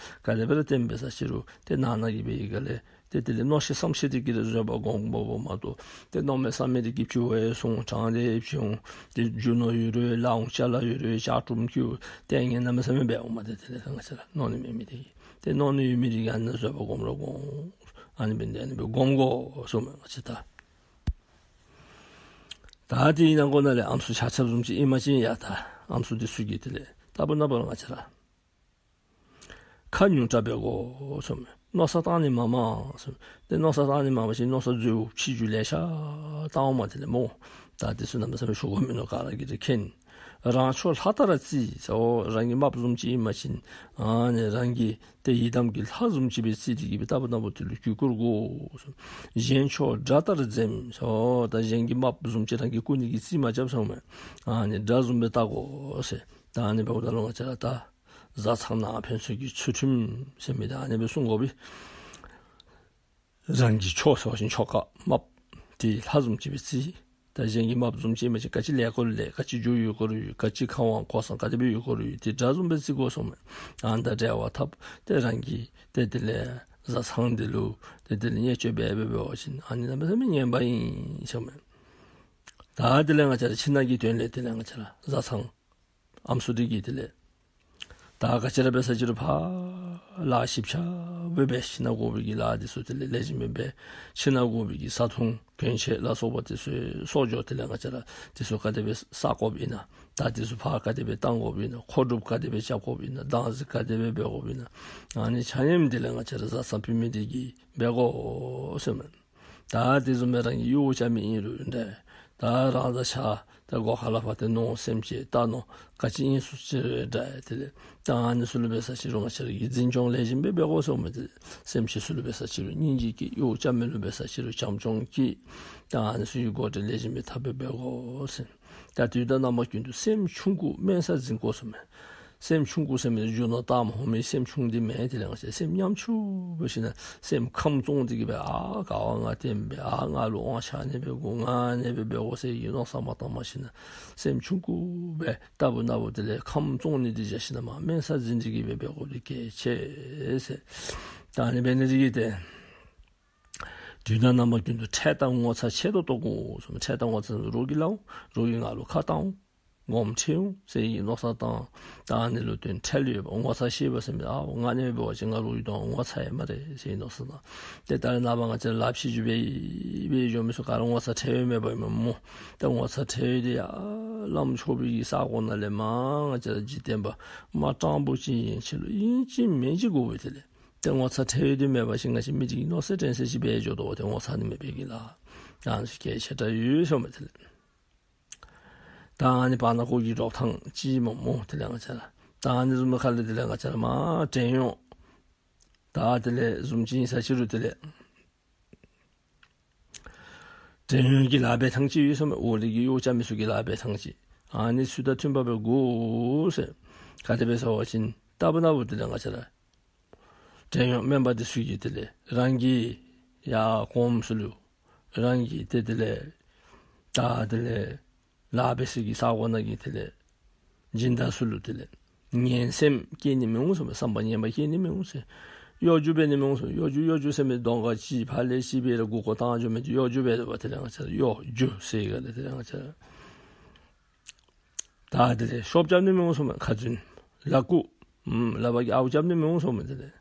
ག་དེ་སྦེ་ར་བསྟེན་འབད་ས་ཅིག་རུང་ཏེ་ནང་ན་གི་སྦེ་ག་ལས་ཏེ་དེ་ལས་མནོ་ཤེས་བསམ་ཤེས་འདི་གིས་ར་བཟོད་པ་སྒོམ་སྒོམ་པ་མ་གཏོགས་ཏེ་མནོ་མེད་བསམ་མེད་འདི་གིས་ཕྱི་ཁར་སོང་དྲང་སྟེ་ཕྱི་འོང་ཏེ་རྒྱུ་ནོར་ཡོད་རུང་ལག་འོང་ཅ་ལ་ཡོད་རུང་ལྕགས་ཀྲུམ་ཀྱུ་ལྟས་ངན་གནམ་མེད་ས་མེད་འབད་འོང་མས། ཏེ་དེ་ལས་ང་བཅས་ར་མནོ་ནི་མེད་མི་འདི་གིས་ཏེ་མནོ་ནི་ཡོད་མི་འདི་གིས་ཨ་ནི་བཟོད་པ་སྒོམ་ར་སྒོམ། ཨ་ནི་འབད་ནི་འདི་ཨ་ནི་སྦེ་སྒོམ་དགོ་གསུངམ་མས་ང་བཅས་ད། ད་དེའི་ནང་ཁོ་ན་ལས་ཨམ་སྲུ་ཆ་ཁྱབ་བཟུམ་ཅིག་ཨིན་པ་ཅིན་ཡང་ད་ཨམ་སྲུ་འདི་ཚུ་གིས་དེ་ལས་ལྟ་བུ་ན་བུ་ར་ང་བཅས་ར་ཁ་ཉུང་དྲགས་འབད་དགོ་གསུངམ་མས། མནོ་བསམ་བཏང་ནི་མང་མང་གསུངམ་མས། ཏེ་མནོ་བསམ་བཏང་ནི་མང་པ་ཅིན་མནོ་བསམ་རྫུན་ཕྱི་འགྱུར་ལེ་ཤ་བཏང་འོང་མས་དེ་ལས་སྨོ། ད་དེ་ཚུ་གནམ་མེད་ས་མེད་ཞུ་དགོཔ་མིན་ནུག། ག་ར་གིས་ར་མཁྱེན། རང་ཕྱོགས་ལྷ་ལྟར་བརྩི་ཟེར། འོ་རང་གི་རྨགཔ་བཟུམ་ཅིག་ཨིན་པ་ཅིན་ཨ་ནི་རང་གི་ཏེ་ཡི་དམ་གྱི་ལྷ་བཟུམ་ཅིག་སྦེ་བརྩི་སྟེ་གིས་སྦེ་ལྟ་བུ་ན་བུ་དེ་ལུ་གུས་བཀུར་དགོ་གསུངམ་མས། གཞན་ཕྱོགས་དགྲ་ལྟར་འཛེམ་ཟེར། འོ་ད་གཞན་གྱི་རྨགཔ་བཟུམ་ཅིག་རང་གིས་བཀུར་ནི་གི་རྩིས་མ་རྐྱབ་གསུངམ་མས། ཨ་ནི་དགྲ་བཟུམ་སྦེ་བལྟ་དགོ་ཟེར། ད་ཨ་ནི་འབདཝ་ད་ལུ་ང་བཅས་ར་ད་བཟའ་ཚང་ནང་ཕན་ཚུན་གྱི་ཚུལ་ཁྲིམས་ཟེར་མི་འདི་ཨ་ནི་སྦེ་སྲུང་དགོ་པས། རང་གི་ཕྱོགས་ཟེར་བ་ཅིན་ཕྱོགས་ཁ་རྨགཔ་དེ་ལྷ་བཟུམ་ཅིག་སྦེ་བརྩི། ད་གཞན་གྱི་རྨགཔ་བཟུམ་ཅིག་མ་གཞི་ག་ཅི་ལས་དགོ་རུང་ལས་ག་ཅི་རྒྱུ་ཡོད་དགོ་རུང་ཡོད་ག་ཅི་ཁ་དབང་གོ་ས་ག་དེ་སྦེ་ཡོད་དགོ་རུང་ཡོད་དེ་དགྲ་བཟུམ་སྦེ་བརྩི་དགོ་གསུངམ་མས། ཨ་ནི་དང་འབྲེལ་བ་འཐབ་སྟེ་རང་གི་ཏེ་དེ་ལས་བཟའ་ཚང་འདི་ལུ་ཏེ་དེ་ལས་བརྙས་བཅོས་འབད་འབད་འབད་བ་ཅིན་ཨ་ནི་གནམ་མེད་ས་མེད་ངན་པ་ཨིན་གསུངམ་མས། ད་དེ་ལས་ང་བཅས་ར་ཕྱི་ནང་གི་དོན་ལས་དེ་ལས་ང་བཅས་ར་བཟའ་ཚང་ཨམ་སྲུ་འདི་གིས་དེ་ལས་ད་ག་ཅི་ར་འབད་ས་ཅིག་རུང་ཕར་ལཱ་ཞིབ་ཆ་སྦེ་འབད་ཞིན་ན་དགོ་པའི་གི་ལཱ་འདི་ཚུ་དེ་ལས་ལེགས་ཤོམ་སྦེ་འབད་ཞིན་ན་དགོ་པའི་གི་བཟའ་འཐུང་གྱོན་ཆས་ལ་སོགས་པ་འདི་ཚུ་གསོག་འཇོག་དེ་ལས་ང་བཅས་ར་འདི་ཚུ་ག་དེ་སྦེ་བསག་དགོཔ་ཨིན་ན། ད་འདི་ཚུ་ཕར་ག་དེ་སྦེ་བཏང་དགོཔ་ཨིན་ན། མཁོ་སྒྲུབ་ག་དེ་སྦེ་རྐྱབ་དགོཔ་ཨིན་ན། བདག་འཛིན་ག་དེ་སྦེ་འབད་དགོཔ་ཨིན་ན། ཨ་ནི་ཆ་མཉམ་དེ་ལས་ང་བཅས་ར་བཟའ་ཚང་བུད་མེད་འདི་གིས་འབད་དགོ་གསུངམ་མས། ད་དེ་བཟུམ་སྦེ་རང་གི་གཡོག་རྐྱབ་མི་ཨིན་རུང་འདྲ། ད་རང་དང་ཕྱད་ད་སྒོ་ཁ་ལས་ཕར་ཏེ་ནོར་སེམས་ཅན་རྟ་ནོར་ག་ཅི་ཨིན་ཚུ་ཅིག་རུང་འདྲ། དེ་ལས་ད་ཨ་ནི་ཚུ་ལུ་འབད་ས་ཅིག་རུང་ང་བཅས་ར་གིས་འཛིན་སྐྱོང་ལེགས་ཤོམ་སྦེ་འབད་དགོ་གསུངམ་མས། ཏེ་སེམས་ཅན་ཚུ་ལུ་འབད་ས་ཅིག་རུང་སྙིང་རྗེ་བསྐྱེད། གཡོག་རྐྱབ་མི་ལུ་འབད་ས་ཅིག་རུང་བྱམས་སྐྱོང་བསྐྱེད། ད་ཨ་ནི་ཚུ་གི་སྒོ་འདི་ལེགས་ཤོམ་སྦེ་འཐབ་སྦེ་འབད་དགོ་ཟེར། ད་དུས་དང་རྣམ་པ་ཀུན་ཏུ་སེམས་ཆུང་ཀུ་དམན་ས་འཛིན་དགོ་གསུངམ་མས། སེམས་ཆུང་ཀུ་ཟེར་མི་རྒྱུ་ནོར་བཏངམ་འོང་མི་སེམས་ཆུང་འདི་མེན། དེ་ལས་ང་བཅས་སེམས་ཉམ་ཆུང་འབད་ཞིན་ན་སེམས་ཁམས་བཙོང་སྟེ་གིས་སྦེ་ཨ་ག་བ་ང་བརྟན་པས། ཨ་ང་ལུ་དབང་ཆ་ཨ་ནི་སྦེ་དགོ། ང་ཨ་ནི་སྦེ་འབད་དགོ་ཟེར་གྱི་མནོ་བསམ་མ་བཏང་བ་ཞིན་ན་སེམས་ཆུང་ཀུ་སྦེ་ལྟ་བུ་ན་བུ་དེ་ལས་ཁམས་བཙོང་ནི་འདི་བཞག་ཞིན་ན་མར་དམན་ས་འཛིན་ཏེ་གིས་སྦེ་འབད་དགོཔ་འདི་གལ་ཆེ་ཟེར། ད་ཨ་ནི་འབད་ནི་འདི་གིས་ཏེ་དུས་དང་རྣམ་པ་ཀུན་ཏུ་ཁྲེལ་དང་ངོ་ཚ་ཆེད་དུ་གཏོགས་དགོ་གསུངམ་མས། ཁྲེལ་དང་ངོ་ཚ་རོགས་ཀྱིས་སླབ་འོང་། རོགས་ཀྱིས་ང་ལུ་ཁ་བཏང་འོང་། དགོངསམ་ཁྲེལ་འོང་ཟེར་གྱི་མནོ་བསམ་བཏང་། ད་ཨ་ནི་ལུ་བརྟེན་ཁྲེལ་ཡོདཔ་ངོ་ཚ་ཤེས་པ་ཟེར་མི་ཨ་ང་ཨ་ནི་འབད་བ་ཅིན་ང་རོགས་ཀྱིས་ད་ངོ་ཚ་ཡི་སྨ་རེ་ཟེར་གྱི་མནོ་བསམ་བཏང་། ཏེ་ད་རེས་ནངས་པ་ང་བཅས་ལཱ་ཕྱི་འགྱུར་འབད་འབད་འགྱོ་མི་ཚུ་ག་ར་ངོ་ཚ་ཁྲེལ་ཡོད་མེད་པ་ཨིན་མས་སྨོ། ད་ངོ་ཚ་ཁྲེལ་ཡོད་འདི་ཡར་བླམ་ཆོས་པའི་གི་ས་གོ་ནང་ལས་མར་ང་བཅས་ར་འཇིག་རྟེན་པ་མ་སྤྲང་པོ་ཅིག་ཨིན་ཕྱིར་ལུ་ཨིན་ཅི་མིན་ཅི་དགོ་པས། དེ་ལས་ཏེ་ངོ་ཚ་ཁྲེལ་ཡོད་འདི་མེད་པ་ཅིན་ང་བཅས་མི་འདི་གིས་མནོ་ཚད་དྲན་ཚད་ཅིག་འབད་འགྱོ་དོ། ཏེ་ངོ་ཚ་ནི་མེད་པའི་གི་ལཱ་ཨ་ནི་ཚུ་གལ་ཆེ་དྲགས་ཡོད་གསུངམ་མས། དེ་ལས་ད་ཨ་ནི་བར་ན་ཁོ་གི་རོགས་ཐང་ཅིག་མས་སྨོ། དེ་ལས་ང་བཅས་ར་ད་ཨ་ནི་བཟུམ་མའི་ཁ་ལས་དེ་ལས་ང་བཅས་ར་མར་བྲན་གཡོག་ད་དེ་ལས་བཟུམ་ཅིག་ཨིན་ས་ཅིག་རུང་དེ་ལས་བྲན་གཡོག་གི་ལཱ་འབད་ཐངས་ཅིག་ཡོད་གསུངམ་མས། འོག་ལས་ཀྱི་གཡོག་རྐྱབ་མི་ཚུ་གི་ལཱ་འབད་ཐངས་ཅིག། ཨ་ནི་ཚུ་དང་མཐུན་པ་སྦེ་དགོ་ཟེར། ག་དེ་སྦེ་ཟེར་བ་ཅིན་ལྟ་བུ་ན་བུ་དེ་ལས་ང་བཅས་ར་བྲན་གཡོག་དམན་པ་འདི་ཚུ་གིས་དེ་ལས་རང་གི་ཡར་གོངམ་ཚུ་ལུ་རང་གི་ཏེ་དེ་ལས་ད་དེ་ལས་ལཱ་འབད་སའི་གི་ས་གོ་ནང་གི་དེ་ལས་སྦྱིན་བདག་ཚུ་ལུ་དེ་ལས་ངན་སེམས་སྐྱེ་ནི་མི་འོང་གསུངམ་མས། བསམ་པ་ངན་པ་སྐྱེ་ནི་མི་འོང་ཟེར། གཡོ་སྒྱུ་འབད་ནི་མི་འོང་གསུངམ་མས། གཡོ་སྒྱུ་གཡོ་སྒྱུ་ཟེར་མི་གདོང་ཁར་ཅིག་ཕར་ལས་ཅིག་འབད་ར་མགུ་སྐོར་བཏང་འགྱོ་མི་འདི་གཡོ་སྒྱུ་འབད་དོ་བ། དེ་ལས་ང་བཅས་ར་གཡོ་སྒྱུ་ཟེར་ག་ལས་དེ་ལས་ང་བཅས་ར་ད་དེ་ལས་ཤོབ་རྐྱབ་ནི་མི་འོང་གསུངམ་མས། ཁ་རྫུན་ལག་རྐུ་ཨམ་ལག་པ་གིས་ཨརཝ་རྐྱབ་ནི་མི་འོང་གསུངམ་མས། དེ་ལས་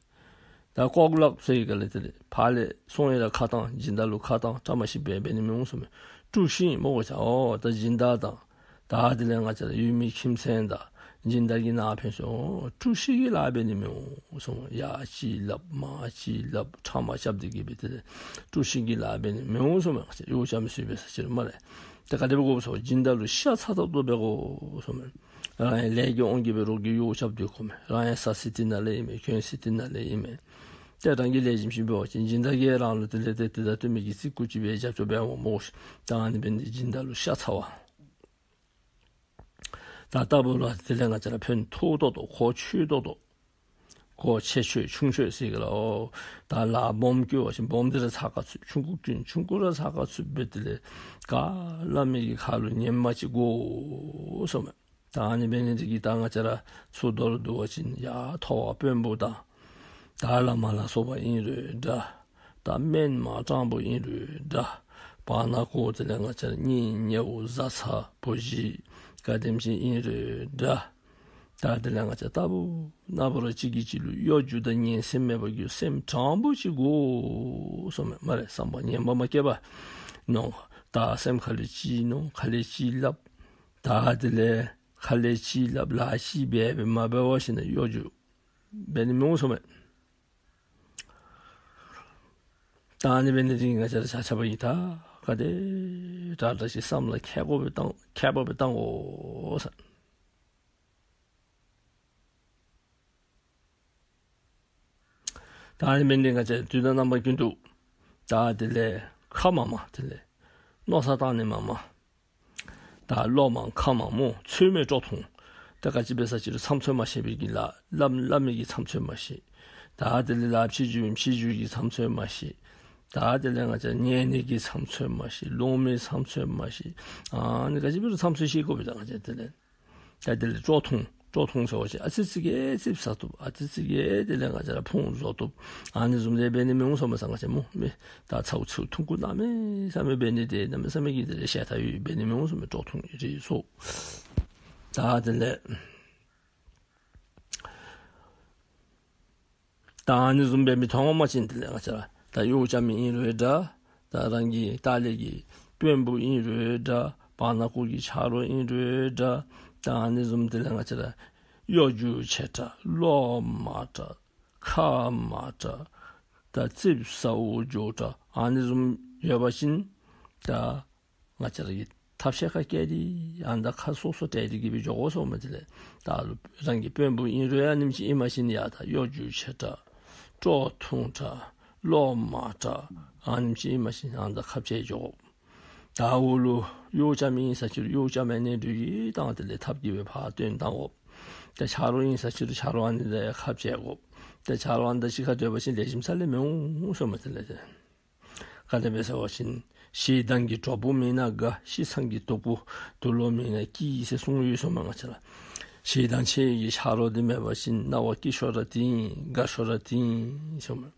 ད་ལྐོག་ལག་ཟེར་ག་ལས་དེ་ལས་ཕར་ལས་སོང་ཡི་ར་ཁ་བཏང་། སྦྱིན་བདག་ལུ་ཁ་བཏང་བཀྲ་མ་ཤིས་པ་འབད་ནི་མི་འོང་གསུངམ་མས། དཀྲུག་ཤིང་སྨོ་གོ་ཆ། འོ་ད་སྦྱིན་བདག་དང་ད་དེ་ལས་ང་བཅས་ར་ཡུལ་མི་ཁྱིམ་མཚེས་དང་སྦྱིན་བདག་གི་ནང་ཕན་ཚུན་འོ་དཀྲུག་ཤིང་གི་ལཱ་འབད་ནི་མི་འོང་གསུངམ་མས། ཡར་ཅིག་སླབ་མར་ཅིག་སླབ་ཕྲ་མ་རྐྱབ་སྟེ་གིས་སྦེ་དེ་ལས་དཀྲུག་ཤིང་གི་ལཱ་འབད་ནི་མི་འོང་གསུངམ་མས། ང་བཅས་གཡོག་རྐྱབ་མི་ཚུ་འབད་ས་ཅིག་རུང་སྨ་རེ། ཏེ་ག་དེ་སྦེ་དགོཔ་སྨོ་ཟེར་བ་ཅིན་སྦྱིན་བདག་ལུ་ཤ་ཚ་ཏོག་ཏོ་འབད་དགོ་གསུངམ་མས། རང་ཡང་ལས་ཀྱི་དབང་གིས་སྦེ་རོགས་ཀྱི་གཡོག་རྐྱབ་སྡོད་དགོ་མས། རང་ཡང་ཟ་ས་དེ་ནང་ལས་ཨིན་མས། གྱོན་ས་དེ་ནང་ལས་ཨིན་མས། ཏེ་རང་གིས་ལེགས་ཤོམ་ཅིག་འབད་བ་ཅིན་སྦྱིན་བདག་གིས་རང་ལུ་དེ་ལས་ཏེ་དེ་དང་བསྟུན་མི་གི་རྩིས་རྐུ་ཅིག་སྦེ་རྒྱབ་སྐྱོར་འབད་འོང་སྨོ་ཤིག། ད་ཨ་ནི་འབད་ནི་འདི་སྦྱིན་བདག་ལུ་ཤ་ཚ་བ། ད་ལྟ་བུ་ལུ་དེ་ལས་ང་བཅས་ར་ཕན་ཐོགས་ཏོག་ཏོ་གོ་ཆོད་ཏོག་ཏོ་གོ་ཆེ་ཆོད་ཆུང་ཆོད་ཟེར་ག་ལོ། ད་ལཱ་སྦོམ་བསྐྱུར་བ་ཅིན་སྦོམ་འདི་ར་ཚགས་ཁར་ཚུད། ཆུང་ཀུ་བསྐྱུར་ཆུང་ཀུ་ར་ཚགས་ཁར་ཚུད་འབད་དེ་ལས་ག་སླབ་མི་གི་ཁ་ལུ་ཉན་མ་ཅིག་དགོ་གསུངམ་མས། ད་ཨ་ནི་འབད་ནི་འདི་གིས་ད་ང་བཅས་ར་ཚུར་མདོར་བསྡུ་བ་ཅིན་ཡར་ཐོ་བ་དཔོན་པོ་དང་ད་བླ་མ་ལ་སོགས་པ་ཨིན་རུང་འདྲ། ད་སྨན་མ་སྤྲང་པོ་ཨིན་རུང་འདྲ། བར་ན་ཁོ་དེ་ལས་ང་བཅས་ར་གཉེན་ཉེཝ་བཟའ་ཚང་བུ་གཞི་ག་དེམ་ཅིག་ཨིན་རུང་འདྲ། ད་དེ་ལས་ང་བཅས་ར་ལྟ་བུ་ན་བུ་ར་གཅིག་གིས་གཅིག་ལུ་གཡོ་སྒྱུ་དང་ངན་སེམས་མེད་པར་གྱུར་སེམས་དྲང་པོ་ཅིག་དགོ་གསུངམ་མས། སྨ་རེ་བསམ་པ་ངན་པ་མ་སྐྱེས་པར་ནོ། ད་སེམས་ཁ་ལས་ཅིག་ནོ་ཁ་ལས་ཅིག་སླབ། ད་དེ་ལས་ཁ་ལས་ཅིག་སླབ་ལཱ་ཅིག་འབད་འབད་མ་འབད་བ་ཞིན་ན་གཡོ་སྒྱུ་འབད་ནི་མི་འོང་གསུངམ་མས། ད་ཨ་ནི་འབད་ནི་འདི་གིས་ང་བཅས་ར་ཆ་ཁྱབ་ཀྱིས་ད་ག་དེ་དྲག་དྲག་ཅིག་བསམ་བློ་འཁྱེར་དགོཔ་སྦེ་བཏང་འཁྱེར་དགོཔ་སྦེ་བཏང་དགོ་ཟེར། ད་ཨ་ནི་འབད་ནི་འདི་ང་བཅས་དུས་དང་རྣམ་པ་ཀུན་ཏུ་ད་དེ་ལས་ཁ་མང་མང་དེ་ལས་མནོ་བསམ་བཏང་ནི་མང་མང་། ད་བློ་མང་ཁ་མང་མོ། ཚུལ་མིན་སྤྲོ་ཐུང་། ད་ག་ཅི་འབད་ས་ཅི་རུང་མཚམས་ཚོད་མ་ཤེས་པའི་གི་ལཱ་སླབ་སླབ་མི་གི་མཚམས་ཚོད་མ་ཤེས། ད་དེ་ལས་ལཱ་ཕྱི་འགྱུར་ཕྱི་འགྱུར་གྱི་མཚམས་ཚོད་མ་ཤེས། ད་དེ་ལས་ང་བཅས་ཉན་ནི་གི་མཚམས་ཚོད་མ་ཤེས། ལོང་མི་མཚམས་ཚོད་མ་ཤེས། ཨ་ནི་ག་ཅི་འབད་རུང་མཚམས་ཚོད་ཤེས་དགོ་པས། ད་ང་བཅས་དེ་ལས་ད་དེ་ལས་སྤྲོ་ཐུང་། སྤྲོ་ཐུང་ཟེར་བ་ཅིན་ཨ་ཙི་ཙི་གིས་ཙིགཔ་ཟ་བཏུབ། ཨ་ཙི་ཙི་གིས་དེ་ལས་ང་བཅས་ར་ཕུང་བཟོ་བཏུབ། ཨ་ནི་བཟུམ་ལས་འབད་ནི་མི་འོང་གསུངམ་མས། ང་བཅས་མོ་མི་ད་ཚཝ་ཚུ་ཐུང་ཀུ་གནམ་མེད་ས་མེད་འབད་ནི་འདི་གནམ་མེད་ས་མེད་ཀྱི་དེ་ལས་ཤེས་ཐབས་ཡོད་འབད་ནི་མི་འོང་གསུངམ་མས། སྤྲོ་ཐུང་རེ་སོ། ད་དེ་ལས་ད་ཨ་ནི་བཟུམ་འབད་མི་མཐོང་བ་ཅིན་དེ་ལས་ང་བཅས་ར་ད་གཡོག་རྐྱབ་མི་ཨིན་རུང་འདྲ། ད་རང་གི་ལྟག་ལས་ཀྱི་དཔོན་པོ་ཨིན་རུང་འདྲ། བར་ན་ཁོ་གི་ཆ་རོགས་ཨིན་རུང་འདྲ། ད་ཨ་ནི་བཟུམ་དེ་ལས་ང་བཅས་ར་གཡོ་སྒྱུ་ཆེ་དྲགས་བློ་མང་དྲགས་ཁ་མང་དྲགས་ད་ཙིགཔ་ཟཝ་འགྱོ་དྲགས་ཨ་ནི་བཟུམ་ཡོད་པ་ཅིན་ད་ང་བཅས་ར་གིས་ཐབས་ཤེས་ཁ་བཀལ་ཏེ་ཨ་ནི་ད་ཁ་སོ་སོ་བྲལ་ཏེ་གི་སྦེ་འགྱོ་དགོ་གསུངམ་མས། དེ་ལས་ད་རང་གི་དཔོན་པོ་ཨིན་རུང་ཨ་ནེམ་ཅིག་ཨིན་མ་ཤེས་ཡ་ད་གཡོ་སྒྱུ་ཆེ་དྲགས་སྤྲོ་ཐུང་དྲགས་བློ་མང་དྲགས་ཨ་ནེམ་ཅིག་ཨིན་མ་ཤེས་ཨ་ནི་ད་ཁ་བཅད་འགྱོ་དགོ། ད་འོག་ལུ་གཡོག་རྐྱབ་མི་ཨིན་ས་ཅི་རུང་གཡོག་རྐྱབ་མི་ནི་འདི་གིས་བཏང་དེ་ལས་ཐབས་ཀྱིས་སྦེ་ཕར་བཏོན་བཏང་དགོ། ད་ཆ་རོགས་ཨིན་ས་ཅི་རུང་ཆ་རོགས་ཨ་ནི་ད་ཁ་བཅད་དགོ། ད་ཆ་རོགས་ཨ་ནི་ད་གཅིག་ཁར་སྡོད་པ་ཅིན་ལེགས་ཤོམ་རྩ་ལས་མི་འོང་གསུངམ་མས། དེ་ལས་ག་དེ་སྦེ་ཟེར་བ་ཅིན་ཞེ་སྡང་གི་གྲོགས་པོ་མེད་ན་དགའ། ཤི་ཚང་གི་སྡུག་པོ་དུག་ལོག་མེད་ན་སྐྱིད་ཟེར་གསུངས་ཡོད་གསུངམ་མས། ང་བཅས་ར་ཞེ་སྡང་ཆེ་བའི་ཆ་རོགས་འདི་མེད་པ་ཅིན་སྣང་བ་སྐྱིད་ཤོས་ར་འདི་ཨིན་དགའ་ཤོས་ར་འདི་ཨིན་གསུངམ་མས།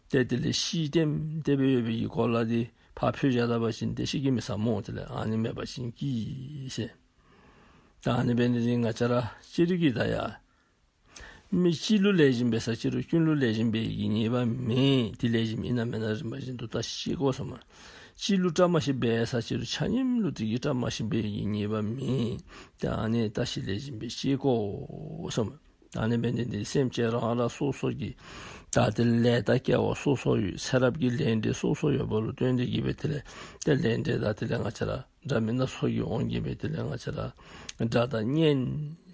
ཏེ་དེ་ལས་ཤི་ལྟེམ་ལྟེ་སྦེ་ཡོད་པའི་གི་གོ་ལ་འདི་ཕར་ཕུད་བཞག་ད་པ་ཅིན་ཏེ་ཤི་གི་མི་ཚར་སྨོ། དེ་ལས་ཨ་ནི་མེད་པ་ཅིན་སྐྱིད་ཟེར། ད་ཨ་ནི་འབད་ནི་འདི་ང་བཅས་ར་སྤྱིར་གྱིས་ད་ཡ་མི་གཅིག་ལུ་ལེགས་ཤོམ་འབད་ས་ཅི་རུང་ཀུན་ལུ་ལེགས་ཤོམ་འབད་ནི་གི་ཉེས་པ་མེད། དེ་ལེགས་ཤོམ་ཨིན་ན་མེན་ན་རིམ་པ་བཞིན་དུ་བརྟག་ཞིབ་དགོ་གསུངམ་མས། གཅིག་ལུ་བཀྲ་མ་ཤིསཔ་འབད་ས་ཅི་རུང་ཆ་མཉམ་ལུ་དེ་གིས་བཀྲ་མ་ཤིསཔ་འབད་ནི་གི་ཉེས་པ་མེད། ད་ཨ་ནི་བརྟག་ཞིབ་ལེགས་ཤོམ་འབད་ཤེས་དགོ་གསུངམ་མས། ཨ་ནི་འབད་ནི་འདི་སེམས་ཅན་རང་རང་སོ་སོ་གི་ད་དེ་ལས་ད་སྐལ་བ་སོ་སོ་ཡོད། ཚེ་རབས་ཀྱི་ལས་འབྲས་སོ་སོ་ཡོདཔ་ལུ་བརྟེན་ཏེ་གི་སྦེ་དེ་ལས་ཏེ་ལས་འབྲས་ད་དེ་ལས་ང་བཅས་ར་འདྲ་མིན་སྣ་ཚོགས་ཀྱི་དབང་གིས་སྦེ་དེ་ལས་ང་བཅས་ར་དགྲ་དང་གཉེན་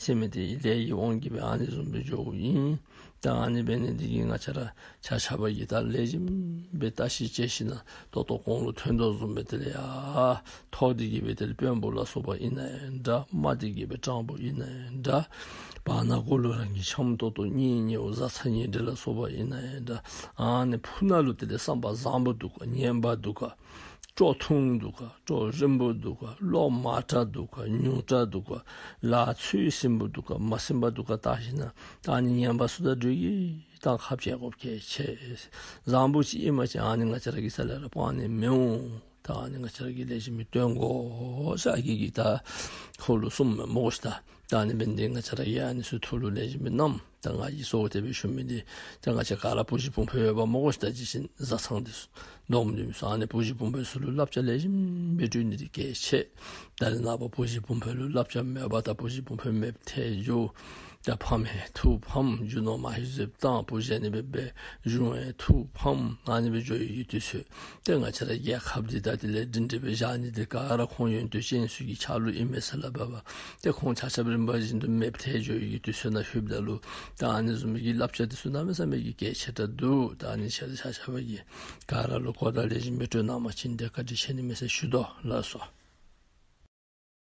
ཟེར་མི་དེ་ལས་ཀྱི་དབང་གིས་སྦེ་ཨ་ནི་བཟུམ་སྦེ་འགྱོཝ་ཨིན། ད་ཨ་ནི་འབད་ནི་འདི་གིས་ང་བཅས་ར་ཆ་ཁྱབ་ཀྱིས་ད་ལེགས་ཤོམ་སྦེ་བརྟག་ཞིབ་དཔྱད་ཞིན་ན་ད་ལྟོ་གོང་ལུ་ཐོན་དོ་བཟུམ་སྦེ་དེ་ལས་ཡ་མཐོ་འདི་གིས་སྦེ་དེ་ལས་དཔོན་པོ་ལ་སོགས་པ་ཨིན་ན་ཡང་འདྲ། དམའ་འདི་གིས་སྦེ་སྤྲང་པོ་ཨིན་ན་ཡང་འདྲ། བར་ན་ཁོ་ལུ་རང་གི་འཆམ་ཏོག་ཏོ་གཉེན་ཉེཝ་བཟའ་ཚང་གཉེན་འབྲེལ་ལ་སོགས་པ་ཨིན་ན་ཡང་འདྲ། ཨ་ནི་ཕུ་ནང་ལུ་དེ་ལས་བསམ་པ་བཟང་པོ་འདུག་ག་ངན་པ་འདུག་ག་སྤྲོ་ཐུང་འདུག་ག་སྤྲོ་རིང་པོ་འདུག་ག་བློ་མང་དྲགས་འདུག་ག་ཉུང་དྲགས་འདུག་ག་ལཱ་ཚུལ་ཟིན་པོ་འདུག་ག་མ་ཟིན་པ་འདུག་ག་བརྟག་ཞིན་ན་ད་ཨ་ནི་ངན་པ་ཚུ་དང་འདྲ་གི་ད་ཁ་བཅད་དགོཔ་གལ་ཆེ། བཟང་པོ་ཅིག་ཨིན་པ་ཅིན་ཨ་ནི་ང་བཅས་ར་གིས་རྩ་ལས་ར་སྤང་ནི་མི་འོང་། ད་ཨ་ནི་ང་བཅས་ར་གིས་ལེགས་ཤོམ་སྦེ་སྟོན་དགོ་ཟེར་ཨ་རྒས་ཀྱིས་ད་ཁོ་ལུ་གསུངམ་མས་སྨོ་གོ་ཤིག། ད་ད་ཨ་ནི་འབད་ནི་འདི་ང་བཅས་ར་གིས་ཨ་ནི་ཚུ་ཐུགས་ལུ་ལེགས་ཤོམ་སྦེ་བསྣམས། ད་ང་གིས་གཙོ་བོ་དེ་སྦེ་ཞུ་མི་འདི་ད་ང་བཅས་ག་ར་བུ་གཞི་སྤུན་ཕོ་ཡོདཔ་སྨོ་གོ་ཤིག། ད་ཅི་ཞིན་བཟའ་ཚང་འདི་ཚུ་སྡོམ་འདི་ཚུ་ཨ་ནི་བུ་གཞི་སྤུན་ཕོ་ཚུ་ལུ་བསླབ་བྱ་ལེགས་ཤོམ་སྦེ་སྤྲོད་ནི་འདི་གལ་ཆེ། ད་རེས་ནངས་པ་བུ་གཞི་སྤུན་ཕོ་ལུ་བསླབ་བྱ་མེད་པར་ད་བུ་གཞི་སྤུན་ཕོ་མེདཔ་ཐལ་འགྱོ། ད་ཕམ་ཐུག་ཕམ་རྒྱུ་ནོར་མ་ཤེས་ཟེར་བཏང་བུ་གཞི་ནི་སྦེ་སྦེ་གཞུང་ཡང་ཐུག་ཕམ་ཨ་ནི་སྦེ་འགྱོ་ཡི་གི་དུས་ཚོད། ཏེ་ང་བཅས་ར་རྒྱལ་ཁབ་འདི་ད་དེ་ལས་སྒྲིང་སྒྲི་སྦེ་བཞག་ནི་འདི་ག་ར་ཁོང་ཡོན་ཏན་ཅན་ཚུ་གི་ཆ་ལུགས་ཨིན་མས་ཟེར་སླབ་པ། ཏེ་ཁོང་ཆ་ཁྱབ་རིམ་པ་བཞིན་དུ་མེདཔ་ཐལ་འགྱོ་ཡི་གི་དུས་ཚོད་ནང་ལྷོདཔ་ད་ལུ་ད་ཨ་ནི་བཟུམ་གྱི་བསླབ་བྱ་འདི་ཚུ་གནམ་མེད་ས་མེད་ཀྱི་གལ་ཆེ་དྲགས་འདུག། ད་ཨ་ནི་ཆ་ཆ་ཁྱབ་ཀྱིས་ག་ར་ལུ་གོ་བརྡ་ལེགས་ཤོམ་སྦེ་སྤྲོད་གནང་པ་ཅིན་ཏེ་བཀའ་དྲིན་ཆེ་ནི་མས་ཟེར་ཞུ་དོ་ལགས་སོ།